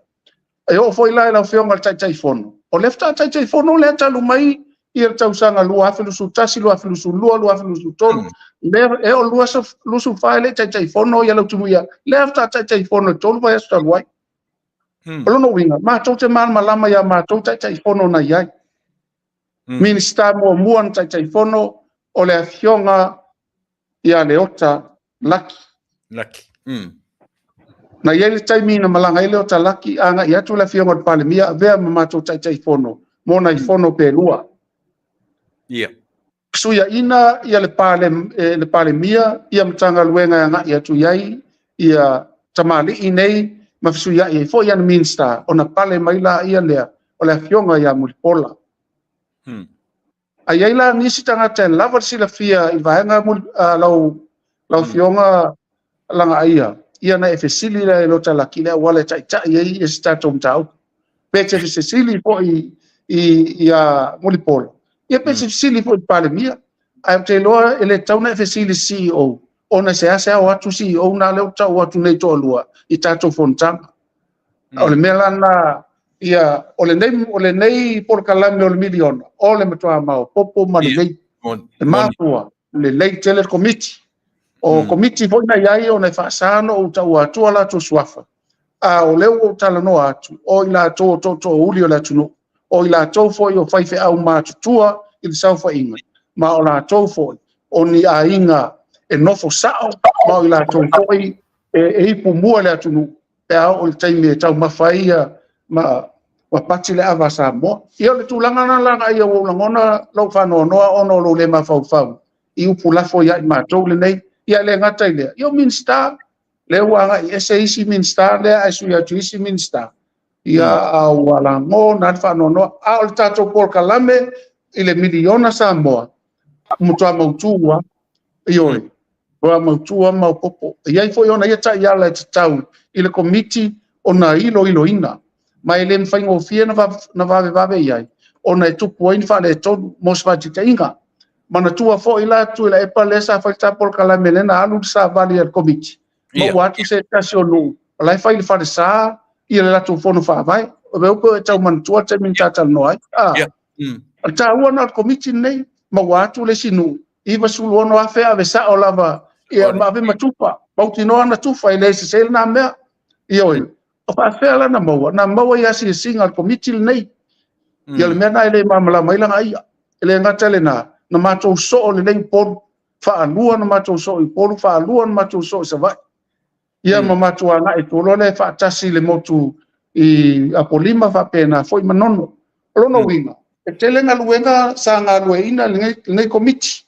E oo foi la i lau Afioga i le Taitaifono, o lea faatoa Taitaifono lea talu mai le tausaga 2021, 2022, 2023, lea e oo i le 2024 e le i Taitaifono Lautimuia, lea faatoa Taitaifono i le 3 vaiaso talu ai. O lona uiga, matou te malamalama i a matou Taitaifono na i ai. Minisita muamua na Taitaifono o le Afioga ia Leota Laki. Laki. Na i ai le taimi na malaga ai Leota Laki agai atu le Afioga i le Palemia avea ma matou Taitaifono mo nai fono pe lua. Fesuiaina ia le Palemia ia Matagaluega e agai atu i ai ia tamalii nei ma fesuiai ai foi ana Minisita, ona pale mai la ia lea o le Afioga ia Mulipola. A i ai la nisi tagata e lava le silafia i vaega lau Afioga Lagaaia, ia na e fesili lea i Leota Laki le auala e taitai ai se tatou mataupu. Pe te fesili foi ia Mulipola, ia pe te fesili foi i le Palemia. Ae ou te iloa e le tatau ona e fesili i le CEO, ona e seasea o atu CEO na lea ou te tau atu nei toalua i tatou fonotaga. O le mea la lena, ia, o lenei polokalame o le miliona, o le matua maopoopo ma lelei. E mafua, lelei tele le Komiti. O Komiti foi na i ai ona e faasa ona ou taua atua latou suafa, a o lea ua ou talanoa atu, o i latou o tootoouli o le atunuu, o i latou foi o faifeau matutua i le saofaiga, ma o latou foi o ni aiga e nofo sao, ma o i latou foi e ipu mua le atunuu pe a oo i le taimi e taumafa ai ma pati le ava a Samoa. Ia o le tulaga lena Lagaaia ua ou lagona lou faanoanoa ona o lou le mafaufau i upu lafo ia i matou lenei. Ia e le gata i lea, ia o Minisita, lea ua agai ese isi Minisita lea ae sui atu isi Minisita, ia a ua lagona lava le faanoanoa. A o le tatou polokalame i le miliona Samoa, ua matua mautu lava, ioe, matua mautu lava ma maopoopo. E i ai foi ona ia taiala e tatau i le Komiti ona iloiloina, ma e le faigofie ona vavevave i ai, ona e tupu ai ni faaletonu mo se faataitaiga. Manatua foi la Tuilaepa lea sa fai le ta polokalame lea na alu le savali a le Komiti, maua atu se tasi o nuu, o la e fai i le falesa ia le latou fono faavae. O le upu e tau manatua le taimi na ta talanoa ai. O le taua lena o le Komiti lenei, maua atu le isi nuu, 96,000 ave sao lava, ia ma ave ma tufa, mautinoa na tufa e le sese lena mea. Ioe, o faafefea la na maua? Na maua i asiasiga a le Komiti lenei. Ia o le mea lena e le malamalama ai Lagaaia. E le gata i lena, na matou soo lelei Upolu, faalua na matou soo i Upolu, faalua na matou soo i Savaii. Ia ma matou agai atu loa lea faatasi i le motu i Apolima faapena foi Manono. O lona uiga, e tele galuega sa galueaiina e lenei Komiti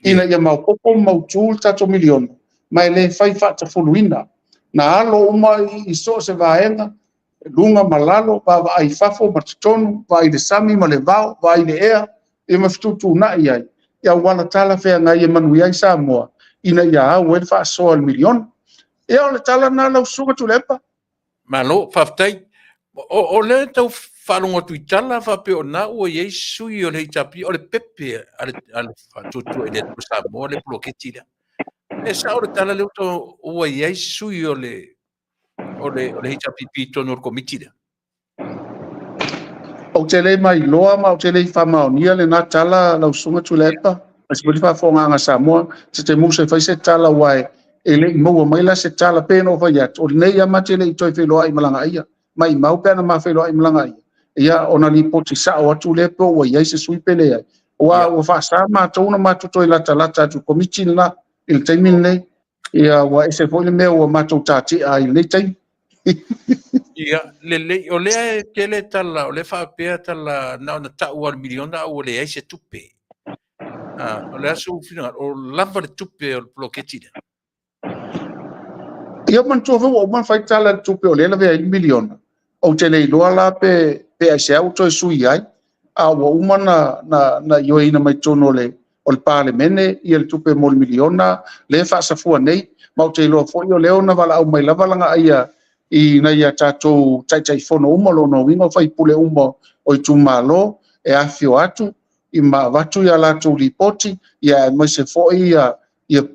ina ia maopoopo ma mautu le tatou miliona, ma e le fai faatafuluina. Na alo uma i so o se vaega, luga ma lalo, vaavaai i fafo ma totonu, vaai i le sami ma le vao, vaai i le ea, ia ma fetuutuunai ai i auala talafeagai e manuia ai Samoa ina ia au ai le faasoa i le miliona. Ia o le tala lena lau Susuga Tuilaepa. Malo, faafetai. O lea e tau faalogo atu i tala faapea o lena ua i ai sui o le HRPP, o le pepe a le Faatuatua i le Atua Samoa le poloketi lea. E sao le tala lea ua i ai sui o le HRPP i totonu o le Komiti lea? Ou te le mailoa ma ou te le i faamaonia lena tala lau Susuga Tuilaepa. Aemaise foi le faafofogaaga a Samoa, se te musa e fai se tala aua e le i maua mai la se tala pei ona ou fai atu, o lenei lava ma te le i toe feiloai ma Lagaia. Maimau pe ana ma feiloai ma Lagaia, ia ona lipoti sao atu lea po ua i ai se sui pe leai. Aua ua faasa matou ona matou toe latalata atu i le Komiti lena i le taimi lenei. Ia ua ese foi le mea ua matou tatia ai i lenei taimi. Ia, lelei, o lea e tele tala, o lea e faapea tala na ona tau lava o le miliona a ua leai se tupe. O le a sou finagalo, o lava le tupe o le poloketi lea? Ia manatua foi ua uma ona fai tala i le tupe o lea e lavea ai le miliona. Ou te le iloa la pe aisea ua toe sui ai, a ua uma ona ioeina mai totonu o le Palemene le tupe mo le miliona lea e faasafua nei. Ma ou te iloa foi o lea na valaau mai lava Lagaia i nai a tatou Taitaifono uma, o lona uiga o sui usufono uma o itumalo e afifio atu ma avatu a latou lipoti, aemaise foi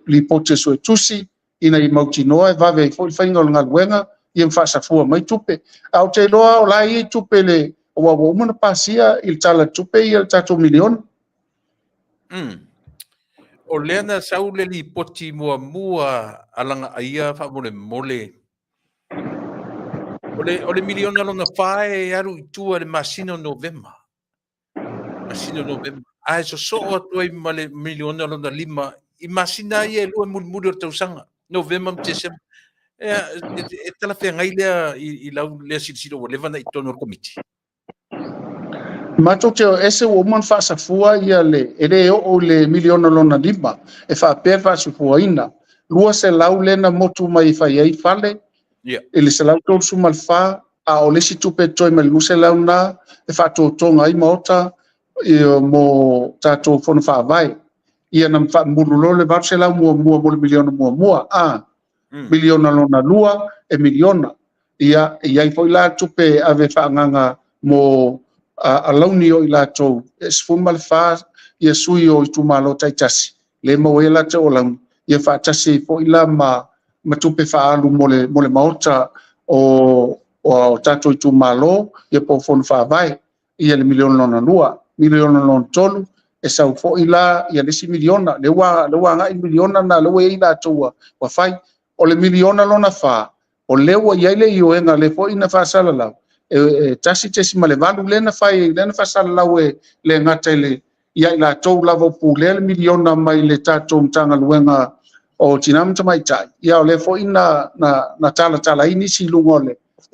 lipoti a Suetusi ina ia mautinoa e vave ai foi le faiga o le galuega ma faasafua mai tupe. Ae ou te iloa o la e i ai tupe aua ua uma ona pasia i le Tala o le Tupe le tatou miliona. O lea na sau le lipoti muamua a Lagaia faamolemole. O le miliona lona 4 e alu i tua i le masina o Novema. Masina o Novema. Ae sosoo atu ai ma le miliona lona 5 i masina ia e lua mulimuli o le tausaga, Novema ma Tesema. E talafeagai lea i lau lea silasila ua leva ona i totonu o le Komiti? Matou te o ese ua uma ona faasafua ia le, e le oo i le miliona lona 5, e faapea le faasafuaina. 200 lea na motu mai e fai ai fale, i le 134, a o le isi tupe totoe mai le 200 na e faatotoga ai maota mo tatou fono faavae. Ia na faamamulu loa le 800 muamua mo le miliona muamua, miliona lona 2 e miliona. Ia, e i ai foi la tupe e ave faaagaaga mo alauni o i latou e 14 ia sui o itumalo taitasi, lea e maua ai latou alauni, ia faatasi ai foi la ma tupe faaalu mo le maota o tatou itumalo, ia po o fono faavae, ia le miliona lona 2. Miliona lona 3, e sau foi la ia le isi miliona, lea ua agai le miliona lena lea ua i ai latou ua fai. O le miliona lona 4, o lea ua i ai le ioega lea foi na faasalalau, e 1.8 lea na fai, lea na faasalalau e le gata ia i latou lava o pulea le miliona mai le tatou Matagaluega o Tina ma Tamaitai, ia o lea foi na talatala ai nisi i luga o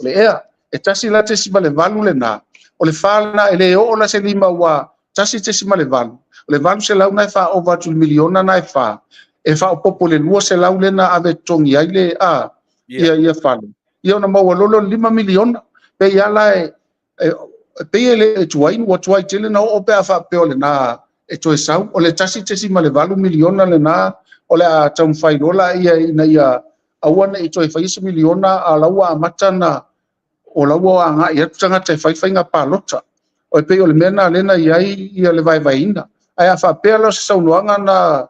le ea. E 1.8 lena, o le 4 lena e le oo la se 5 ua 1.8, o le 800 na e faaova atu i le miliona na e 4, e faaopoopo i le 200 lea na ave e totogi ai le ia fale, ia ona maua loa lea o le 5 miliona. Pei lava la e pei e le tuai, ua tuai tele na oo pe a faapea o lena e toe sau. O le 1.8 miliona lena o le a taumafai loa la ina ia aua ne i toe faia se miliona, a o la ua amata na o la ua agai atu tagata e fai faiga palota. O e pei o le mea lena lea na i ai ia le vaevaeina. Ae a faapea la o se saunoaga na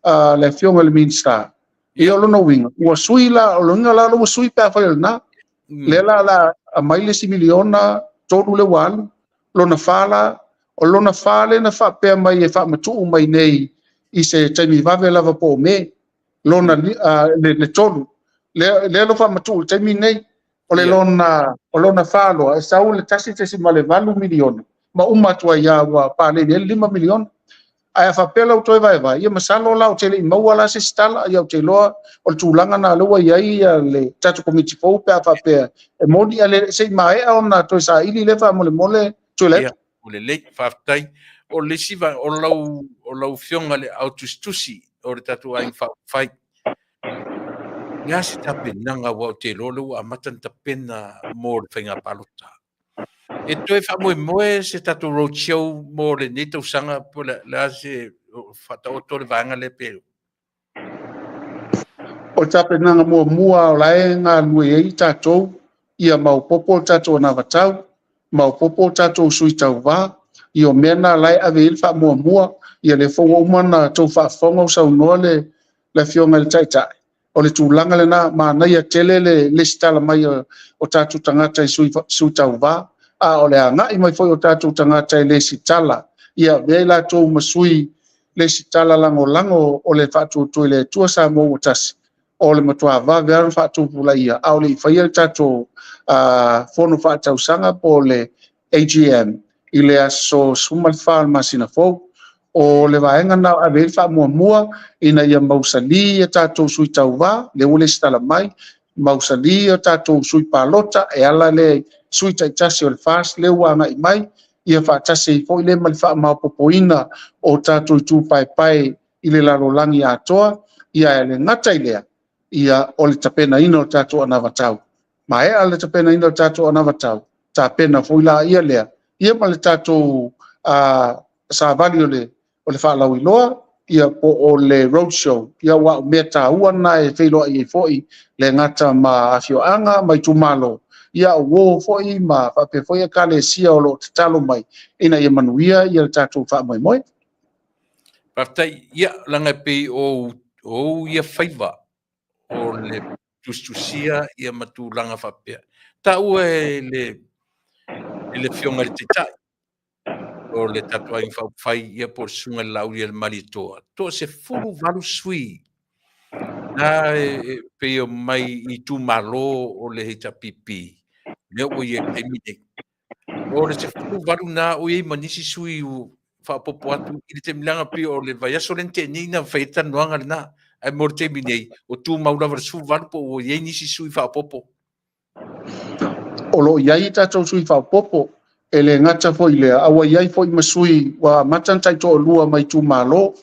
a le afioga i le Minisita, ia o lona uiga, ua sui la, o lona uiga la ua sui pe a fai o lena. Lea la aumai le isi miliona, 3 lea ua alu, lona 4 la, o lona 4 lea na faapea mai e faamatuu mai nei i se taimi vave lava po o Me, lona le 3, lea lo faamatuu i le taimi nei, o le lona, o lona 4 loa, e sau le 1.8 miliona, ma uma atu ai lava ua paleni ai le 5 miliona. Ae a faapea la ua toe vaevae, ia masalo la ou te le i maua la se isi tala, ia ou te iloa o le tulaga na lea ua i ai le tatou komiti fou pe a faapea e moni, a se i maea ona toe saili lea faamolemole Tuilaepa. Ia, ua lelei, faafetai. O le isi vaega, o lau afioga i le au tusitusi o le tatou Aiga Faaupufai, o le a se tapenaga aua ou te iloa o lea ua amata ona tapena mo le faiga palota. E toe faamoemoe se tatou road show mo lenei tausaga po o le a se faataoto le vaega lea pe. O le tapenaga muamua o la e galulue ai tatou, ia maopoopo le tatou anavatau, maopoopo tatou sui tauva, ia o mea na la e ave i ai le faamuamua, ia lea foi ua uma ona outou faafofoga o saunoa le afioga i le Taitai, o le tulaga lena, manaia tele le lesitala mai o tatou tagata i sui tauva, a o le agai mai foi o tatou tagata e lesitala, ia avea i latou ma sui le isi tala lagolago o le Faatuatua i le Atua Samoa ua Tasi, o le matua vave lava ona faatupulaia, a o le i faia le tatou fono faatausaga po o le AGM i le aso 14 o le masina fou. O le vaega lena o ave i ai le faamuamua ina ia mausali a tatou sui tauva, lea ua lesitala mai, mausali a tatou sui palota e ala lea i sui taitasi o le FAST lea ua agai mai, ia faatasi ai foi lea ma le faamaopoopoina o tatou itu paepae i le lalolagi atoa, ia e le gata i lea, ia o le tapenaina o tatou anavatau. Maea le tapenaina o tatou anavatau, tapena foi la ia lea, ia ma le tatou savali o le faalauiloa, ia po o le road show, ia aua o mea taua na e feiloai ai foi le gata ma afioaga ma itumalo, ia o uo foi ma faapea foi ekalesia o lo o tatalo mai ina ia manuia ia le tatou faamoemoe. Faafetai. Ia, leaga e pei o ou ia faiva o le tusitusia ia ma tulaga faapea. Taua e le i le Afioga i le Taitai o le tatou Aiga Faaupufai ia po o le Susuga i le Laaulialemalietoa, toa-18 sui na e pei o mai i itumalo o le HRPP lea ua i ai i le taimi nei. O le 18 na o i ai ma nisi sui faaopoopo atu i le taimi leaga pei o le vaiaso lea na tea nei na fai ai le talanoaga lena. Ae mo le taimi nei, ua tumau lava le 18 po ua i ai nisi sui faaopoopo. O lo o i ai tatou sui faaopoopo, e le gata foi i lea, a ua i ai foi ma sui ua amata ona taitoalua mai itumalo.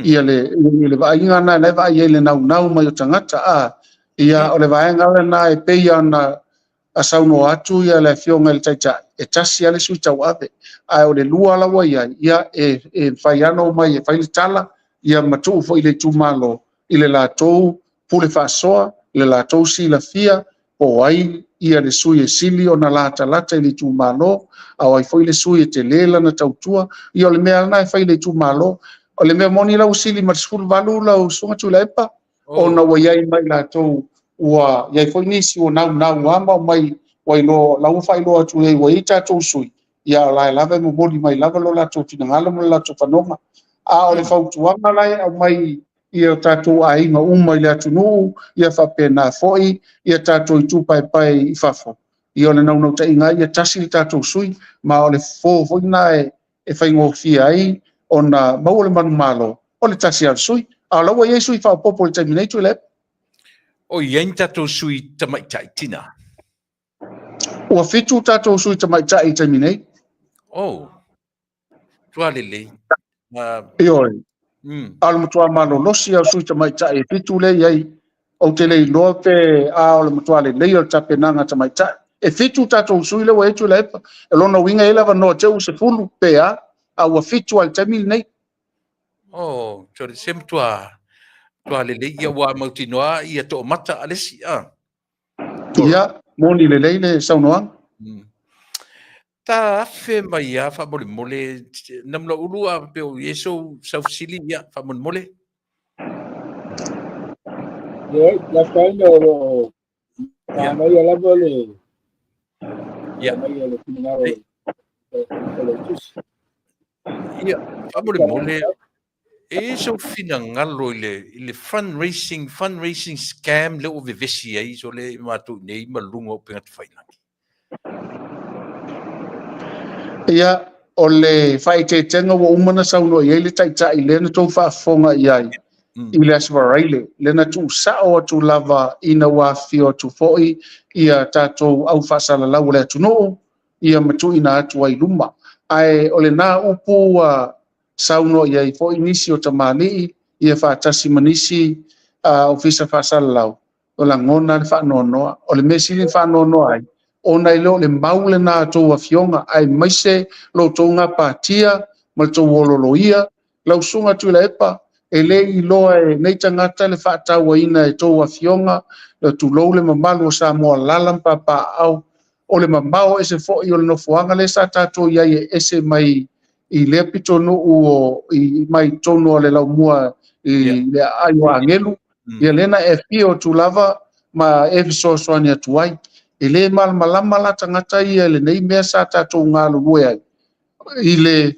Ia le vaaiga lena la e vaai ai le naunau mai o tagata. Ia o le vaega lena e pei ona saunoa atu ia le Afioga i le Taitai, e tasi lava le sui tauave, ae o le lua la ua i ai, ia e mafai lava ona omai e fai le tala, ia ma tuu foi i le itumalo i le latou pule faasoa, le latou silafia po o ai ia le sui e sili ona latalata i le itumalo, a o ai foi le sui e tele lana tautua. Ia o le mea lava lena e fai i le itumalo. O le mea moni la ua sili ma le 18 lau Susuga Tuilaepa, ona ua i ai ma i latou ua i ai foi nisi ua naunau lava ma omai ua iloa, la ua faailoa atu i ai ua i ai tatou sui, ia o la e lava e momoli mai lava lo latou finagalo ma lo latou fanoga. A o le fautuaga la e aumai i o tatou aiga uma i le atunuu, ia faapena foi ia tatou itu paepae i fafo, ia o le naunautaiga ia tasi le tatou sui, ma o le fofo foi lena e faigofie ai ona maua le manumalo, o le tasi lava o le sui. A o la ua i ai sui faaopoopo i le taimi nei, Tuilaepa. O i ai ni tatou sui tamaitai tina? Ua 7 tatou sui tamaitai i le taimi nei. Oh, tua lelei. Ioe. A o le matua malolosi o sui tamaitai e 7 lea i ai, ou te le iloa pe a o le matua lelei o le tapenaga tamaitai. E 7 tatou sui lea ua i ai Tuilaepa. O lona uiga e i ai le avanoa te u 10 pe a ua 7 lava i le taimi lenei. Oh, sorry, se matua tua lelei ia ua mautinoa ia toamata a le isi. Ia, moni lelei le saunoaga. Ta afe mai a faamolemole namula ulu a pe o i sou saufesili ia faamolemole. Ia, la faina o lo manaia lava le Ia. manaia le finagalo o le tusi. Ia, faamolemole e i sou finagalo i le fundraising scam lea ua vevesi ai so le matou nei ma luga o upega tafailagi. Ia, o le faaeteetega ua uma na saunoa i ai le Taitai lea na tou faafofoga i ai i le Aso Faraile, lea na tuusao atu lava ina ua afifio atu foi ia tatou au faasalalau o le atunuu, ia ma tuuina atu ai luma. Ae o lena upu ua saunoa i ai foi nisi o tamalii, ia faatasi ma nisi ofisa faasalalau, o lagona le faanoanoa. O le mea sili na faanoanoa ai, ona e le o le mau lena a tou afioga, aemaise lo tou gapatia ma le tou ololoia. Lau Susuga Tuilaepa, e le iloa e nei tagata le faatauaina e tou afioga, le tulou le mamalu o Samoa lala ma papaau, o le mamao ese foi o le nofoaga lea sa tatou i ai e ese mai i lea pitonuu o i mai tonu o le laumua i le aai o Agelu, ia lena e fia o tulava ma e fesoasoani atu ai. E le malamalama la tagata ia i lenei mea sa tatou galulue ai i le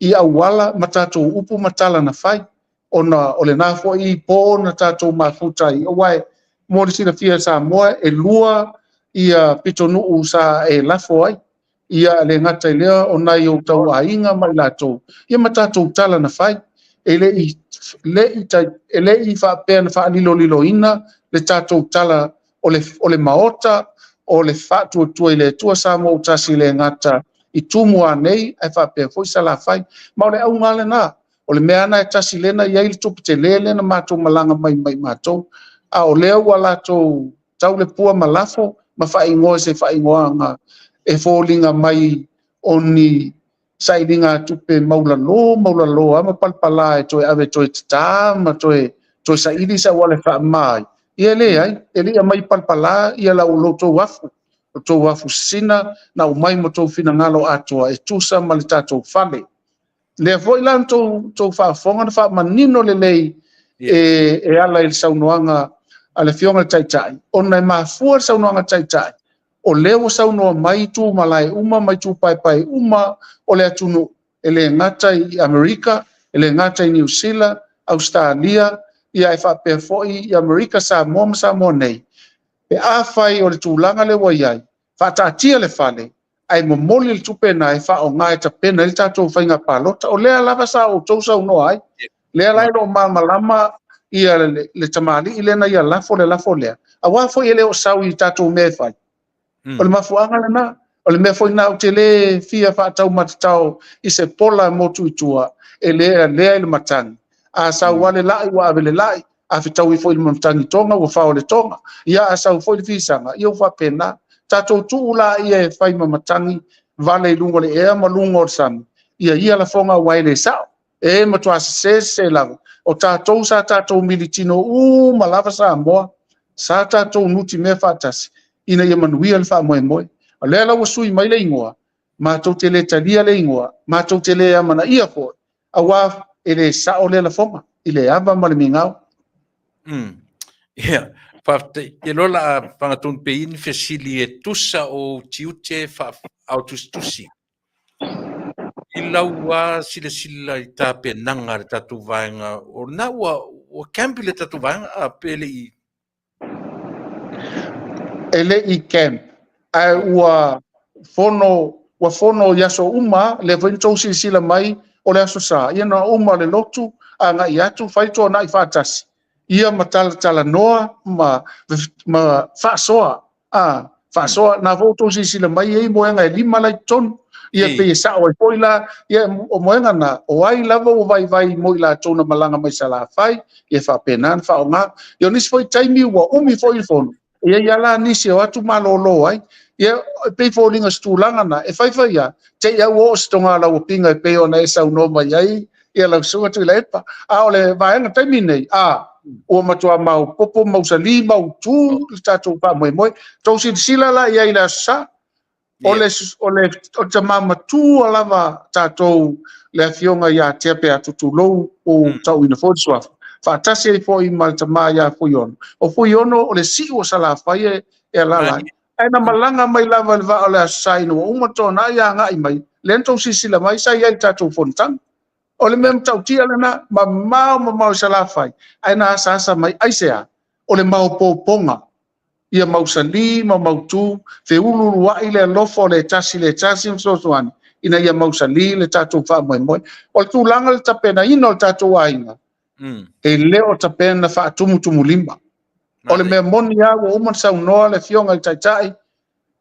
i auala ma tatou upu ma tala na fai, ona o lena foi po na tatou mafuta ai, aua e mo le silafia e Samoa e lua ia pitonuu sa e lafo ai, ia le gata i lea o nai ou tauaiga ma i latou, ia ma tatou tala na fai. E le i faapea na faaliloliloina le tatou tala o le maota, o le faatuatua i le Atua Samoa ua tasi le gata i Tumua nei, ae faapea foi Salafai. Ma o le auga lena, o le mea ana e tasi lena i ai le tupe tele lena matou malaga mai mai matou. A o lea ua latou tau le pua ma lafo, ma whaingoa se whaingoanga e fōlinga mai o ni sailiga tupe maulalo ama palapala e toe ave toe tata ma toe saili sa wale wha mai. Ia le ai, e le mai palapala ia lau lo tou afu. O tou afu sina na umai mo tou finagalo atoa e tusa ma le tatou fale. Lea foi la tou faafofoga na faamanino lelei e ala i le saunoaga a le Afioga i le Taitai, ona e mafua le saunoaga Taitai, o lea ua saunoa mai tu malae uma mai tu paepae uma o le atunuu, e le gata i Amerika, e le gata i Niu Sila, Australia, ia e faapea foi i Amerika, Samoa ma Samoa nei. Pe afai o le tulaga le ua iai, faataatia le fale, ae momoli le tupe na e faaaoga e tapena ai le tatou faiga palota. O lea lava sa outou saunoa ai, lea la e lo malamalama ia le tamalii lena ia lafo le lafo lea. Aua foi e le o sau i tatou mea e fai. O le mafuaaga lena, o le mea foi na ou te le fia faataumatatao i se pola motu i tua, e le alea i le matagi. A sau ale lai ua ave le lai, a fetaui foi le matagi tonga ua fao le tonga. Ia a sau foi le fisaga, ia ua faapena. Tatou tuu la ia e fai ma matagi, vale i luga le ea ma luga o le sami, ia ia lafoga ua e le sao. E matua sese se lava. O tatou sa tatou militino uma lava Samoa, sa tatou nuti mea faatasi, ina ia manuia le faamoemoe. O lea la ua sui mai le ingoa, matou te le talia le ingoa, matou te le amanaia foi, aua e le sao le lafoga, i le ava ma le migao. Ia, faafetai. Ke lola a whangatonu pe ini fesili e tusa o tiute au tusitusi. I lau a silasila i tapenaga a le tatou vaega, o lena ua camp i le tatou vaega a pe le i... E le i camp, ae ua fono i aso uma, lea foi na tou silasila mai o le aso sa, ia na uma le lotu, agai atu, fai tuanai faatasi, ia ma talatalanoa ma faasoa. Faasoa, na foi tou silasila mai ei moega e 5 lai totonu, ia pe sao ai foi la, ia o moega na, o ai lava ua vaivai mo i latou na malaga mai Salafai, ia faapena na faaaoga. Ia o nisi foi taimi ua umi foi le fono, ia ia la nisi o atu malolo ai, ia pei foliga se tulaga na, e faifai ia, te i au o se tonga lau pinga e pei ona e saunoa mai ai, ia lau susuga Tuilaepa. A o le vaega taimi nei, ua matua mau popo mausali mautu le tatou faamoemoe. Tou silasila la i ai i le aso sa, o le tama matua lava tatou le afioga ia Tea pe Atutulou o tauina foi le suafa. Faatasi ai foi ma le tama ia Fuiono. O Fuiono o le siu o Salafai e alala ai. Ae na malaga mai lava le vaa o le aso sa ina ua uma toanai agai mai, lea na tou silasila mai sa i ai le tatou fonotaga. O le mea matautia lena, mamao mamao i Salafai, ae na asaasa mai aisea, o le maopoopoga, ia mausali ma mautu, feululuai le alofa o le tasi ma fesoasoani, ina ia mausali le tatou faamoemoe. O le tulaga le tapenaina o le tatou aiga, e le o tapena faatumutumulima. O le mea moni lava ua uma na saunoa le Afioga i le Taitai,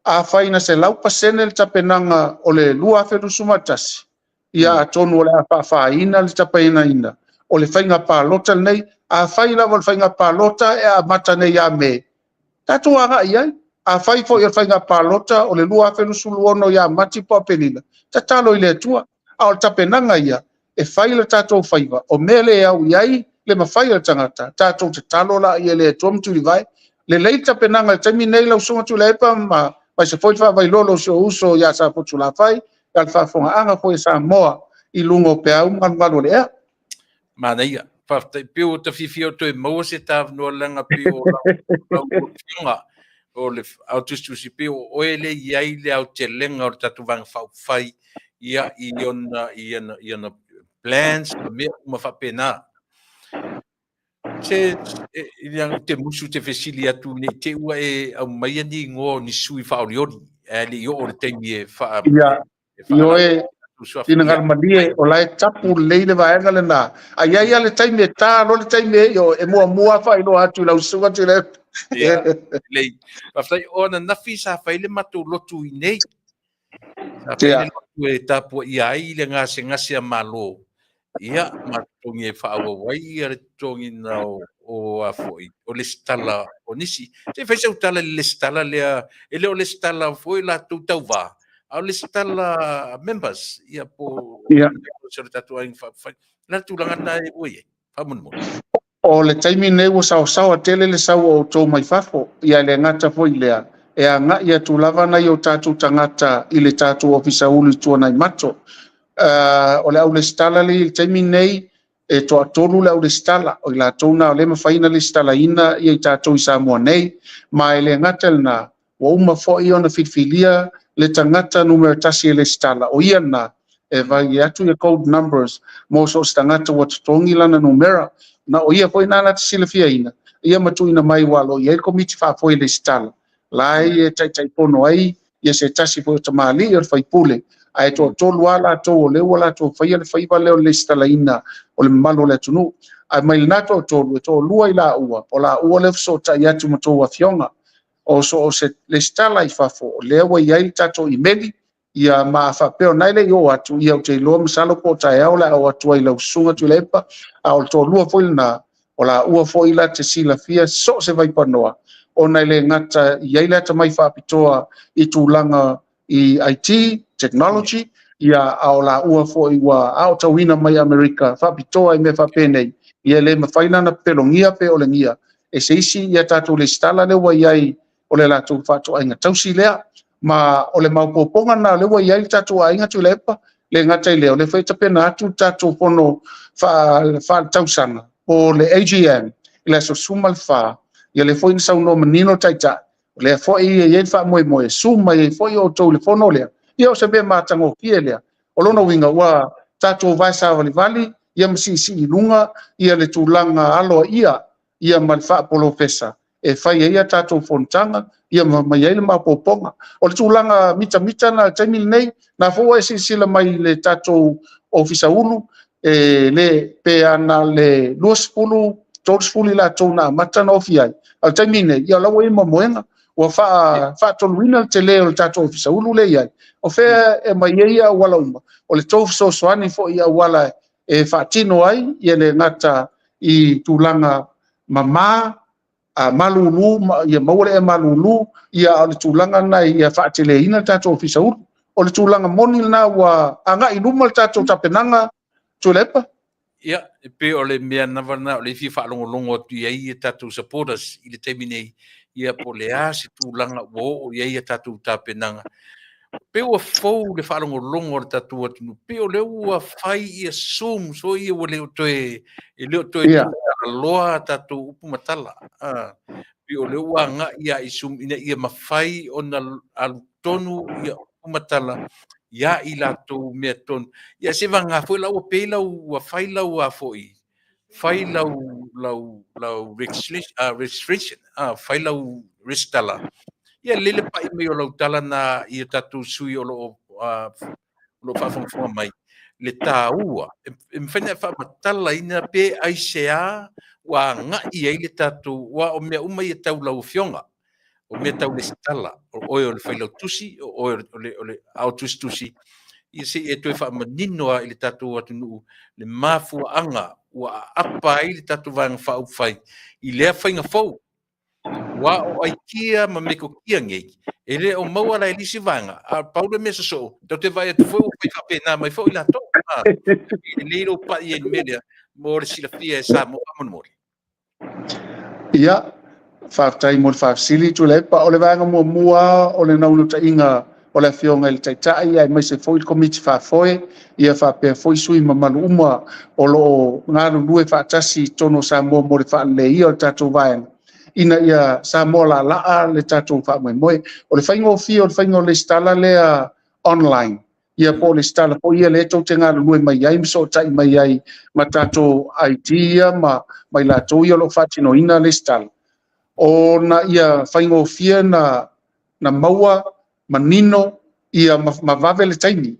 afai na 100% le tapenaga o le 2021, ia atonu o le a faafaina le tapenaina o le faiga palota lenei. Afai lava o le faiga palota e amata nei ia Me, tatou agai ai. Afai foi o le faiga palota o le 2026 ia Mati po o Aperila, tatalo i le Atua. A o le tapenaga ia, e fai le tatou faiva, o mea le au i ai le mafai o le tagata, tatou tatalo la i le Atua ma tulivae. Lelei le tapenaga i le taimi nei lau susuga Tuilaepa ma aemaise foi le faavailolo o si ou uso ia Safotulafai, ia le faafofogaaga foi a Samoa i luga o peau ma galugalu o le ea. Manaia, faafetai pe ua tafifia o toe maua se tavanoa leaga pe o lau afioga o le au tusitusi pe o oe le i ai le aotelega o le tatou vaega faaupufai ia i ona i ona i ona plans ma mea uma faapena. Se i le te musu te fesili atu nei te ua e aumaia ni igoa o ni sui faaolioli ae le i oo le taimi e faa Ia, ioe, finagalo malie, o la e tapu lelei le vaega lena. A i ai lava le taimi e ta loa le taimi e io, e muamua faailoa atu i lau susuga Tuilaepa. Ia, lelei. Faafetai. O ananafi sa fai le matou lotu i inei. Sa fai le lotu e tapuaia ai le gasegase a Malo, ia, ma totogi e faaauau ai ia le totogiina o a foi, o lesitala o nisi. Se i fai sau tala i le lesitala lea, e le o lesitala foi latou tauva, a o lesitala members, ia po o members o le tatou Aiga Faaupufai. O le a le tulaga lena e ua i ai? Faamolemole. O le taimi lenei ua saosaoa tele le sau o outou mai fafo, ia e le gata foi i lea, e agai atu lava nai o tatou tagata i le tatou Ofisa Ulu i Tuanaimato. O le au lesitala lea i le taimi lenei, e toatolu le au lesitala, o i latou na o lea e mafai ona lesitalaina ia i tatou i Samoa nei, ma e le gata i lena, ua uma foi ona filifilia le tagata numera tasi e lesitala, o ia lena e vai atu ia code numbers mo so o se tagata ua totogi lana numera. Na o ia foi lena na te silafiaina ia ma tuuina mai aua o lo o i ai le komiti faafoe lesitala la e taitaifono ai ia se tasi foi o tamalii o le faipule, ae toatolu lava latou o lea ua latou faia le faiva lea o le lesitalaina o le mamalu o le atunuu. Ae mai lena toatolu, e toalua i laua, o laua lea e fesootai atu ma tou afioga. O so o se lesitala i fafo, o lea ua i ai le tatou imeli, ia ma a faapea o na e le i oo atu, ia ou te iloa masalo po o taeao o le a oo atu ai i lau susuga Tuilaepa, a o le toalua foi lena, o laua foi la te silafia so o se vaipanoa, ona e le gata i ai le atamai faapitoa i tulaga i IT, technology, ia a o laua foi ua aotauina mai Amerika faapitoa i mea faapenei, ia e le mafai la ona pelogia pe olegia e se isi ia tatou lesitala lea ua i ai o le latou faatoaiga tausi lea. Ma o le maopoopoga lena o lea ua i ai le tatou aiga Tuilaepa, le gata i lea, o lea foi e tapena atu le tatou fono faaletausaga po o le AGM i le aso 14, ia lea foi na saunoa manino le Taitai, o lea foi e i ai le faamoemoe e susu mai ai foi outou i le fono lea, ia o se mea matagofie lea. O lona uiga ua tatou vae savalivali ia ma siisii i luga ia le tulaga aloaia ia ma le faapolofesa e fai ai a tatou fonotaga ia ma aumai ai le maopoopoga. O le tulaga mitamita lena i le taimi lenei, na foi ua e silasila mai i le tatou Ofisa Ulu, e le pe ana le 20, 30 i latou na amata ona ofi ai, a o le taimi lenei, ia o la ua i ai moemoega, ua faatoluina le tele o le tatou Ofisa Ulu lea e i ai. O fea e aumai ai auala uma? O le tou fesoasoani foi i auala e faatino ai, ia le gata i tulaga mama, a malulu, ia maua le ea malulu, ia a o le tulaga lena ia faateleina le tatou Ofisa Ulu. O le tulaga moni lena ua agai i luma le tatou tapenaga, Tuilaepa? Ia, e pei o le mea lava lena o lea e fia faalogologo atu i ai tatou supporters i le taimi nei, ia po o le a se tulaga ua oo i ai a tatou tapenaga. Pei ua fou le faalogologo a le tatou atunuu, pei o lea ua fai ia Zooms foi ia ua le o toe, e le o toe tuutalaloa a tatou upu ma tala. Pei o lea ua agai lava i Zoom ina ia mafai ona alu tonu ia upu ma tala ia i latou mea tonu. Ia se vagana foi la ua pay lau, ua fai lau a foi, fai lau, lau, lau registration, fai lau resitala. Ia lelei le pai mai o lau tala na i o tatou sui o lo o faafogafoga mai, le taua, e mafai ona e faamatalaina pe aisea ua agai ai le tatou, aua o mea uma ia tau lau afioga, o mea tau lesitala, o oe o le failautusi, o oe o le ao tusitusi, ia se i e toe faamanino lava i le tatou atunuu le mafuaaga ua aapa ai le tatou Vaega Faaupufai i lea faiga fou. Aua o aikia ma metotia nei, e le o maua la e le isi vaega, a pau le mea sosoo, tatou te vaai atu foi ua fai faapena mai foi latou. E lelei lou pai i ai i le mea lea, mo le silafia e Samoa faamolemole. Ia, faafetai mo le faafesili Tuilaepa. O le vaega muamua o le naunautaiga o le Afioga i le Taitai aemaise foi le Komiti Faafoe, ia faapea foi sui usufono mamalu uma o lo o galulue faatasi i totonu o Samoa mo le faaleleia o le tatou vaega, ina ia Samoa laalaa le tatou faamoemoe. O le faigofie o le faiga o le lesitala lea online, Ia po o le lesitala foi ia lea tou te galulue mai ai ma fesootai mai ai ma tatou IT ia ma i latou ia o lo o faatinoina le lesitala, ona ia faigofie na maua manino ia ma vave le taimi.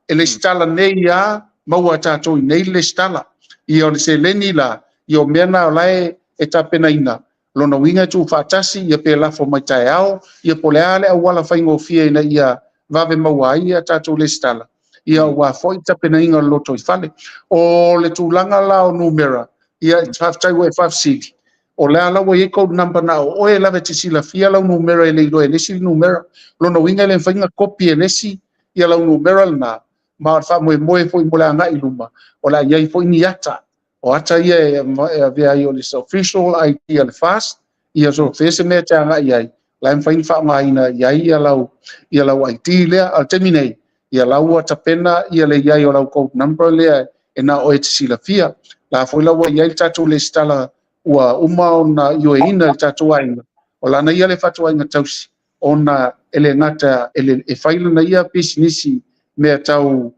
E lesitala nei lava, maua e tatou i inei le lesitala. Ia o le seleni la, ia o mea na o la e tapenaina, lona uiga e tuufaatasi ia pe lafo mai taeao, ia po o le a le auala faigofie ina ia vave maua ai a tatou lesitala, ia aua foi le tapenaina o le lotoifale. O le tulaga la o numera, ia faafetai ua e faafesili, o lea la ua i ai code number na o oe lava e te silafia lau numera e le iloa e le isi le numera. Lona uiga e le mafai ona kopi e le isi ia lau numera lena, ma o le faamoemoe foi mo le agai i luma, o le a i ai foi ni ata. O ata ia e avea ai o le official ID a le FAST, ia so o se mea e te agai ai, la e mafai ona faaaogaina i ai ia lau ID lea. A o le taimi nei, ia la ua tapena ia le i ai o lau code number lea e na o oe e te silafia. La foi la ua i ai le tatou lesitala ua uma ona ioeina i le tatou aiga, o lana ia le fatuaiga tausi, ona e le gata e fai lana ia pisinisi mea tau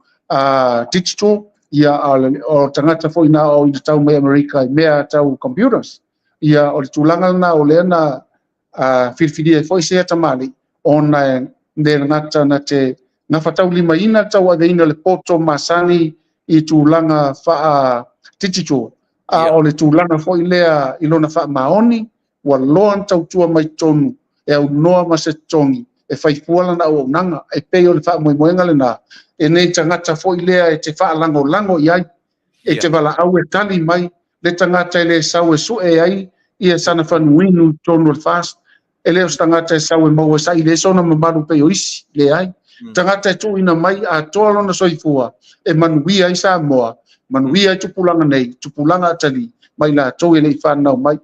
digital, ia o tagata foi na o ina tau mai Amerika i mea tau computers. Ia o le tulaga lena o lea na filifilia foi se tamalii, ona e le gata na te gafataulimaina le tauaveina o le poto masani i tulaga faa-digital, a o le tulaga foi lea i lona faamaoni, ua loa na tautua mai totonu e aunoa ma se totogi e fai fua lana auaunaga, e pei o le faamoemoega lena, e nei tagata foi lea e te faalagolago i ai, e te valaau e tali mai, le tagata e le sau e sue ai ia sana fanuinu i totonu o le FAST, e le o se tagata e sau e maua saili ai sona mamalu pei o isi, leai. Tagata e tuuina mai atoa lona soifua, e manuia ai Samoa, manuia ai tupulaga nei, tupulaga atalii, mai latou e le i whanau mai.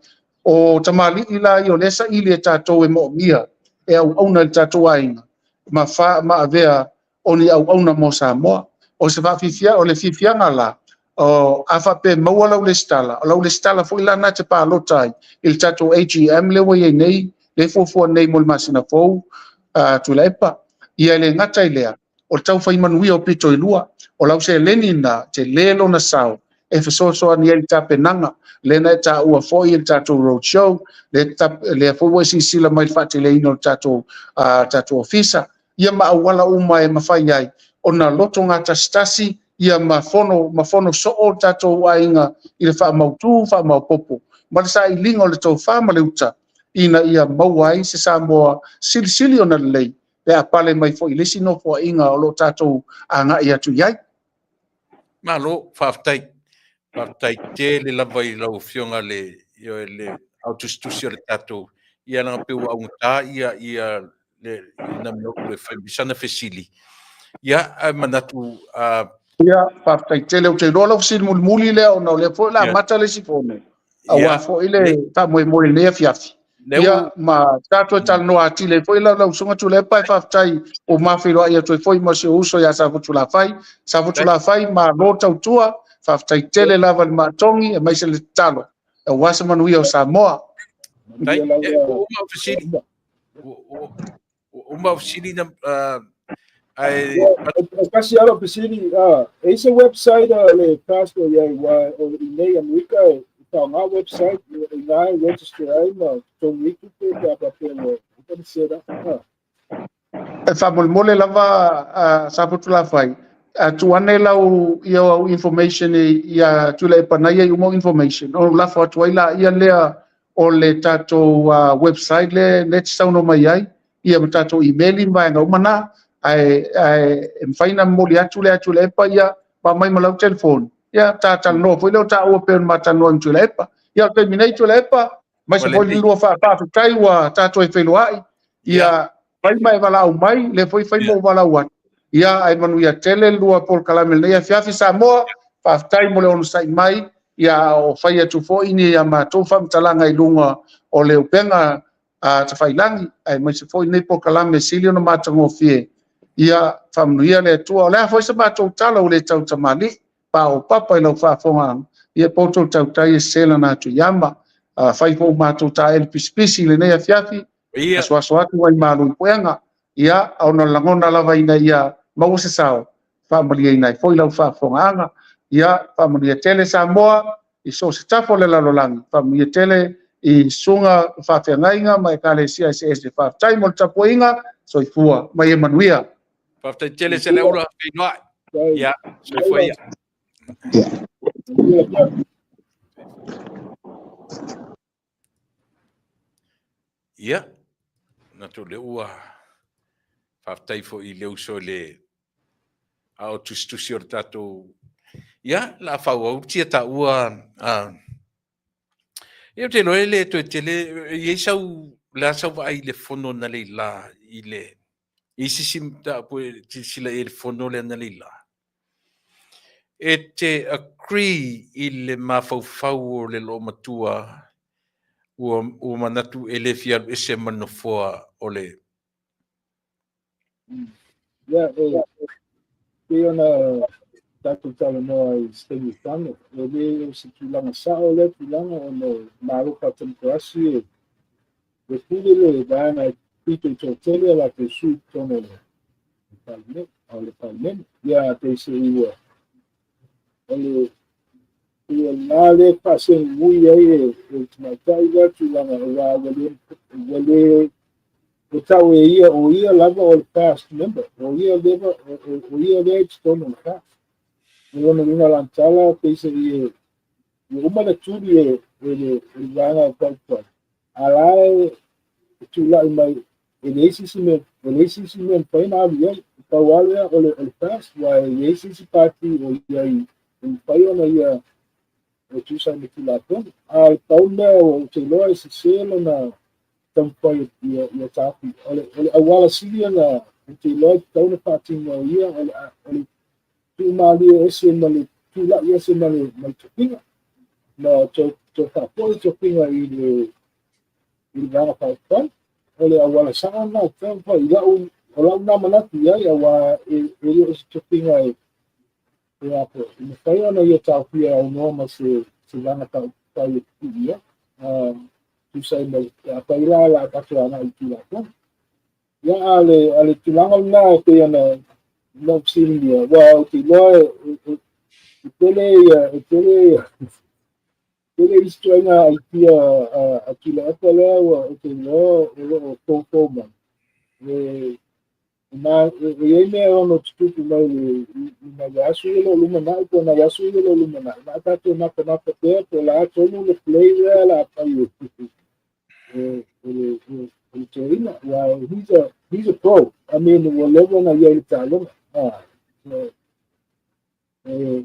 O tamalii la ia o lea saili e tatou e moomia, e auauna i le tatou aiga, ma ma avea o ni auauna mo Samoa. O se faafifia, o le fiafiaga la, o a faapea maua lau lesitala, o lau lesitala foi la na te palota ai i le tatou AGM le ua i ai nei, le fuafua nei mo le masina fou, Tuilaepa. Ia e le gata i lea, o le taufai manuia o pito i lua, o lau seleni na te le lona sao, e fesoasoani ai i le tapenaga, lea na e taua foi i le tatou road show, lea foi ua e silasila mai i le faateleina o le tatou, tatou ofisa, ia ma auala uma e mafai ai, ona loto gatasitasi, ia ma fono soo o tatou aiga i le faamautu, faamaopopo, ma le sailiga o le tofa ma le uta, ina ia maua ai se Samoa silisili ona lelei, pe a pale mai foi i le isi nofoaiga o lo o tatou agai atu i ai. Malo, faafetai. Faafetai tele lava i lau afioga le le autusitusi o le tatou, ia leaga pei ua augata ia ia le ina mea o le fai mai sana fesili. Ia, ae manatu Ia, faafetai tele. Ou te iloa lau fesili mulimuli lea ona o lea foi o le a amata le isi fono, aua foi le faamoemoe i lenei afiafi. Ia, ma tatou e talanoa atili ai foi lau usuga Tuilaepa, e faafetai ua ma feiloai atu ai foi ma si ou uso ia Safotulafai. Safotulafai, malo tautua, faafetai tele lava i le maatogi, aemaise le tatalo, aua se manuia o Samoa. Ua uma fesili. Ua uma fesili na ae O kasi alo fesili, e se website le pastor ia wa o i nei Amerika e whaonga website i ngā e register ai ma totogi ai tupe pe a faapea ua uma set up. E faamolemole lava Safotulafai, tuu ane lau ia au information ia Tuilaepa na ia i uma au information, ona ou lafo atu ai la ia lea o le tatou website le e te saunoa mai ai, ia ma tatou email ma vaega uma na, ae e mafai ona momoli atu le Tuilaepa ia ma aumai ma lau telefoni, ia ta talanoa foi lea o taua pei ona ma talanoa ma Tuilaepa. Ia o le taimi nei Tuilaepa, aemaise foi le lua faafetai ua tatou e feiloai, ia fai ma e valaau mai, lea foi fai ma ou valaau atu. Ia ae manuia tele le lua polokalame lenei afiafi Samoa, faafetai mo le onosai mai, ia o fai atu foi ni a matou faamatalaga i luga o le upega tafailangi, aemaise foi lenei polokalame sili ona matagofie. Ia faamanuia le Atua. O le a foi se matou tala ua le tautamalii, pa o papa i lau faafofogaaga, ia poto le tautai e sese lana atu i ama. Fai foi matou taele pisipisi i lenei afiafi, asuasu atu ai malu i puega. Ia, ona lagona lava ina ia maua se sao. Faamalieina ai foi lau faafofogaaga. Ia faamanuia tele Samoa i so o se tafa o le lalolagi, faamanuia tele i susuga i faafeagaiga ma ekalesia eseese. Faafetai mo le tapuaiga, soifua ma ia manuia. Faafetai tele Saleaula, feiloai. Ia, soifua ia. Ia, manatu o lea ua faafetai foi i le uso i le a o tusitusi o le tatou. Ia, o le a faaauau tia taua ia, ou te iloa e le toe tele. E i ai sau, o le a sau vaai i le fono analeila i le i se isi mataupu e silasila i ai i le fono lea analeila? E te agree i le mafaufau o le loomatua ua manatu e le fia alu ese ma le nofoa o le? Ia, e pei ona tatou talanoa i se taimi ua fano, e le o se tulaga sao lea tulaga ona o Malo faatemokarasi e e pule le vaega e pito i toatele a latou sui i totonu o le Palemene, o le Palemene. Ia, peiseai ua o le pei o lena lea e faasegui ai e le tamaitai lea tulaga, aua ua le o tau e ia o ia lava o le FAST member, o ia leva o ia lea i totonu o le FAST. O lona uiga lana tala, peiseai e ua uma le tuli e le vaega faaupufai, a la e tulai mai e leai se isi mea, e leai se isi mea mafai ona alu i ai, pau lava lea o le FAST, aua e i ai se isi pati o i ai e mafai ona ia e tusa ai ma Tulafono. A o le pau mea ou te iloa e sese lona taumafai ia taofi. O le auala sili ona ou te iloa e tatau ona faatino ia o le tuumalie ese ma le tulai ese ma le tofiga ma toe faafoi tofiga i le vaega faaupufai. O le auala sao lena e tatau ona fai i lau o lau na manatu i ai, aua e le o se tofiga e a po e mafai ona ia taofia aunoa ma se vaega faaupufai e pipii i ai tusa ai ma afai la la tatou agai i Tulafono. Ia, a le tulaga lena e pei ona na ou fesiligia, aua ou te iloa e tele ia e tele ia tele isi ituaiga aitia a Tuilaepa lea ua ou te iloa o lo o foufou mai. E na e i ai mea e ono tutupu mai i nai aso ia o lo o lumanai po o nai aso ia o lo o lumanai, ma tatou nafanafo pea po o le a tonu le play lea la fai e le toeaina. Aua he's a pro. I mean, ua leva ona ia i le taaloga. So, e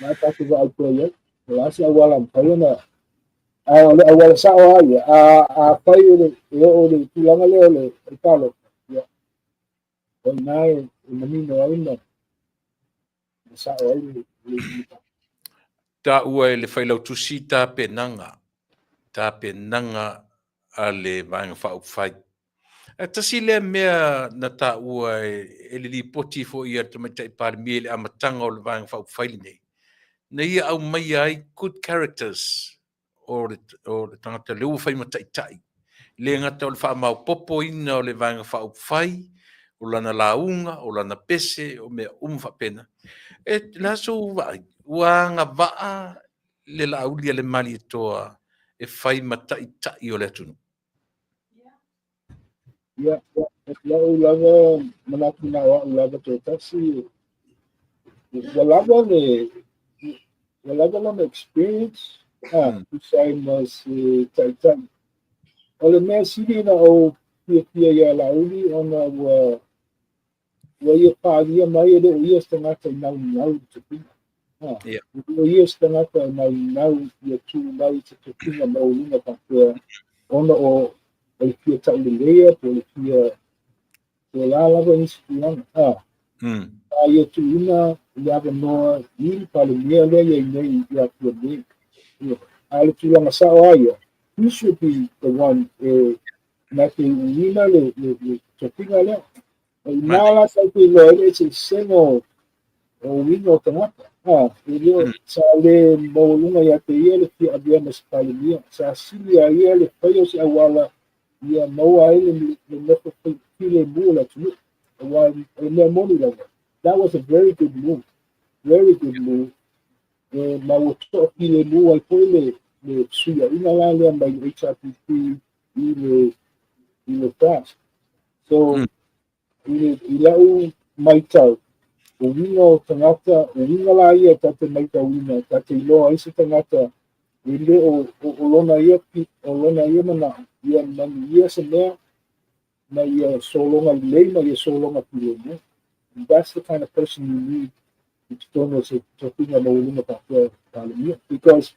na tatou vaai pea i ai o le a se auala mafai ona, ae o le auala sao lava ia, a fai e oo i le tulaga lea o le palota, ia, o ina e manino ai ma sao ai le Taua e le failautusi tapenaga a le Vaega Faaupufai. Ae tasi lea mea na taua e le lipoti foi a le Tamaitai Palemia i le amataga o le Vaega Faaupufai lenei, na ia aumaia ai good characters o le tagata lea ua fai ma taitai. Le gata o le faamaopopoina o le Vaega Faaupufai, o lana lauga, o lana pese, o mea uma faapena. E le a sou vaai, ua agavaa le Laaulialemalietoa e fai ma taitai o le atunuu? Ia, lau lava manatu na o au lava toatasi, ua lava lona experience tusa ai ma se taitai. O le mea sili na ou fiafia ia Laauli ona ua ia paalia mai e le o ia se tagata i naunau i le tofiga. E le o ia se tagata e naunau ia tu mai se tofiga maualuga faapea ona o le fia tauleleia po o le fia po o la lava nisi tulaga. A ia tuuina le avanoa i le Palemia lea i ai nei ia Fiame. Ia, a o le tulaga sao lava ia, he should be the one e na te uiina le tofiga lea. O ina la tatou te iloa ai le eseesega o uiga o tagata. E le o sa le maualuga ia te ia le fia avea ma se Palemia. Sa sili a ia le faia o se auala ia maua ai le nofo filemu o le atunuu. Aua o le mea moni lava, That was a very good move. Very good move. E ma ua toafilemu ai foi le fesuiaiga la lea mai le HRPP i le FAST. So, i lau matau, o uiga o tagata, o uiga la ia ta te matauina, ta te iloa ai se tagata e le o lona ia, o lona ia manao, ia manuia se mea, ma ia sologa lelei ma ia sologa filemu. And that's the kind of person you need i totonu o se tofiga maualuga faapea Palemia, because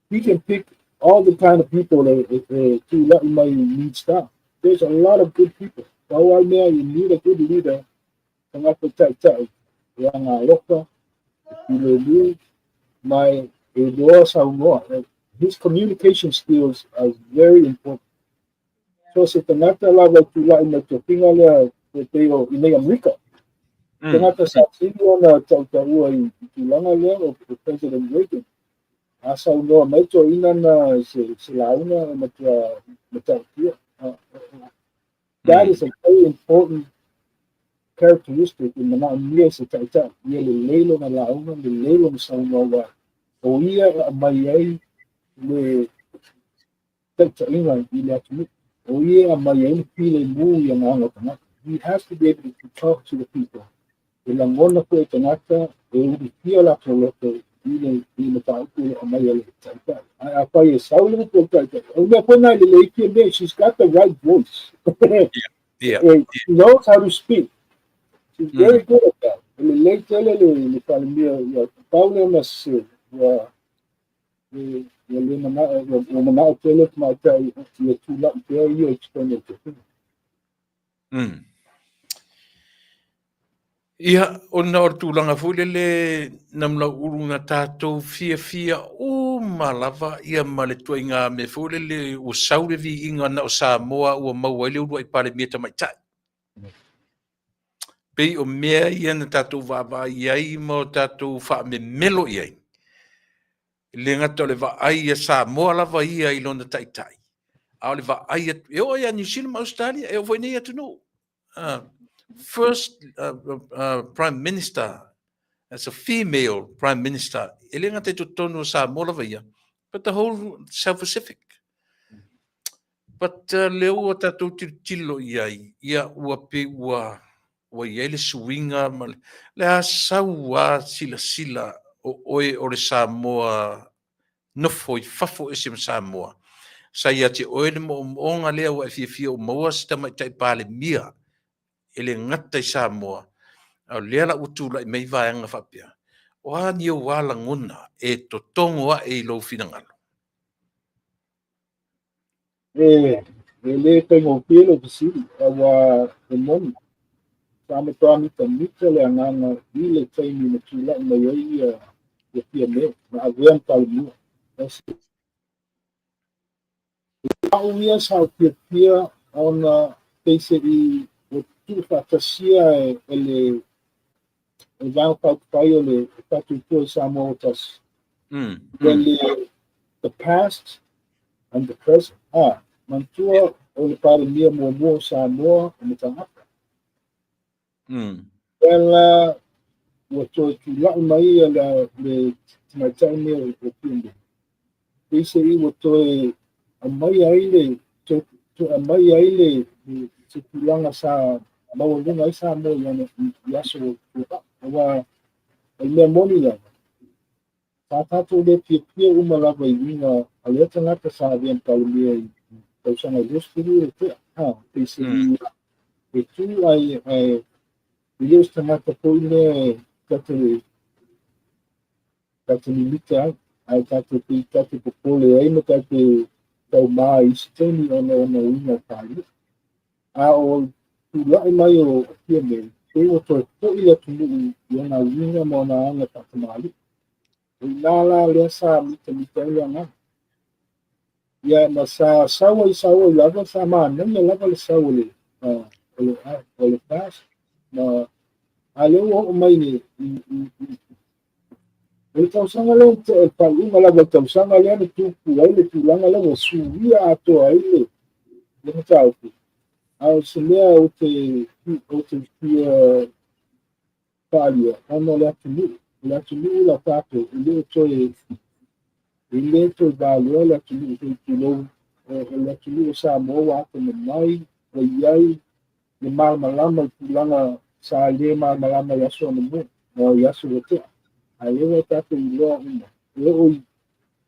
he can pick all the kind of people e tula'i mai need staff. There's a lot of good people. Pau ai mea, you need a good leader, tagata ta'ita'i e agalofa, e filemu, ma e iloa saunoa. His communication skills are very important. So se tagata lava e tula'i mai tofiga lea e pei o i nei Amerika, tagata sa sili ona ta'utaua i tulaga lea o President Reagan. A saunoa mai toeaina na se lauga e matua matautia. That is a very important characteristic e manaomia i se ta'ita'i, ia lelei lona lauga, lelei lona saunoa, uā o ia e aumai ai le taita'iga i le atunuu, o ia e aumai ai le filemu i agaga o tagata. He has to be able to talk to the people. E lagona foi e tagata e ulufia latou loto i le mataupu o aumai a le ta'ita'i. Ae afai e sau le upu o le ta'ita'i, o le mea foi na e lelei Fiame, she's got the right voice. She knows how to speak. She's very good at that. E lelei tele le Palemia ia pau lea ma se ua ua le manao ua manao tele tamaitai ia tula'i pea ia i totonu o tofiga. Ia, ona o le tulaga foi lele Namulauulu na tatou fiafia uma lava ia ma le tuaiga mea foi lele ua sau le viiga na o Samoa ua maua ai le uluai Palemia tamaitai. Pei o mea ia na tatou vaavaai i ai ma o tatou faamemelo i ai. E le gata o le vaai ia Samoa lava ia i lona taitai, a o le vaai atu, e oo ia New Zealand ma Australia, e oo foi nei atunuu. First Prime Minister, as a female Prime Minister, e le gata i totonu o Samoa lava ia, but the whole South Pacific. But lea ua tatou tilotilo i ai, ia ua pei ua i ai le suiga ma le a sau a silasila o oe o le Samoa nofo i fafo ese ma Samoa. Sa ia te oe le moomooga lea ua e fiafia o maua se tamaitai Palemia e le gata i Samoa, a o lea la ua tula'i mai vaega faapea. O a ni ou a lagona e totogo ae i lou finagalo? E le faigofie lou fesili, auā e moni. Sa matuā mitamita le agaga i le taimi na tula'i mai ai ia Fiame ma avea ma Palemia. A'u ia sa ou fiafia ona peise'i ua tuufaatasia e le Vaega Faaupufai o le Faatuatua i Samoa ua Tasi. Le the past and the present. Manatua o le Palemia muamua o Samoa o Mata'afa. Ela ua toe tula'i mai ia le tamaitai nei o Fiame. Peise'i ua toe aumai ai le toe aumai ai le se tulaga sa maualuga ai Samoa i ona i aso tua'a. Auā o le mea moni lava, sa tatou le fiafia uma lava i uiga a lea tagata sa avea ma Palemia i tausaga e 20 e tea. Peise'i e tu ai ae e le o se tagata foi lea ta te mimita ai, ae tatou pei tatou popole ai ma tatou taumā i isi taimi ona ona uiga o paia. A o tula'i mai o Fiame, pei ua toe fo'i le atunuu i ona uiga ma ona aga faatamāli'i. O i la lea sa mitamita ai le agaga. Ia ma sa sau ai sau ai lava, sa manaia lava le sau o le FAST. Ma a lea ua oo mai o le tausaga lea le faaiuga lava o le tausaga lea na tupu ai le tulaga lea ua suia atoa ai le mataupu. A o se mea ou te fia Faaalia ona o le atunuu, o le atunuu la tatou e le o toe, e le toe valea le atunuu foi tulou, o le atunuu o Samoa ua atamamai, ua i ai le malamalama i tulaga sa le malamalama i aso anamua, i aso ua tea. A o lea ua tatou iloa uma, e oo i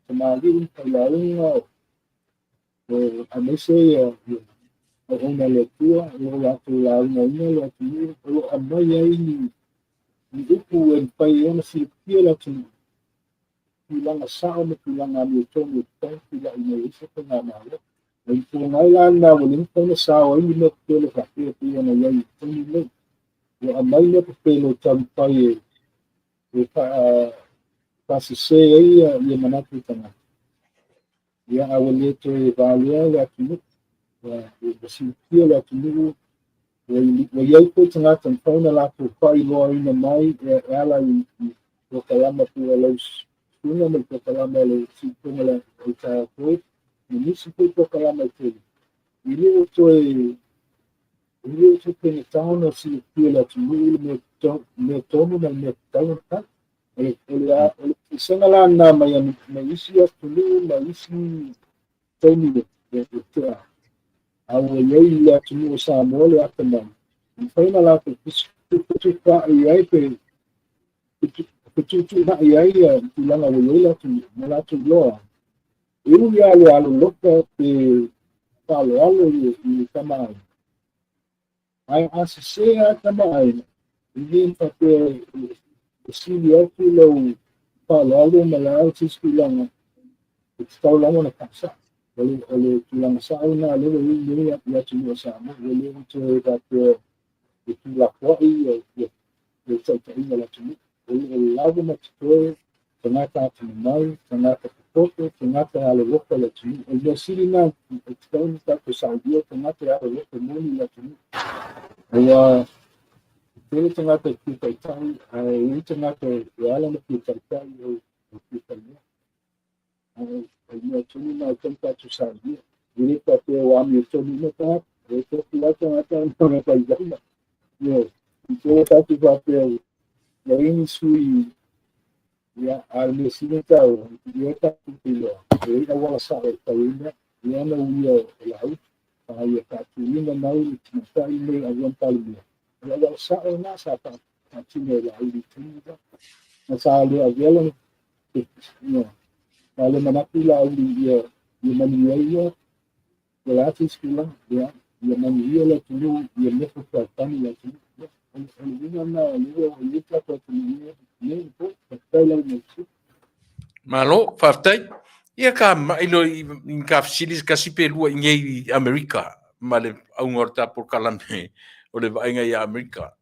tamalii ma failauga, aemaise ia auauna a le Atua, o lo o latou laugaina le atunuu, o lo o aumai ai ni upu e mafai ai ona silafia le atunuu, tulaga sao ma tulaga amiotonu e tatau ona tulai mai ai se faigamalo. O le tulaga ai la lena ua le mafai ona sao ai ni mea pepelo faapea e pei ona i ai i le taimi lenei. Ua aumai mea pepelo e taumafai e faasese ai ia manatu o tagata. Ia, a ua le toe valea le atunuu, ua silafia le atunuu, ua i ai foi tagata mafai ona latou faailoaina mai e ala i polokalama pei o lau susuga ma le polokalama o le siufofoga o le taeao fou, ma nisi foi polokalama e tele. E le o toe faigata ona silafia e le atunuu le mea tonu ma le mea tatau ona fai. O le eseesega la lena mai isi atunuu ma isi taimi e tea, a ua i ai le atunuu o Samoa le atamai, e mafai ona latou fetufaai ai pe fetuutuunai ai le tulaga ua i ai le atunuu ma latou iloa. E ui lava i le alolofa pe faaaloalo i le tama a Aiga, ae a sese lava tama a Aiga, e le faapea e sili atu lau faaaloalo ma le a se isi tulaga, e tatau lava ona faasao. O le tulaga sao lena lea ua i ai nei le atunuu o Samoa, ua le toe faapea e tuulafoai le taitaiga o le atunuu. O lo o lava ma totoe tagata atamamai, tagata popoto, tagata e alolofa i le atunuu. O le mea sili lena e tatau ona tatou sailia tagata e alolofa moni i le atunuu. Aua e tele tagata e fia taitai, ae i ai tagata e ala ona fia taitai e fia faimea. Ae o le mea tonu lena e tatau ona tatou sailia. E le faapea ua amiotonu uma tagata, e tofu lava tagata ona faivaiga. Ioe, i te tatou faapea ua i ai ni sui, ia, a o le mea sili ona taua, ia tatou te iloa, e i ai auala sao e fai ai mea, e ana uia o Laauli, a ia faatuina mai le tamaitai lenei avea ma Palemia. O le auala sao lena sa faatino e Laauli i le taimi lea. Ma sa le avea lona, sa le manatu Laauli ia manuia ai ia, o le a se isi tulaga, ia manuia le atunuu, ia nofo fealofani le atunuu. Ia, o le uiga lena o lea ua i ai le tatou atunuu nei, faafetai lava mo le fesili. Malo, faafetai. Ia ka mai loa i ka fesili se tasi pe lua i nei i Amerika ma le auga o le ta polokalame o le vaaiga ia Amerika.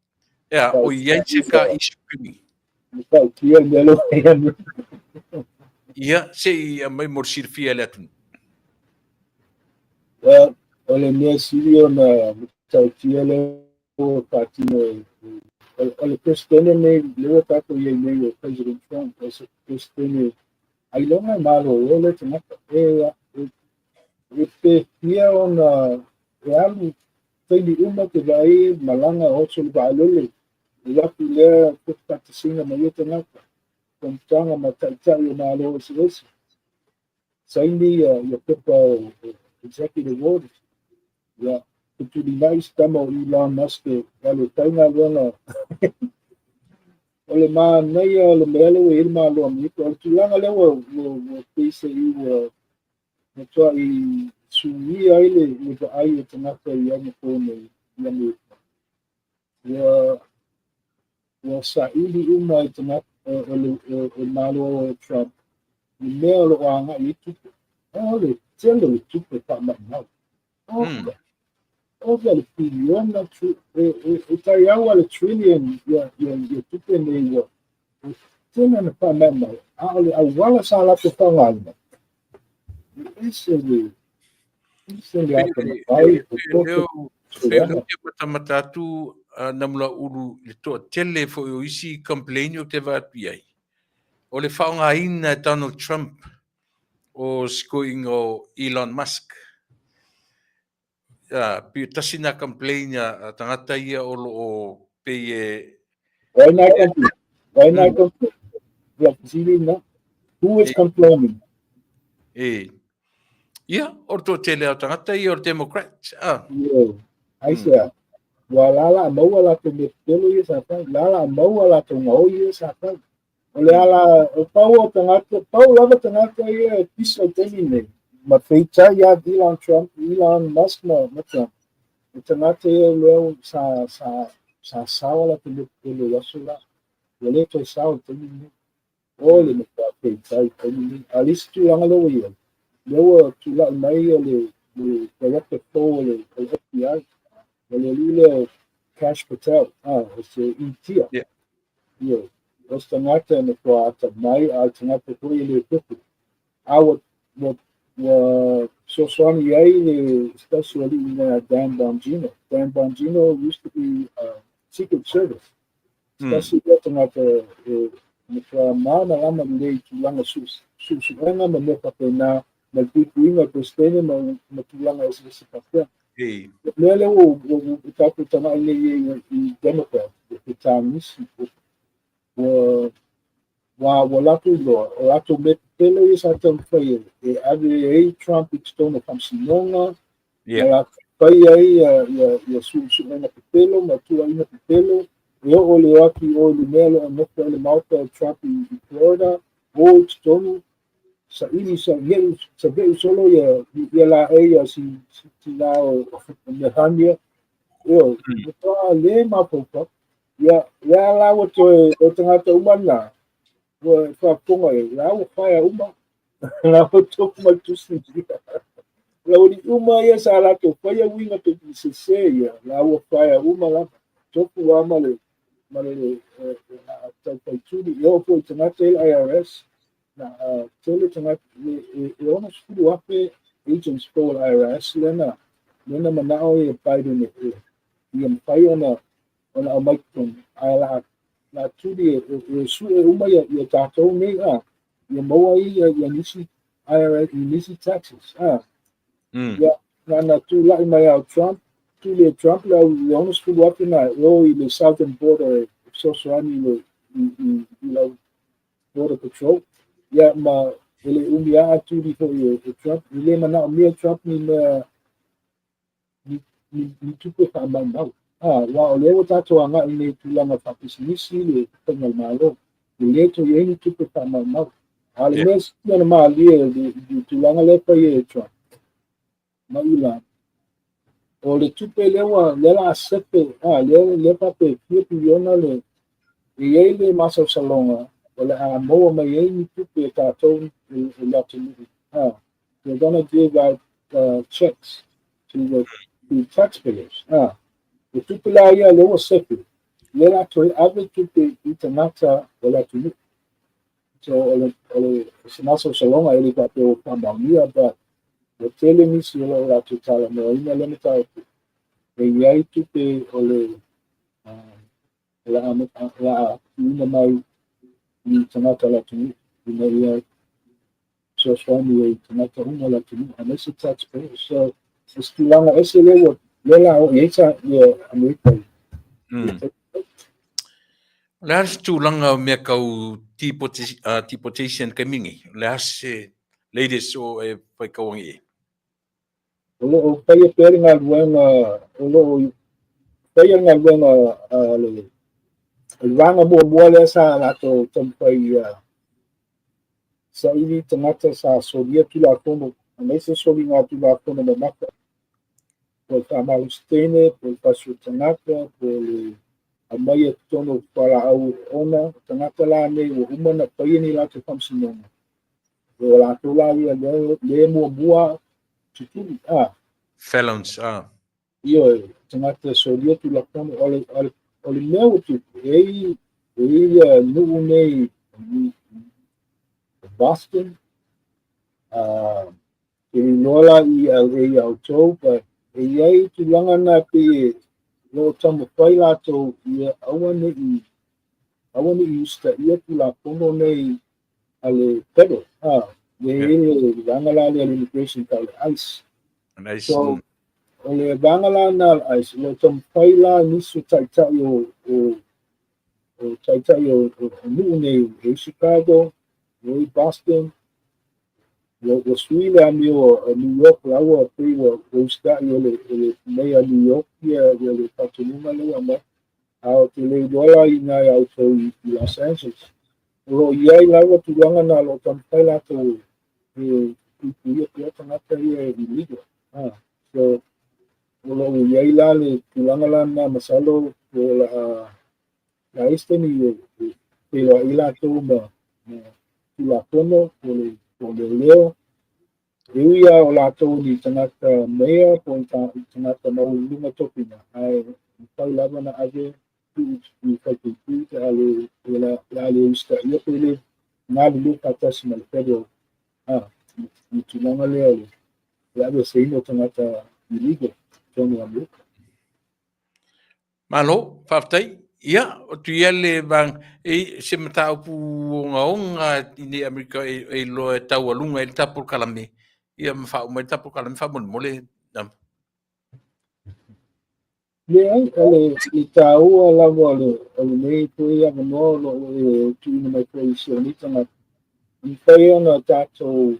Ea, o i ai se ka issue. Matautia le mea lea ua i Amerika. Ia, se i aumai mo le silafia e le atunuu. Well, o le mea sili ona matautia lea ua faatino e o le Peresetene nei, lea ua tatou i ai nei o President Trump, o se Peresetene ailoga e malolo le tagata. E pefia ona e alu taimi uma te vaai malaga oso le vaalele, e atu lea faatasiga ma ia tagata, fonotaga ma taitai o Malo eseese, saini ia pepa o executive orders. Ia, fetulinai se tama o Elon Musk e alu e fai galuega. O le manaia o le mea lea ua i ai le Malo o Amerika, o le tulaga lea ua pei se i ua matuai suia ai le vaai o tagata i anapo nei i Amerika. Ua saili uma e tagata o le Malo o Trump le mea o lo o agai ai tupe. O le tele o le tupe faamaumau. O le piliona, e tai au a le trillion ia tupe nei ua tele na faamaumau. A o le auala sa latou faaaogaina, e ese le atamamai, popoto. Pei o lea ou te matamata atu Namulauulu i le toatele foi o isi complain ou te vaai atu i ai. O le faaaogaina e Donald Trump o si toeaina o Elon Musk. Pei tasi na complain a tagata ia o lo o pei e O ai na e complain? O ai na e complain? Ia, fesili lena. Who is complaining? E. Ia, o le toatele o tagata ia o le Democrats. Ah. Ioe. Aisea? Ua la la maua latou mea pepelo ia sa fai. La la maua latou gaoi ia sa fai. O le ala, o pau o tagata, pau lava tagata ia e pisa i taimi nei, ma feitai ia Elon Trump, Elon Musk ma, ma Trump. O tagata ia lea sa, sa, sa sao latou mea pepelo i aso la. Ua le toe sao i le taimi nei. O le matua feitai i le taimi nei. A o le isi tulaga lea ua i ai, lea ua tulai mai le, le director fou o le, o le FBI, o le alii lea o Kash Patel, ah, o se Initia. Yeah. Ioe, o se tagata e matua atamai, a o le tagata foi e le pepe. A ua, ua, ua fesoasoani i ai le se tasi o alii ina Dan Bongino. Dan Bongino used to be Secret Service. Se tasi lea tagata e matua malamalama lelei i tulaga suesuega ma mea faapena ma le puipuiga o le Peresetene ma, ma tulaga eseese faapea. Ei. O le mea lea ua, ua, ua tatou tagai nei i, i Democrat, e Tānisi, ua, ua, ua latou iloa, o latou mea pepelo ia sa taumafai e, e ave ai Trump i totonu o faamasinoga, Yeah. ma latou fai ai ia, ia, ia suesuega pepelo ma tuuaiga pepelo, e oo le o atu i o i le mea o lo o nofo ai le maota o Trump i, i Florida, o i totonu, saili sa ve'u sa ve'u solo ia ia laei a si si tinā o Melania ioe matua le mafaufau ia ia la ua toe o tagata uma na ua faafofoga i la ua faia uma la ua tofu mai tusi la ua uma ia sa latou faia uiga pe sese ia la ua faia uma lava tofu lava ma le ma le taufaituli e oo foi i tagata i le IRS na tele tagata e 60,000 agents fou a le IRS lea na lea na manao ai e Biden e ia mafai ona ona aumai totonu ae la la tuli e, e, e sue uma ia, ia tatou nei a ia maua ai ia, ia nisi IRS i nisi taxes a ia na na tulai mai au Trump tuli e Trump le au le 60,000 na e o i le southern border e fesoasoani i le i, i, i lau Border Patrol, ia ma e le umi lava tuli foi e, e Trump, i le manaomia e Trump ni mea ni, ni, ni tupe faamaumau. Ah, aua o lea ua tatou agai nei i tulaga faapisinisi le faiga o le Malo, e le toe i ai ni tupe faamaumau. A o le mea sili ona malie i le tulaga lea e fai e Trump, ma Elon, o le tupe lea ua lea la a sepe, a lea lea faapea e fia piliona le e i ai le masalosaloga o le a maua mai ai ni tupe e tatou e, e le atunuu. A, they're gonna give out checks to the to taxpayers. A, o tupe la ia lea ua sepe, lea la toe ave tupe i tagata o le atunuu. So o le, o le se masalosaloga e le faapea ua faamaonia, but ua tele nisi o lo o latou talanoaina lea mataupu, e i ai tupe o le o le a, o le a tuuina mai i tagata o le atunuu ina ia fesoasoani ai i tagata uma o le atunuu aemaise taxpayers. So, o se tulaga ese lea ua lea la oo i ai sa ia Amerika i O le a se tulaga o mea tau deportation taimi nei? O le a se latest o e faitau agi i ai? O lo o faia pea le galuega, o lo o faia le galuega a le le vaega muamua lea sa latou taumafai ia saili tagata sa solia Tulafono, aemaise soliga Tulafono mamafa, po o le faamalosi teine, po o le fasi o tagata, po o le aumaia i totonu o fualaau ona, o tagata la nei ua uma ona faia ni latou faamasinoga, o latou la ia lea, le muamua tutuli, a. Felons, a. Ioe, tagata solia Tulafono, o le, o le, o le mea ua tupu, e i, e i ia nuu nei, Boston, e iloa la i LA ia outou, but e i ai tulaga na pei e lo o taumafai latou ia aua ne i aua ne i usitaia Tulafono nei a le federal, a, le i ai le vaega la lea a le immigration tau le ICE. Nice. So, o le vaega la na a le ICE, o lo o taumafai la nisi o taitai o, o, o taitai o nuu nei, e i Chicago, e i Boston, ua sui le amio a New York laua pei ua usitai e le meia New York ia le faatonuga lea ua aumai. A o te le iloa la i ina ia outou i Los Angeles. O lo o i ai lava tulaga na o lo o taumafai latou e puipuia pea tagata ia e illegal. So, o lo o i ai la le tulaga la lena masalo po o le a i ai se taimi e feiloai latou ma Tulafono po o leoleo. E ui lava o latou ni tagata meia po o ni tagata maualuluga tofiga, ae mafai lava ona ave tuu i falepuipui pe a le usitaia pe le galulue faatasi ma le federal i tulaga lea o le aveeseina o tagata illegal i totonu o Amerika. Malo, faafetai. Ia, o atu ia le vaega, e se mataupu ogaoga i nei Amerika e iloa e taualuga ai le ta polokalame, ia ma faauma ai le ta polokalame faamolemole. Leai, o le taua lava o lenei foi avanoa o lo o e tuuina mai foi i si ou nei tagata, e mafai ona tatou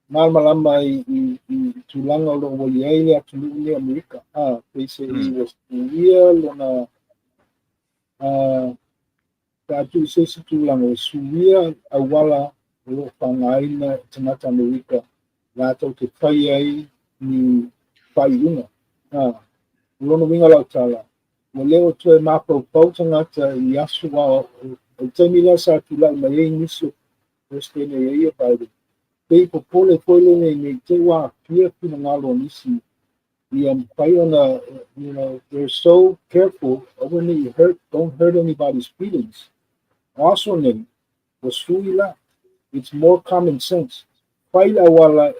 malamalama i tulaga o lo o ua i ai le atunuu nei o Amerika. Pei se i ua suia lona, pe a tuu i se isi tulaga, ua suia auala o lo o faaaogaina e tagata Amerika latou te fai ai ni faaiuga. O lona uiga lau tala, ua le o toe mafaufau tagata i aso o le taimi lea sa tulai mai ai nisi o Peresetene e ia Biden, pei popole foi lele nei te ua aafia finagalo o nisi ia mafai ona, you know, they're so careful, aua ne i hurt, don't hurt anybody's feelings. O aso nei, ua sui la, it's more common sense. Fai le auala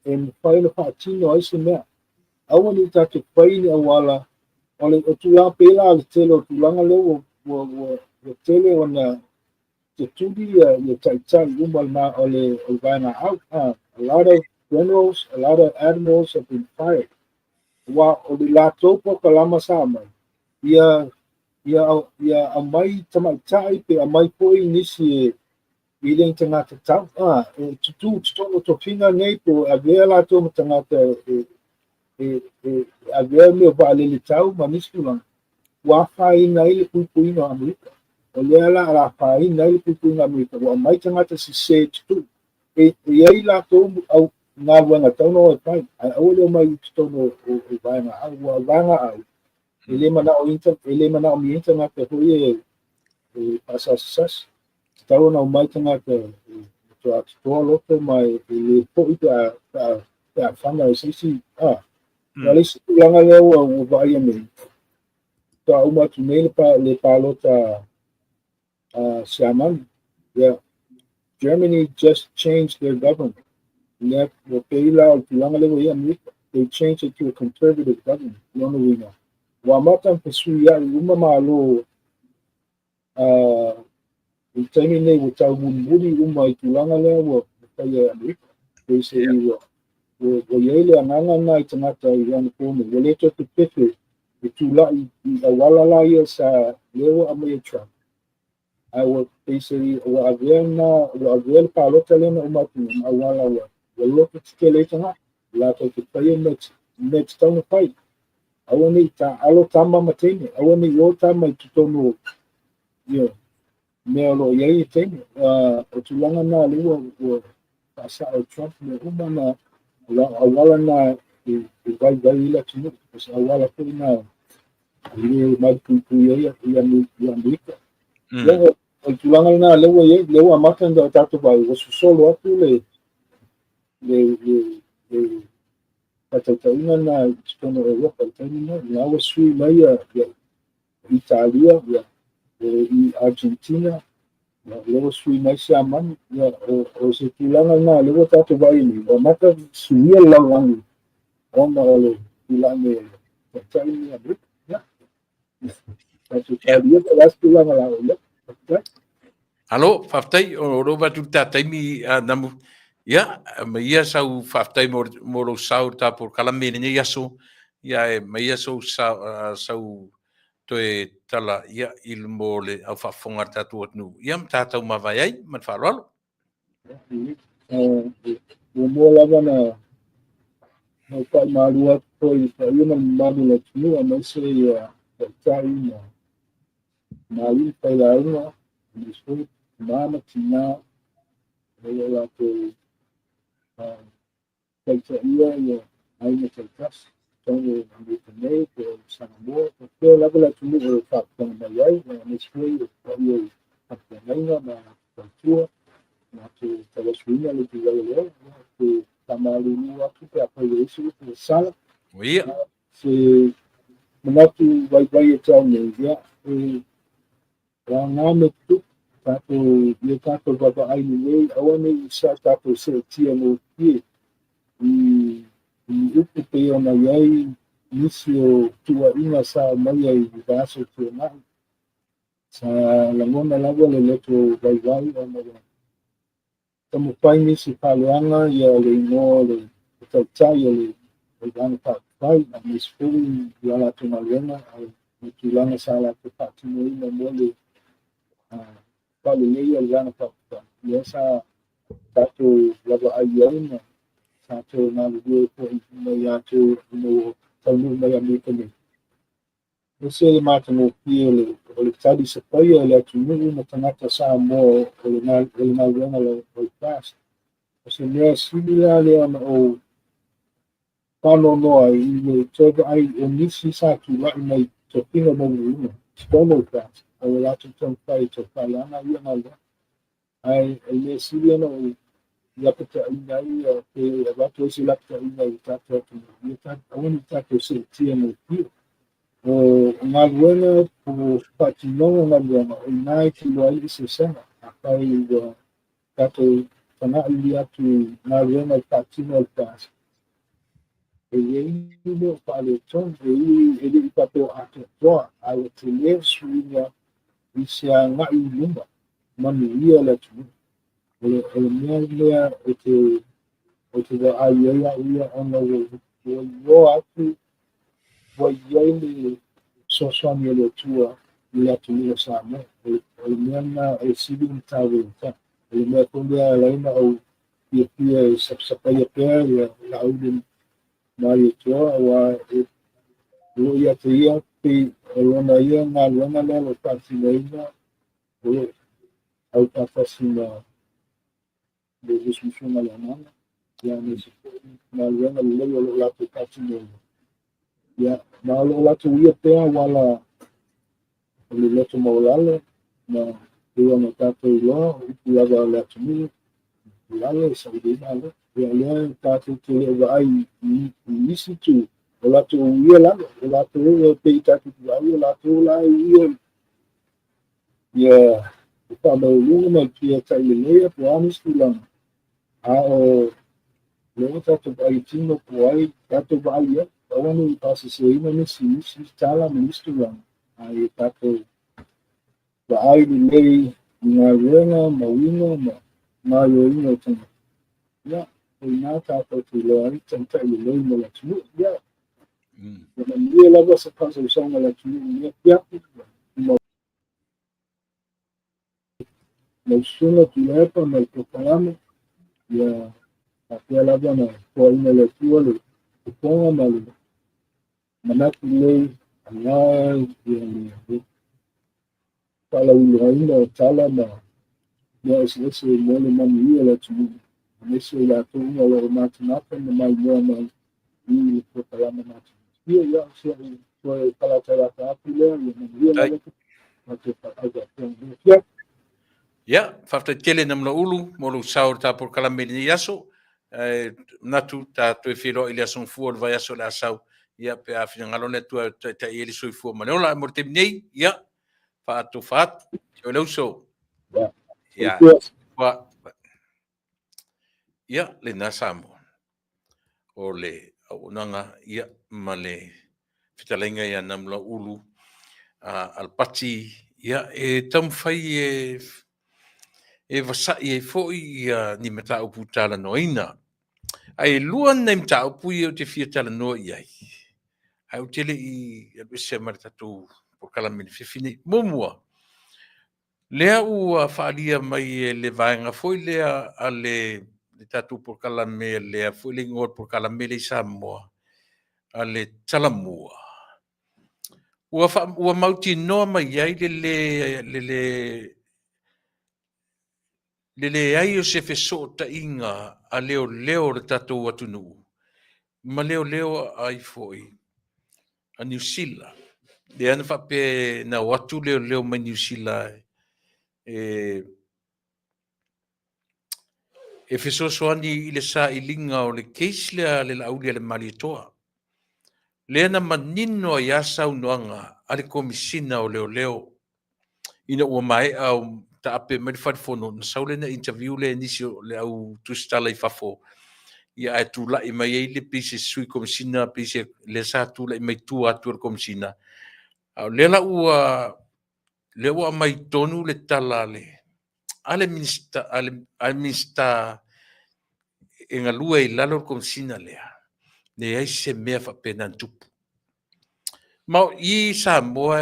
e mafai ona faatino ai se mea. Aua ne i tatou fai ni auala, o le o tulaga pēlā le tele o tulaga lea ua tele ona tetuli ia taitai uma o le vaega au. A lot of generals, a lot of admirals have been fired. Ua o le latou polokalama sa mai, ia aumai tamaitai pe aumai foi nisi e le tagata tau. E tutu totonu o tofiga nei po o avea latou ma tagata e avea mea o vaalele tau ma nisi tulaga, ua afaina ai le puipuiga o Amerika. O lea la a afaina ai le puipuiga o Amerika, ua aumai tagata sese tutu. E i ai latou au galuega tau na o e fai, ae aua le omai i totonu o vaega au. Ua vaega au, e le manaomia tagata foi e faasasasasi. Tatau ona aumai tagata e matua totoa loto ma e le foi pe a fana e se isi. O le isi tulaga lea ua vaaia nei, faatoa uma atu nei le palota Siamani. Yeah. Germany just changed their government. Ua pei la o le tulaga lea ua i ai Amerika. They changed it to a conservative government. Lona uiga, ua amata ona fesuiai uma malo i taimi nei ua taumulimuli uma i tulaga lea ua faia e Amerika. Pei se i ua i ai le agaga lena i tagata i anapo nei. Ua le toe fefefe e tulai i auala la ia sa lea ua aumai e Trump. Ae ua pei se i ua avea le palota lea na uma atu nei ma auala ua loto tetele ai tagata. Latou te faia mea tatau ona fai. Aua ne i taalo tama ma teine. Aua ne i o tama i totonu o mea o lo o i ai e teine. O tulaga na lea ua faasao e Trump mea uma na auala na e vaivai ai le atunuu. O se auala foi na e le malupuipui ai i Amerika. O le tulaga lena lea ua i ai, lea ua amata ona tatou vaai, ua sosolo atu le faatautaiga na i totonu o Europa i le taimi nei. La ua sui mai ia Italia, i Argentina, lea ua sui mai Siamani. O se tulaga lena lea ua tatou vaai nei, ua amata suia le lalolagi ona o le tulaga mai o le taitai nei Amerika. Tatou talia po o le a se tulaga la o i ai. Alo, faafetai, o lou avatu le ta taimi namu. Ia, ma ia sau faafetai mo lou sao i le ta polokalame i lenei aso. Ia, e ma ia sau toe tala ia i le mo le au faafofoga a le tatou atunuu ia ma tatou mavae ai ma le faaaloalo. Muamua lava na ou faaimalua atu foi i le paia ma le mamalu o le atunuu aemaise ia taitai ma ma alii failauga, aemaise foi tama ma tina o lo o latou taitaia ia aiga taitasi, totonu o Amerika nei, po o Samoa, po o fea lava le atunuu o lo o faafofoga mai ai, aemaise foi o le paia i faafeagaiga ma faletua, latou tauasuina le itulau lea, te faamalulu atu pe afai ua i ai se upu ua sala. Ia. Se manatu vaivai e tau nei, ia, e aoga me tutupu, tatou, ia tatou vaavaai lelei, aua ne i sa tatou seetia gofie i i upu pei ona i ai nisi o tuuaiga sa aumaia i le vaiaso tuanai. Sa lagona lava le loto vaivai ona ua taumafai nisi faaleaga ia le igoa o le taitai o le Vaega Faaupufai, aemaise foi i a latou galuega ma tulaga sa latou faatinoina mo le faaleleia o le Vaega Faaupufai. Lea sa tatou vaavaai i ai ma tatou galulue foi ina ia ina ua taunuu mai Amerika nei. E ese le matagofie o le tali sapaia e le atunuu ma tagata Samoa o le galuega o le FAST. O se mea sili la lea ona ou faanoanoa ai i le toe vaai o nisi sa tulai mai tofiga maualuluga i totonu o le FAST, a ua latou taumafai e toe faaleaga ia galuega. Ae o le mea sili ona ou lapataiga ai ia, pe avatu ai se lapataiga i le tatou atunuu, ia aua ne i tatou seetia gofie. O galuega po o faatinoga o galuega, o i ina e te iloa ai le eseesega. Afai ua tatou taga'i atu i galuega e faatino e le FAST, e i ai ni mea o faaletonu, e ui e le i faapea ua atoatoa, ae ua tele le suiga i se agai i luma manuia le atunuu. O le mea lea ou te vaai ai au ia ona ua iloa atu ua i ai le fesoasoani a le Atua i le atunuu o Samoa. O le mea lena e sili ona taua ia te au. O le mea foi lea e ala ai ona ou fiafia e sapasapaia pea ia Laauli Malietoa, aua o lo o ia te ia pei o lona ia galuega lea o lo o faatinoina, o lo o aufaatasi ma le musumusuga a le Agaga, ia aemaise foi galuega lelei o lo o latou faatinoina. Ia, ma o lo o latou uia pea auala o le loto maualalo, ma pei ona tatou iloa, o upu lava a le atunuu, i lalo e saili ai malo. Ia, o lea tatou te le o vaai i isi itu, o latou uia lalo, o latou e pei tatou te vaai, o latou la e uia ia le faamaualuga ma le fia taileleia po o a nisi tulaga. A o lea ua tatou vaai i tino po o ai tatou vaai i ai, aua ne i faaseseina nisi isi tala ma nisi tulaga, a ia tatou vaai lelei i galuega ma uiga ma gaoioiga o tagata. Ia, o i ina tatou te iloa ai taitai lelei mo le atunuu. Ia, ia manuia lava se faasausauga a le atunuu i lenei afiafi. Ma lau susuga Tuilaepa ma le polokalame, ia faapea lava ona foaina e le Atua le fofoga ma le manatu lelei aua ia le faalauiloaina o tala ma mea eseese mo le manuia o le atunuu, aemaise i latou uma o lo o matamata ma maimoa mai i le polokalame matagofie. Ia, o si au toe falatalata atu lea, ia manuia lava tatou faafeagaiga. Ia, faafetai tele Namulauulu mo lou sao i le ta polokalame i lenei aso. Ae manatu ta toe feiloai i le aso Gafua o le vaiaso o le a sau, ia pe a finagalo le Atua e taitai ai le soifua ma le ola. Ae mo le taimi nei, ia, faatofa atu. O le uso. Ia, ia lena Samoa. O le auaunaga ia ma le fetalaiga ia Namulauulu Alapati, ia e taumafai e vasa'i ai foi ia ni mataupu talanoaina. Ae lua nai mataupu ia ou te fia talanoa i ai, ae ou te le i alu ese ma le tatou. polokalame i le afiafi nei. Muamua, lea ua faaalia mai e le vaega foi lea a le tatou polokalame lea foi le igoa o le polokalame lea i Samoa, a le Talamua, ua mautinoa mai ai le leai o se fesootaiga a leoleo o le tatou atunuu ma leoleo ai foi a Niu Sila. Lea na faapea na o atu leoleo mai Niu Sila e fesoasoani i le sailiga o le case lea a le Laaulialemalietoa. Lea na manino ai lava saunoaga a le Komesina o Leoleo ina ua maea taape mai le Fale Fono, ona sau lea na interview lea e nisi o le au tusitala i fafo, ia ae tulai mai ai le pei se Sui Komesina pei se lea sa tulai mai tua atu o le Komesina. A o lea la ua lea ua aumai tonu le tala a le Minisita e galue i lalo o le Komesina lea, leai se mea faapena na tupu. Ma o i Samoa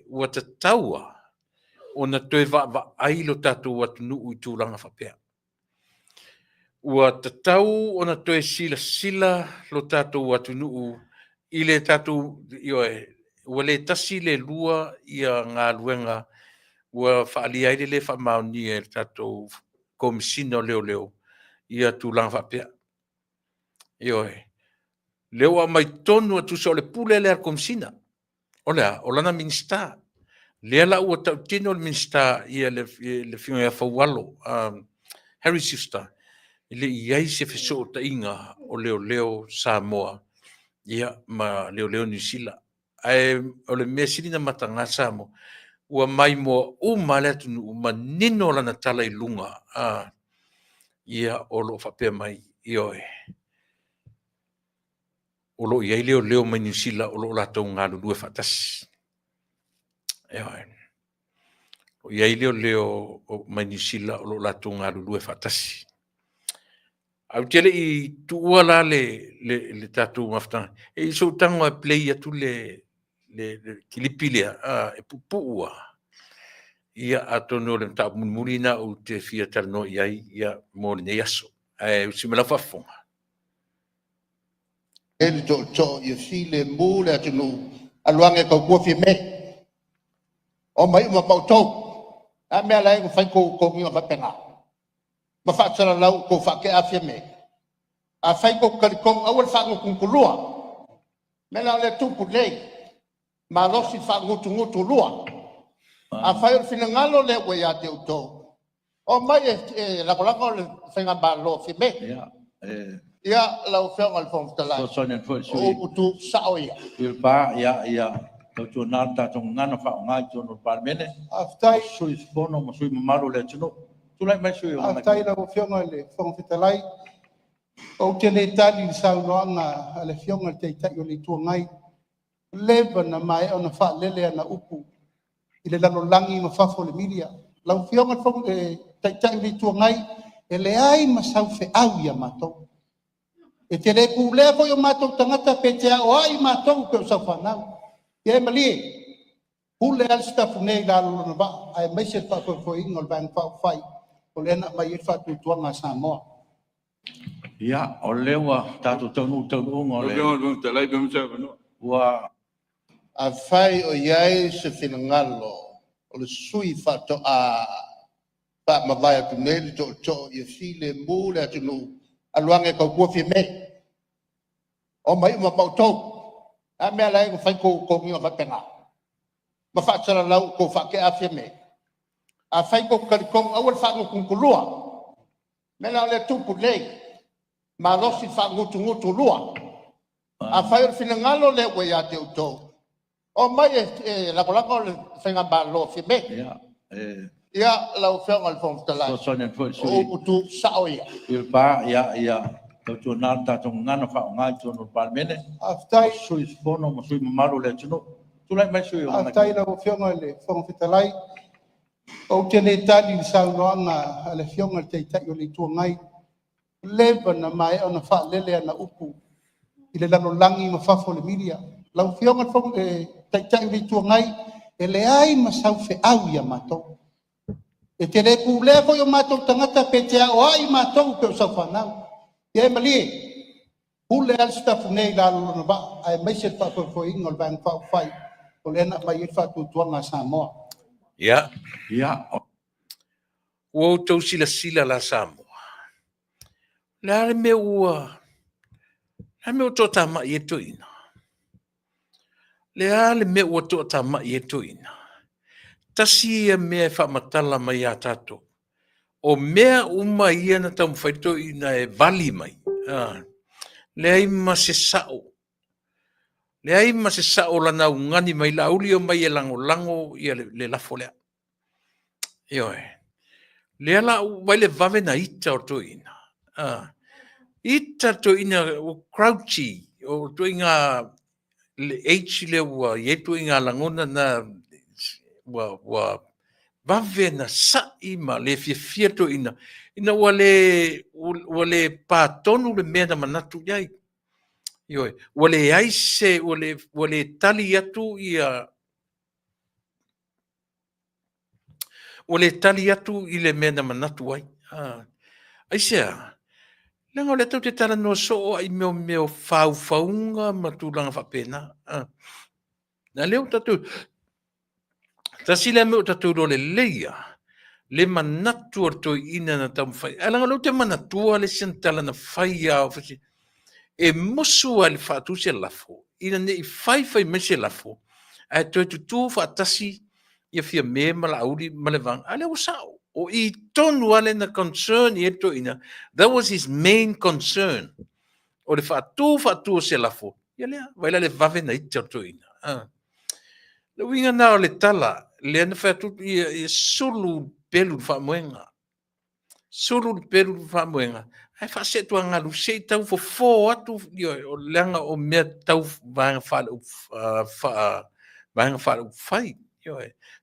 ua tatau lava ona toe vaavaai lo tatou atunuu i tulaga faapea. Ua tatau ona toe silasila lo tatou atunuu i le tatou, ioe, ua le tasi le lua ia galuega ua faaalia ai le le faamaonia e le tatou Komesina o Leoleo ia tulaga faapea. Ioe. Lea ua aumai tonu lava, tusa o le pule lea a le Komesina. O le a? O lana Minisita. Lea la ua tautino le Minisita, le Afioga ia Faualo Harry Siusta, e le i i ai se fesootaiga o leoleo Samoa ma leoleo Niu Sila. Ae o le mea sili ona mataga Samoa, ua maimoa uma lava le atunuu, manino lana tala i luga, ia o lo o faapea mai, ioe, o lo o i ai leoleo mai Niu Sila o lo o latou galulue faatasi. Ioe. O i ai leoleo mai Niu Sila o lo o latou galulue faatasi. Ae ou te le i tuua la le tatou mafutaga, e i sou tago e play atu le kilipi lea, e puupuu lava. Ia, atonu o le mataupu mulimuli lena ou te fia talanoa i ai mo lenei aso. Ae usi mai lau faafofoga. E le tootoo ia filemu le atunuu, alu ane e tautua Fiame. Omai uma ma outou. O le a le mea e ala ai ona fai tou toniga faapena ma faasalalau ua outou faatea Fiame? Afai tou te talitonu, aua le faagutugutu lua. O le mea la lea e tupu nei, malosi faagutugutu lua. Afai o le finagalo lea ua ia te outou, omai e lagolago le Faigamalo a Fiame. Ia, lau Afioga i le Fofoga Fetalai, o upu tuusao ia. Ia tautuana le tatou gagana faaaoga i totonu o le Palemene, o sui usufono ma sui usufono mamalu o le atunuu. Tulai mai le sui usufono mo Faafetai i lau Afioga i le Fofoga Fetalai. Ou te le tali i le saunoaga a le Afioga i le Taitai o le Itu Agai, ua leva ona maea ona faalele ana upu i le lalolagi ma fafo o le media. Lau Afioga i le Taitai o le Itu Agai, e leai ma sau feau ia matou. E te le pulea foi o matou tagata pe te aoai matou pei o sau fanau. Ia e malie, pule lava le Sitafune i lalo o lona vaa aemaise le faafoefoeina o le Vaega Faaupufai, o lea na aumai ai le faatuatuaga a Samoa. Ia, o lea ua tatou taunuu i le taunuuga o le... Ua... Afai o i ai se finagalo o le sui usufono faatoa faamavae atu nei le tootoo ia filemu le atunuu, alu ane e tautua Fiame. Omai uma ma outou. O le a le mea e ala ai ona fai tou toniga faapena ma faasalalau ua outou faatea Fiame? Afai tou te talitonu, aua le faagutugutu lua. O le mea la lea e tupu nei, malosi faagutugutu lua. Afai o le finagalo lea ua ia te outou, omai e lagolago le Faigamalo a Fiame. Ia, lau Afioga i le Fofoga Fetalai, o upu tuusao ia. Ia tautuana le tatou gagana faaaoga i totonu o le Palemene, o sui usufono ma sui usufono mamalu o le atunuu. Tulai mai le sui usufono mo Faafetai i lau Afioga i le Fofoga Fetalai. Ou te le tali i le saunoaga a le Afioga i le Taitai o le Itu Agai, ua leva ona maea ona faalele ana upu i le lalolagi ma fafo o le media. Lau Afioga i le Taitai o le Itu Agai, E leai ma sau feau ia matou. E te le pulea foi o matou tagata pe te aoai matou pe o sau fanau. Ia e malie, pule lava le Sitafune i lalo o lona vaa aemaise le faafoefoeina o le Vaega Faaupufai o lea na aumai ai le faatuatuaga a Samoa. Ia. Ia. Ua outou silasila la Samoa, o le a le mea ua, o le a le mea ua toatamai ai le toeaina? O le a le mea ua toatamai ai le toeaina? Tasi ia mea e faamatala mai ia tatou, o mea uma ia na taumafai le toeaina e vali mai, leai ma se sao, leai ma se sao o lana augani mai, Laauli omai e lagolago le lafo lea. Ioe. Lea la ua vaai le vave na ita o le toeaina. Ita le toeaina ua grouchy, o ituaiga le age lea ua i ai ituaiga lagona na ua vave na sai ma le fiafia le toeaina ina ua le pa tonu le mea na manatu i ai. Ioe, ua leai se, ua le tali atu ia, ua le tali atu i le mea na manatu ai. Aisea? Leaga o lea tatou te talanoa soo lava i mea o mea o faufauga ma tulaga faapena. A lea ua tatou, tasi lea mea ua tatou iloa lelei lava, le manatu o le toeaina na taumafai. Ae leaga o lea ou te manatua le isi ana tala na fai lava, e musu lava i le faatu se lafo, ina ne i fai fai mai se lafo, ae toe tutu faatasi ia Fiame ma Laauli ma le vaega, a lea ua sao. O i tonu lava lea na concern i ai le toeaina, that was his main concern, o le faatu faatu o se lafo, ia lea, vaai la le vave na ita o le toeaina. Le uiga lena o le tala, lea na fai atu ia sulu pelu i le faamoega. Sulu le pelu i le faamoega, ae faaseetuagalu se i tau fofo atu, leaga o mea tau vaega faale-upufai.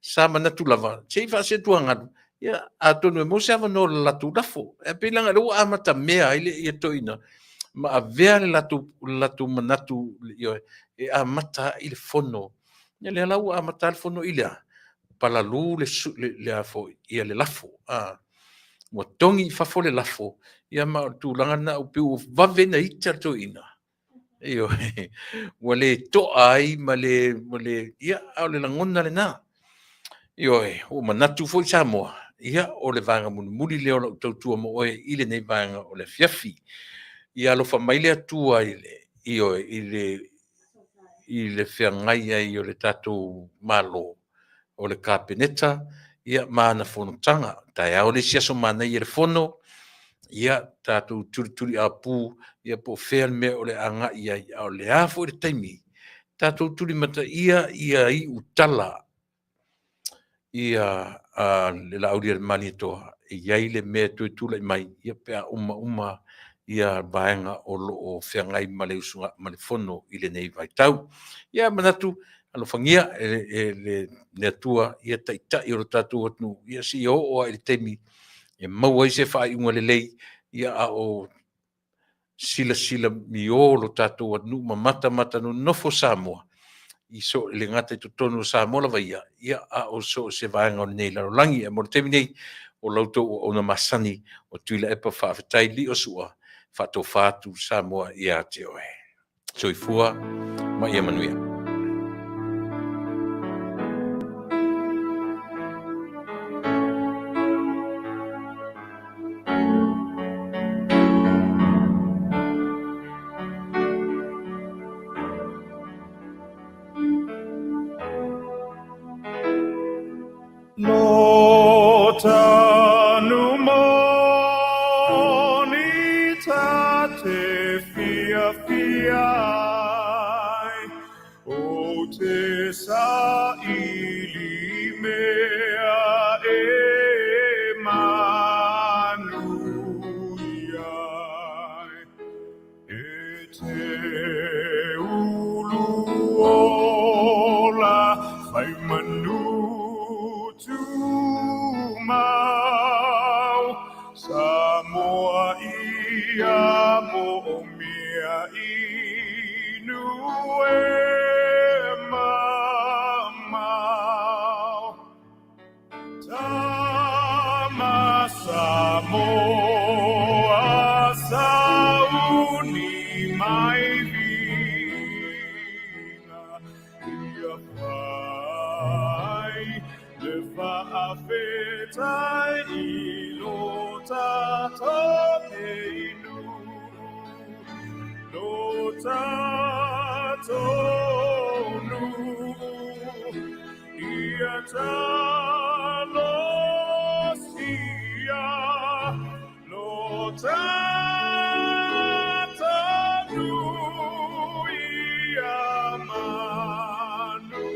Sa manatu lava, se i faaseetuagalu, ia atonu e maua se avanoa o le latou lafo. Ae pei leaga o lea ua amatamea ai le toeaina ma avea le latou manatu e amata ai le fono. Ia lea la ua amata le fono i le a? Palalu le a foi, ia le lafo. Ua togi i fafo le lafo, ia ma o le tulaga lena ua pei ua vave ona ita le toeaina. Ioe, ua le toa ai ma le, ua le, ia, a o le lagona lena. Ioe, ua manatu foi Samoa, ia, o le vaega mulimuli lea o lau tautua mo oe i lenei vaega o le afiafi. Ia alofa mai le Atua i le, ioe, i le, i le feagai ai o le tatou Malo, o le Kapeneta, ia, ma ana fonotaga. Taeao le isi aso manaia i le fono, ia, tatou tulituliaupu, ia po o fea le mea o le a agai i ai, a o le a foi le taimi, tatou tulimataia ia iu tala ia le Laaulialemalietoa, e i ai le mea e toe tulai mai, ia pe a uma uma ia vaega o lo o feagai ma le usuga ma le fono i lenei vaitau. Ia manatu, alofagia e le Atua ia taitai o le tatou atunuu, ia seia oo lava i le taimi e maua ai se faaiuga lelei, ia a o silasila mio lo tatou atunuu ma matamata nonofo Samoa, i so, e le gata i totonu o Samoa lava ia, ia a o so o se vaega o lenei lalolagi. Ae mo le taimi nei, o la outou auauna masani o Tuilaepa faafetai Liosua, faatofa atu Samoa ia te oe. Soifua ma ia manuia. Lo tanu moni ta te fiafia ai, o te saili mea e manuia ai. E te ulu ola fai manu tumau, Samoa ia moomia inu e mamao. talosia lo tatanu ia manuia.